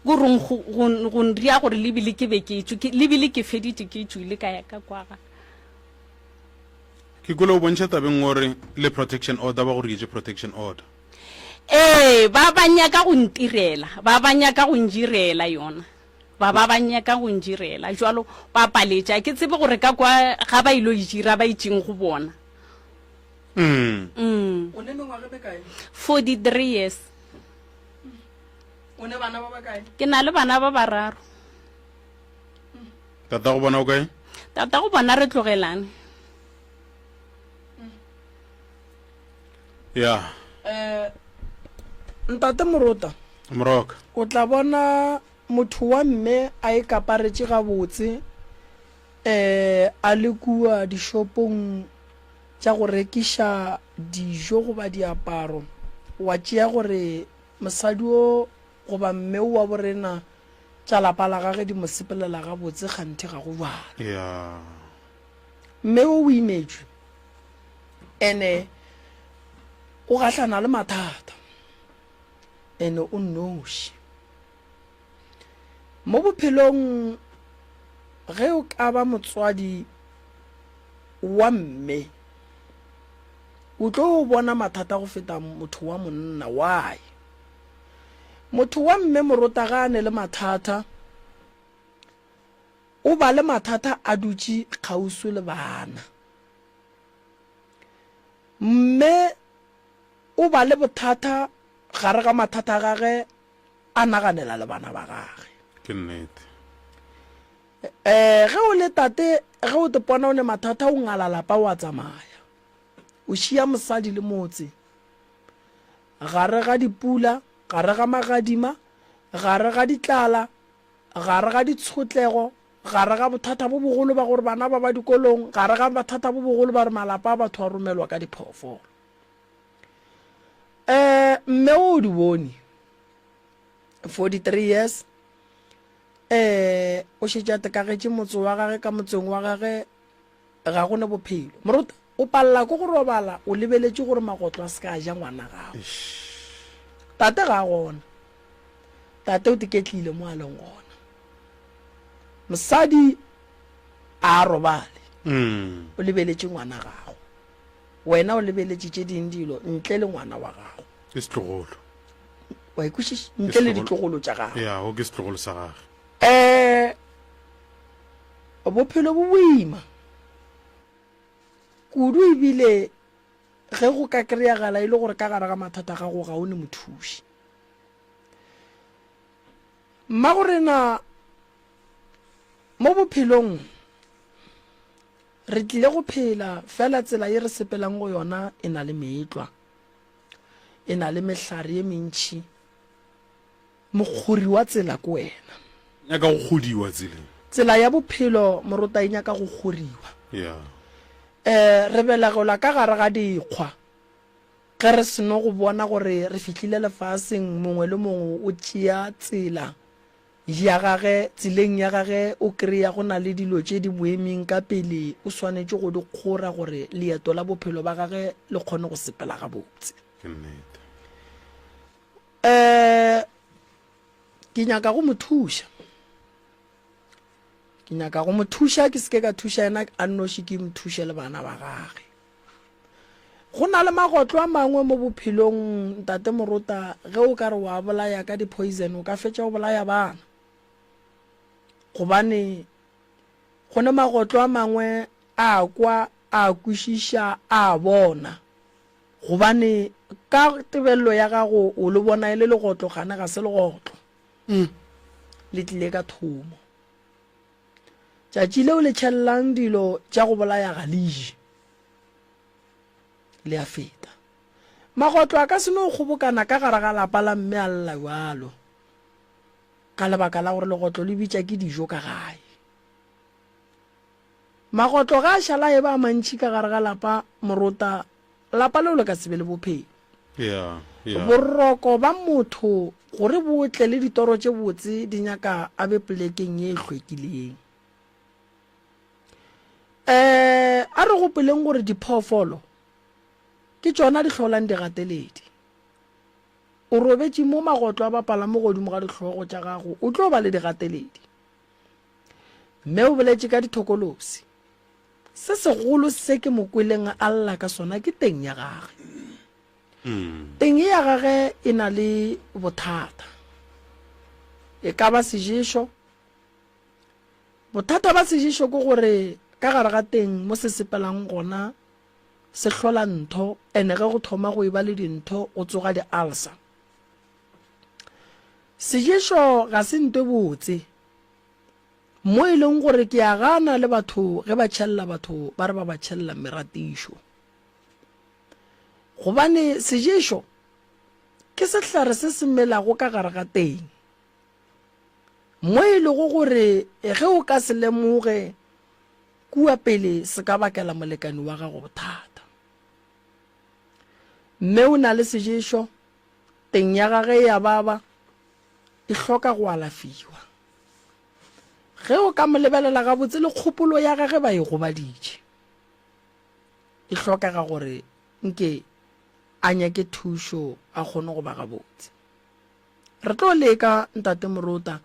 Go reng go, go, go nria gore le bile ke be ke tšwe, ke, le bile ke feditše ke tšwile ka ya ka kwa ga. Ke kwele o bontšha tabeng gore le protection order ba go rietše protection order. Ee, ba ba nyaka go ntirela, ba ba nyaka go njirela yona. Ba ba ba nyaka go njirela jwalo, ba paletše. A ke tsebe gore ka kwa ga ba ilo e dira ba itšeng go bona. Mm. Mm. O ne mengwaga e mekae? 43 years. O ne bana ba bakae? Ke na le bana ba bararo. Tata go bona o kae? Tata go bona re tlogelane. Ya. Eh Ntate Morota. Moroka. O tla bona motho wa mme a e kaparetše gabotse eh a le kua dishopong tša go rekiša dijo goba diaparo wa tšea gore Mosadi wo goba mme wo wa borena tša lapa la gage di mo sepelela gabotse kganthe ga go bjalo. Yeah. Mme wo o imetšwe ene o gahlana le mathata ene o nnoši. Mo bophelong ge o ka ba motswadi wa mme O tlo bona mathata go feta motho wa monna. Why? Motho wa mme morota ga a ne le mathata, o ba le mathata a dutše kgauswi le bana. Mme o ba le bothata gare ga mathata a gage a naganela le bana ba gage. Ke nnete. Eh, ge o le tate, ge o tepona o ne mathata, o ngala lapa wa tsamaya. O šia mosadi le motse. Gare ga dipula, gare ga magadima, gare ga ditlala, gare ga ditshotlego, gare ga bothata bo bogolo ba gore bana ba ba dikolong, gare ga bothata bo bogolo ba gore malapa a batho a romelwa ka diphoofolo. Eh, mme o di bone. 43 years. Eh, o šetše a tekagetše motse wa gage ka motseng wa gage ga go ne bophelo. Moruta. O palela ke go robala o lebeletše gore magotlo a se ka a ja ngwana gago. Tate ga a gona. Tate o tiketlile mo a leng gona. Mosadi a a robale. O lebeletše ngwana gago. Wena o lebeletše tše ding dilo ntle le ngwana wa gago. Ke setlogolo. Wa ikwešiša? Ntle le ditlogolo tša gago. Ya, o ke setlogolo sa gage. Eh bophelo bo boima. Kudu ebile ge go ka kry-agala e le gore ka gare ga mathata a gago ga o ne mothuši. Mmagorena mo bophelong re tlile go phela fela tsela ye re sepelang go yona e na le meetlwa, e na le mehlare ye mentši. Mokgori wa tsela ke wena. Nyaka go kgodiwa tseleng. Tsela ya bophelo morota e nyaka go kgoriwa. Yeah. Eh, re belegelwa ka gare ga dikgwa. Ge re seno go bona gore re fihlile lefaseng, mongwe le mongwe o tšea tsela ya gage, tseleng ya gage o kry-a go na le dilo tše di boeming ka pele, o swanetše go di kgora gore leeto la bophelo ba gage le kgone go sepela gabotse. Ke nnete. Eh, ke nyaka go mo thuša. Ke nyaka go mo thuša, ke seke ka thuša yena a nnoši, ke mo thuše le bana ba gage. Go na le magotlo a mangwe mo bophelong, Ntate Morota, ge o ka re wa bolaya ka di-poison, o ka fetša o bolaya bana. Gobane go ne magotlo a mangwe a kwa, a kwešiša, a bona. Gobane ka tebelelo ya gago o le bona e le legotlo, gane ga se legotlo. Le tlile ka thomo. Tšatši leo le tšhelelang dilo tša go bolaya ga le je. Le a feta. Magotlo a ka se no kgobokana ka gare ga lapa la mme a lla bjalo, ka lebaka la gore legotlo le bitša ke dijo ka gae. Magotlo ga a šala a eba a mantši ka gare ga lapa, morota, lapa leo le ka se be le bophelo. Yeah, yeah. Boroko ba motho gore bo tle le ditoro tše botse di nyaka a be polekeng ye e hlwekileng. Um a re gopoleng gore diphoofolo ke tšona di hlolang digateledi. O robetše mo magotlo a bapala mo godimo ga dihlogo tša gago, o tlo ba le digateledi. Mme o boletše ka dithokolosi. Se segolo se ke mo kweleng a lla ka sona ke teng ya gage. Teng ye ya gage e na le bothata. E ka ba seješo. Bothata ba seješo ke gore ka gare ga teng mo se sepelang gona se hlola ntho ene ge go thoma go eba le dintho go tsoga di-ulcer. Seješo ga se ntwe botse mo e leng gore ke a gana le batho ge ba tšhelela batho ba re ba ba tšhelela meratišo. Gobane seješo ke sehlare se se melago ka gare ga teng mo e lego gore ge o ka se lemoge kua pele se ka bakela molekani wa gago bothata. Mme o na le seješo Teng ya gage e a baba, e hloka go alafiwa. Ge o ka mo lebelela gabotse le kgopolo ya gage ba e gobaditše. E hlokega gore nke a nyake thušo a kgone go ba gabotse. Re tlo leka Ntate Morota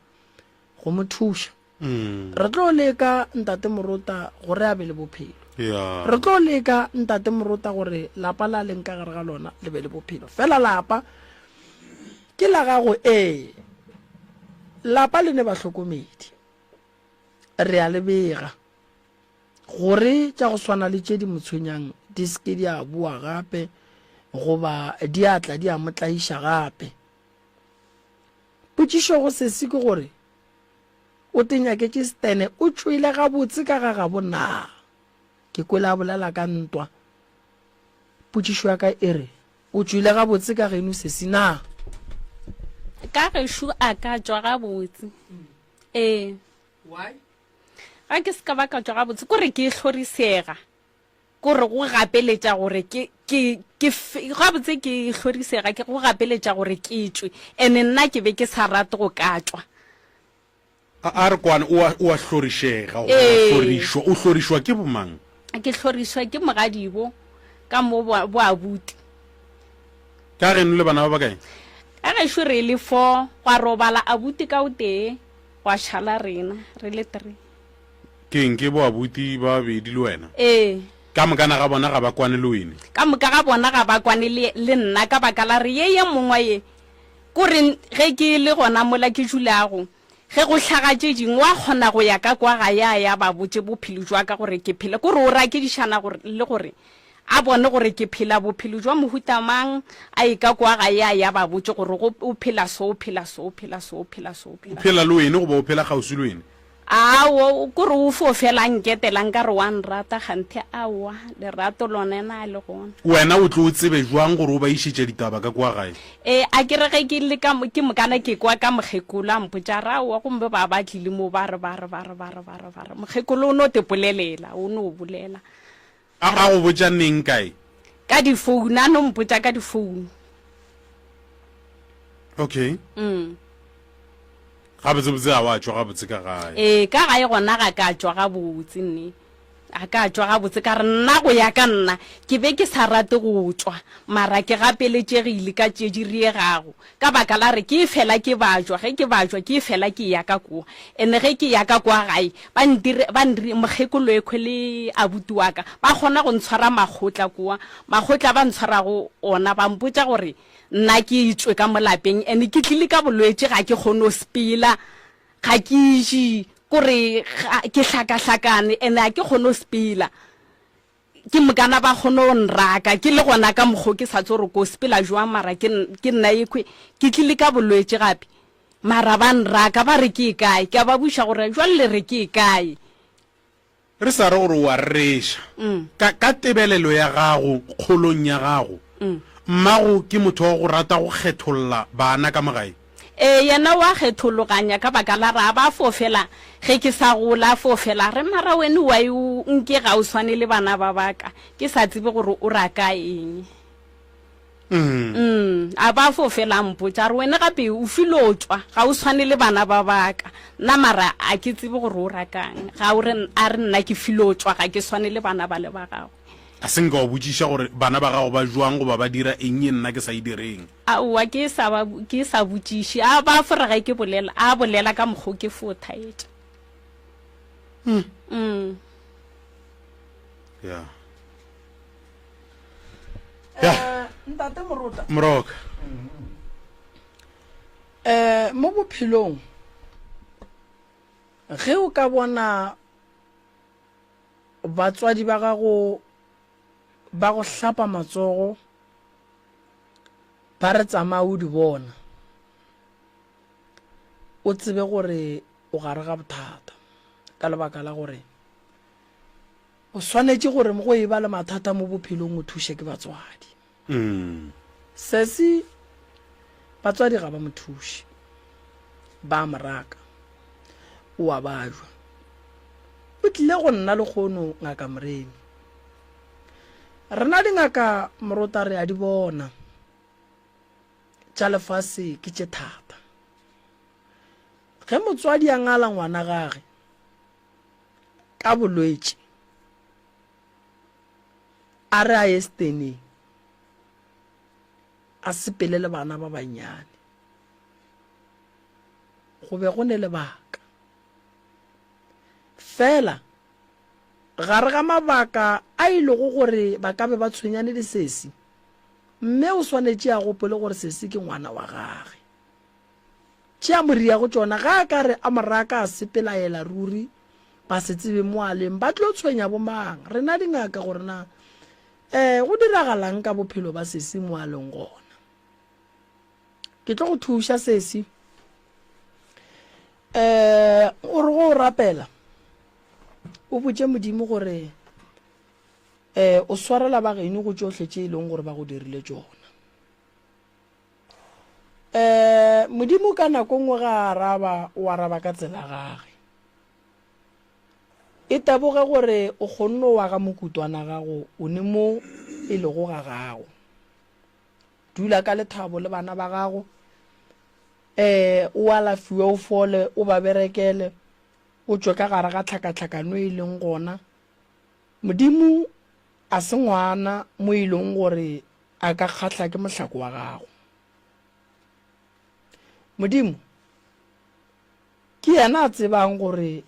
go mo thuša. Re tlo leka Ntate Morota gore a be le bophelo. Yeah. Re tlo leka Ntate Morota gore lapa la leng ka gare ga lona le be le bophelo. Fela lapa ke la gago ee. Lapa le ne bahlokomedi. Re a le bega gore tša go swana le tše di mo tshwenyang di se ke di a boa gape goba di a tla di a mo tlaiša gape. Potšišo go sesi ke gore O te nyaketše Stene o tšwele gabotse ka ga gabo na? Ke kwele a bolela ka ntwa. Potšišo ya ka e re, O tšwele gabotse ka geno sesi na? Ka gešo a ka tšwa gabotse. Ee. Why? Ga ke se ka ba ka tšwa gabotse, kore ke hlorisega. Kore go gapeletša gore ke, ke, ke, gabotse ke hlorisega, ke go gapeletša gore ke tšwe. Ene nna ke be ke sa rate go ka tšwa. A, a re kwane, o a, o a hlorišega, goba wa Ee. hlorišwa. O hlorišwa ke bomang? Ke hlorišwa ke mogadibo ka mo bo, bo abuti. Ka geno le bana ba bakae? Ka gešo re le fo, gwa robala abuti ka o tee, gwa šala rena re le three. Keng ke bo abuti ba babedi le wena? Ee. Ka mokana ga bona ga ba kwane le wene? Ka moka ga bona ga ba kwane le, le nna ka baka la re ye ye mongwe ye, ko re ge ke le gona mola ke dulago, Ge go hlaga tše dingwe, wa kgona go ya ka kwa gae a ya ba botše bophelo jwa ka gore ke phela, kore o rakedišana gore, le gore a bone gore ke phela bophelo jwa mohuta mang, a ye ka kwa gae a ya ba botše gore go, o phela so, o phela so, o phela so, o phela so, o O phela so. phela le wene goba o phela kgauswi le wene? Aowa, kore o fo fela a nketela nkare wa nrata, kganthe aowa, lerato lona na le gona. Wena o tlo tsebe jwang gore o ba išetša ditaba ka kua gae? Ee, a ke re ge ke le ka, ke mokana ke kwa ka mokgekolo a mpotša a re, Aowa, gomme ba ba tlile mo ba re, ba re, ba re, ba re, ba re, ba re. Mokgekolo o no te polelela, o no bolela. A, a go botša neng, kae? Ka difounu, a no mpotša ka difounu. Okay. Mm. Gabotsebotse ga wa tšwa gabotse ka gae. Ee, ka gae gona ga ka tšwa gabotse nne. Ga ka tšwa gabotse ka re nna go ya ka nna ke be ke sa rate go tšwa mara ke gapeletšegile ka tše di riegago ka baka la re ke fela ke bajwa ge ke bajwa ke fela ke ya ka kwa ene ge ke ya ka kwa gae ba ntire ba nri mokgekolo ekhwe le abuti wa ka ba kgona go ntshwara makgotla kwa makgotla ba ntshwarago ona ba mpotša gore Nna ke tšwe ka mo lapeng and ke tlile ka bolwetši ga ke kgone go sepela, ga ke je, kore ke hlakahlakane and ga ke kgone go sepela. Ke mokana ba kgone go nraka ke le gona ka mokgo ke sa tsebe gore ko sepela jwang mara ke ke nna ekhwe ke tlile ka bolwetši gape mara ba nraka ba re ke e kae, ke a ba buša gore jwale le re ke e kae. Re sa re gore o a rereša. Ka, ka tebelelo ya gago, kgolong ya gago, mmago ke motho wa go rata go kgetholla bana ka mo gae? Ee, yena o a kgethologanya ka baka la re a ba fo fela ge ke sa gola, a fo fela a re, Mara wene why o nke ga o swane le bana ba ba ka? Ke sa tsebe gore o ra ka eng. Mm. A ba fo fela a mpotša a re, Wene gape o filo tšwa, ga o swane le bana ba ba ka. Nna mara a ke tsebe gore o ra kang. Ga o re, a re nna ke filo tšwa, ga ke swane le bana bale ba gagwe. A se nka wa botšiša gore bana ba gago ba jwang goba ba dira eng ye nna ke sa e direng? Aowa, ke sa ba, ke sa botšiše. A ba fo re ge ke bolela, a bolela ka mokgo ke fo thaetša. Mm. Ya. Eh, ntate morota moroka eh mo bophelong ge o ka bona batswadi ba gago ba go hlapa matsogo ba re tsamaya o di bona o tsebe gore o gare ga bothata ka lebaka la gore O swanetše gore go eba le mathata mo bophelong o thuše ke batswadi. Sesi, batswadi ga ba mo thuše. Ba a mo raka. O a bajwa. O tlile go nna lekgono Ngaka Moremi. Rena dingaka Morota re a di bona. Tša lefase ke tše thata. Ge motswadi a ngala ngwana gage, ka bolwetši a re a ye steneng a sepele le bana ba bannyane go be go ne lebaka fela gare ga mabaka a e lego gore ba ka be ba tshwenyane le sesi mme o swanetše a gopole gore sesi ke ngwana wa gage Tše a mo riago tšona, ge a ka re a mo raka a sepela a yela ruri, ba se tsebe mo a leng, ba tlo tshwenya bomang? Rena dingaka gore na um go diragalang ka bophelo ba sesi mo a leng gona. Ke tlo go thuša sesi. Um o re go o rapela o botše Modimo gore um o swarela ba geno go tšohle tše e leng gore ba go dirile tšona. Eh, Modimo ka nako nngwe ga a araba, o araba ka tsela gage. E teboge gore o kgonne o aga mokutwana gago o ne mo e lego ga gago. Dula ka lethabo le bana ba gago, eh, o alafiwe o fole, o ba berekele, o tšwe ka gare ga tlhakatlhakano e leng gona. Modimo a se ngwana mo e leng gore a ka kgahla ke mohlako wa gago. Modimo ke yena a tsebang gore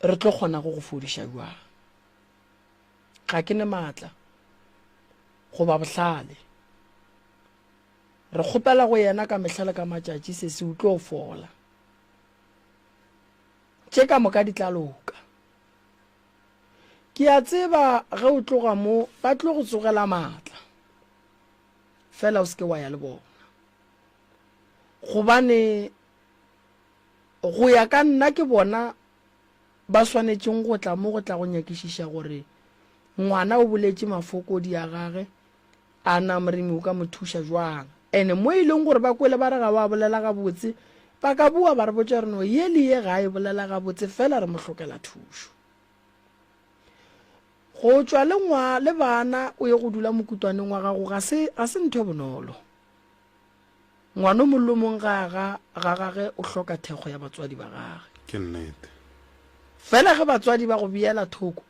re tlo kgona go go fodiša bjang. Ga ke ne maatla goba bohlale. Re kgopela go yena ka mehla le ka matšatši sesi o tlo fola. Tše ka moka di tla loka. Ke a tseba ge o tloga mo ba tlo go tsogela maatla. Fela o se ke wa ya le bona. Gobane go ya ka nna ke bona ba swanetšeng go tla mo go tla go nyakišiša gore ngwana o boletše mafokodi a gage, a na Moremi o ka mo thuša jwang. Ene mo e leng gore ba kwele ba re ga wa bolela gabotse, ba ka boa ba re botša gore no ye le ye ga a e bolela gabotse fela re mo hlokela thušo. Go tšwa le ngwa le bana o ye go dula mokutwaneng wa gago ga se ga se ntho e bonolo. Ngwana o mong le o mong ga ga ga gage o hloka thekgo ya batswadi ba gage. Ke nnete. Fela ge batswadi ba go beela thoko,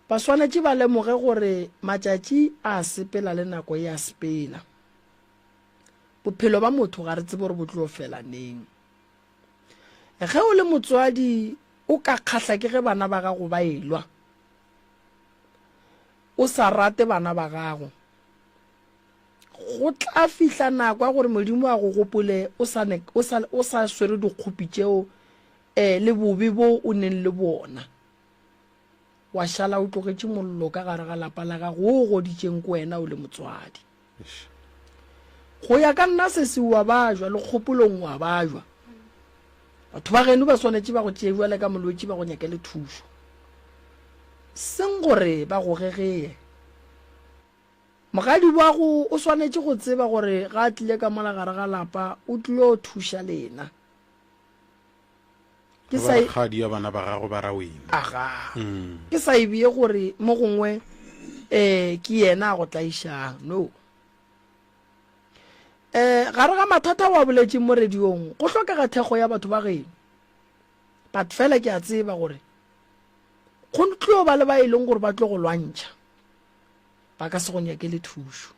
ba swanetše ba lemoge gore matšatši a sepela le nako e a sepela. Bophelo ba motho ga re tsebe gore bo tlo fela neng. Ge o le motswadi o ka kgahla ke ge bana ba gago ba elwa, o sa rate bana ba gago, go tla fihla nako ya gore Modimo a go gopole o sa, o sa, o sa swere dikgopi tšeo eh, le bobe bo o neng le bona. Wa šala o tlogetše mollo ka gare ga lapa la gago wo o goditšeng ke wena o le motswadi. Go ya ka nna sesi o a bajwa le kgopolong o a bajwa. Batho ba geno ba swanetše ba go tšee bjale ka molwetši ba go nyakele thušo. Seng gore ba go gegee. Mogadi wago o swanetše go tseba gore ga a tlile ka mola gare ga lapa o tlilo thuša lena. Ke sa e kgadi ya bana ba gago ba ra wena. Aga. Mm. Ke sa e bie gore mo gongwe eh ke yena a go tlaišang. No. Eh gare ga mathata wa boletšeng mo radiong go hlokega thekgo ya batho ba geno. But fela ke a tseba gore go tlo ba le ba e leng gore ba tlo go lwantšha. Ba ka se go nyakele thušo.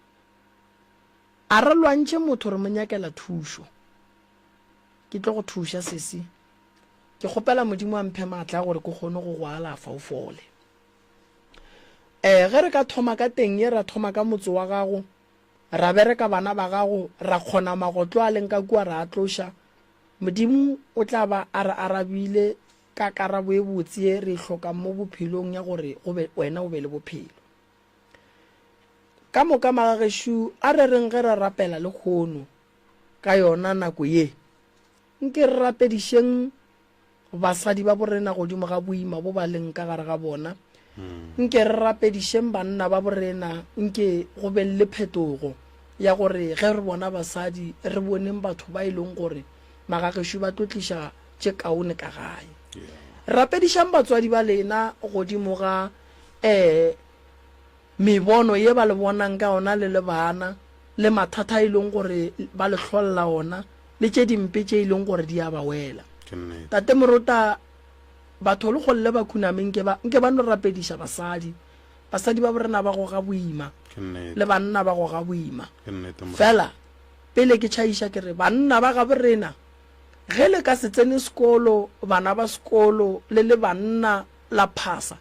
A re lwantšhe motho re mo nyakela thušo. Ke tlo go thuša, sesi. Ke kgopela Modimo a mphe maatla a gore ke kgone go go alafa o fole. Eh, ge re ka thoma ka teng ye, ra thoma ka motse wa gago, ra bereka bana ba gago, ra kgona magotlo a leng ka kua ra a tloša, Modimo o tla ba a re arabile ka karabo e botse ye re e hlokang mo bophelong ya gore go be, wena o be le bophelo. Ka moka magagešo, a re reng ge re rapela lehono, Ka yona nako ye, nke re rapedišeng basadi ba borena godimo ga boima bo ba leng ka gare ga bona. Nke re rapedišeng banna ba borena, nke go beng le phetogo ya gore ge re bona basadi, re boneng batho ba e leng gore magagešo ba tlo tliša tše kaone ka gae. Rapedišang batswadi ba lena godimo ga um Mebono ye ba le bonang ka yona le le bana, le mathata a e leng gore ba le hlolla ona, le tše dimpe tše e leng gore di a ba wela. Ke nnete. Tate Morota, batho le kgolle ba khuname nke ba, nke ba no rapediša basadi. Basadi ba borena ba goga boima, Ke nnete. le banna ba goga boima. Ke nnete, Morena. Fela, pele ke tšhaiša ke re, banna ba gaborena, ge le ka se tsene sekolo, bana ba sekolo, le le banna la phasa,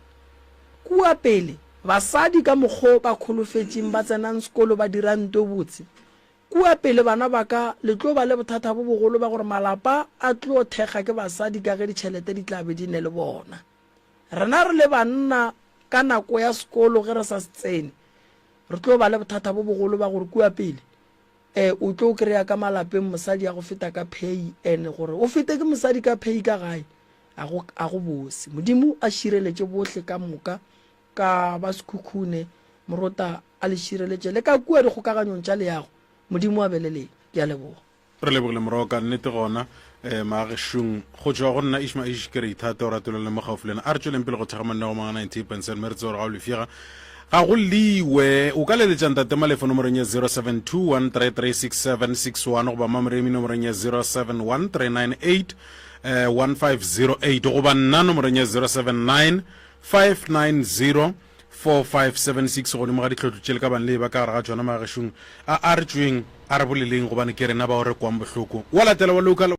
Kua pele, basadi ka mokgo ba kholofetšeng ba tsenang sekolo ba dira nto botse. Kua pele bana ba ka, le tlo ba le bothata bo bogolo ba gore malapa a tlo thekga ke basadi ka ge ditšhelete di tla be di ne le bona. Rena re le banna ka nako ya sekolo ge re sa se tsene, re tlo ba le bothata bo bogolo ba gore kua pele um o tlo kry-a ka malapeng mosadi a go feta ka pay and gore o fete ke mosadi ka pay ka gae A go, a go bose. Modimo a šireletše bohle ka moka, ka ba Sekhukhune, Morota a le šireletše le ka kua dikgokaganyong tša leago. Modimo a be le lena. Ke a leboga. Re lebogile Moroka, nnete gona eh, maagešong. Go tšwa go nna Ishma Ish ke re ithate o ratolele le mo gaufi le nna. A re tšweleng pele go thekga mananeo a mangwe a 98.7 mme re tsebe gore ga o lefega ga go liwe. O ka leletša Ntate Malefo nomorong ya 0721336761 goba Mamoremi nomorong ya 071398. 1508 goba nna nomorong ya 079 590 4576 godimo ga ditlhotlo tše le ka bang le eba ka gare ga tšona magešong a a re tšweng a re boleleng gobane ke rena bao re kwang bohloko. Wa latela wa local.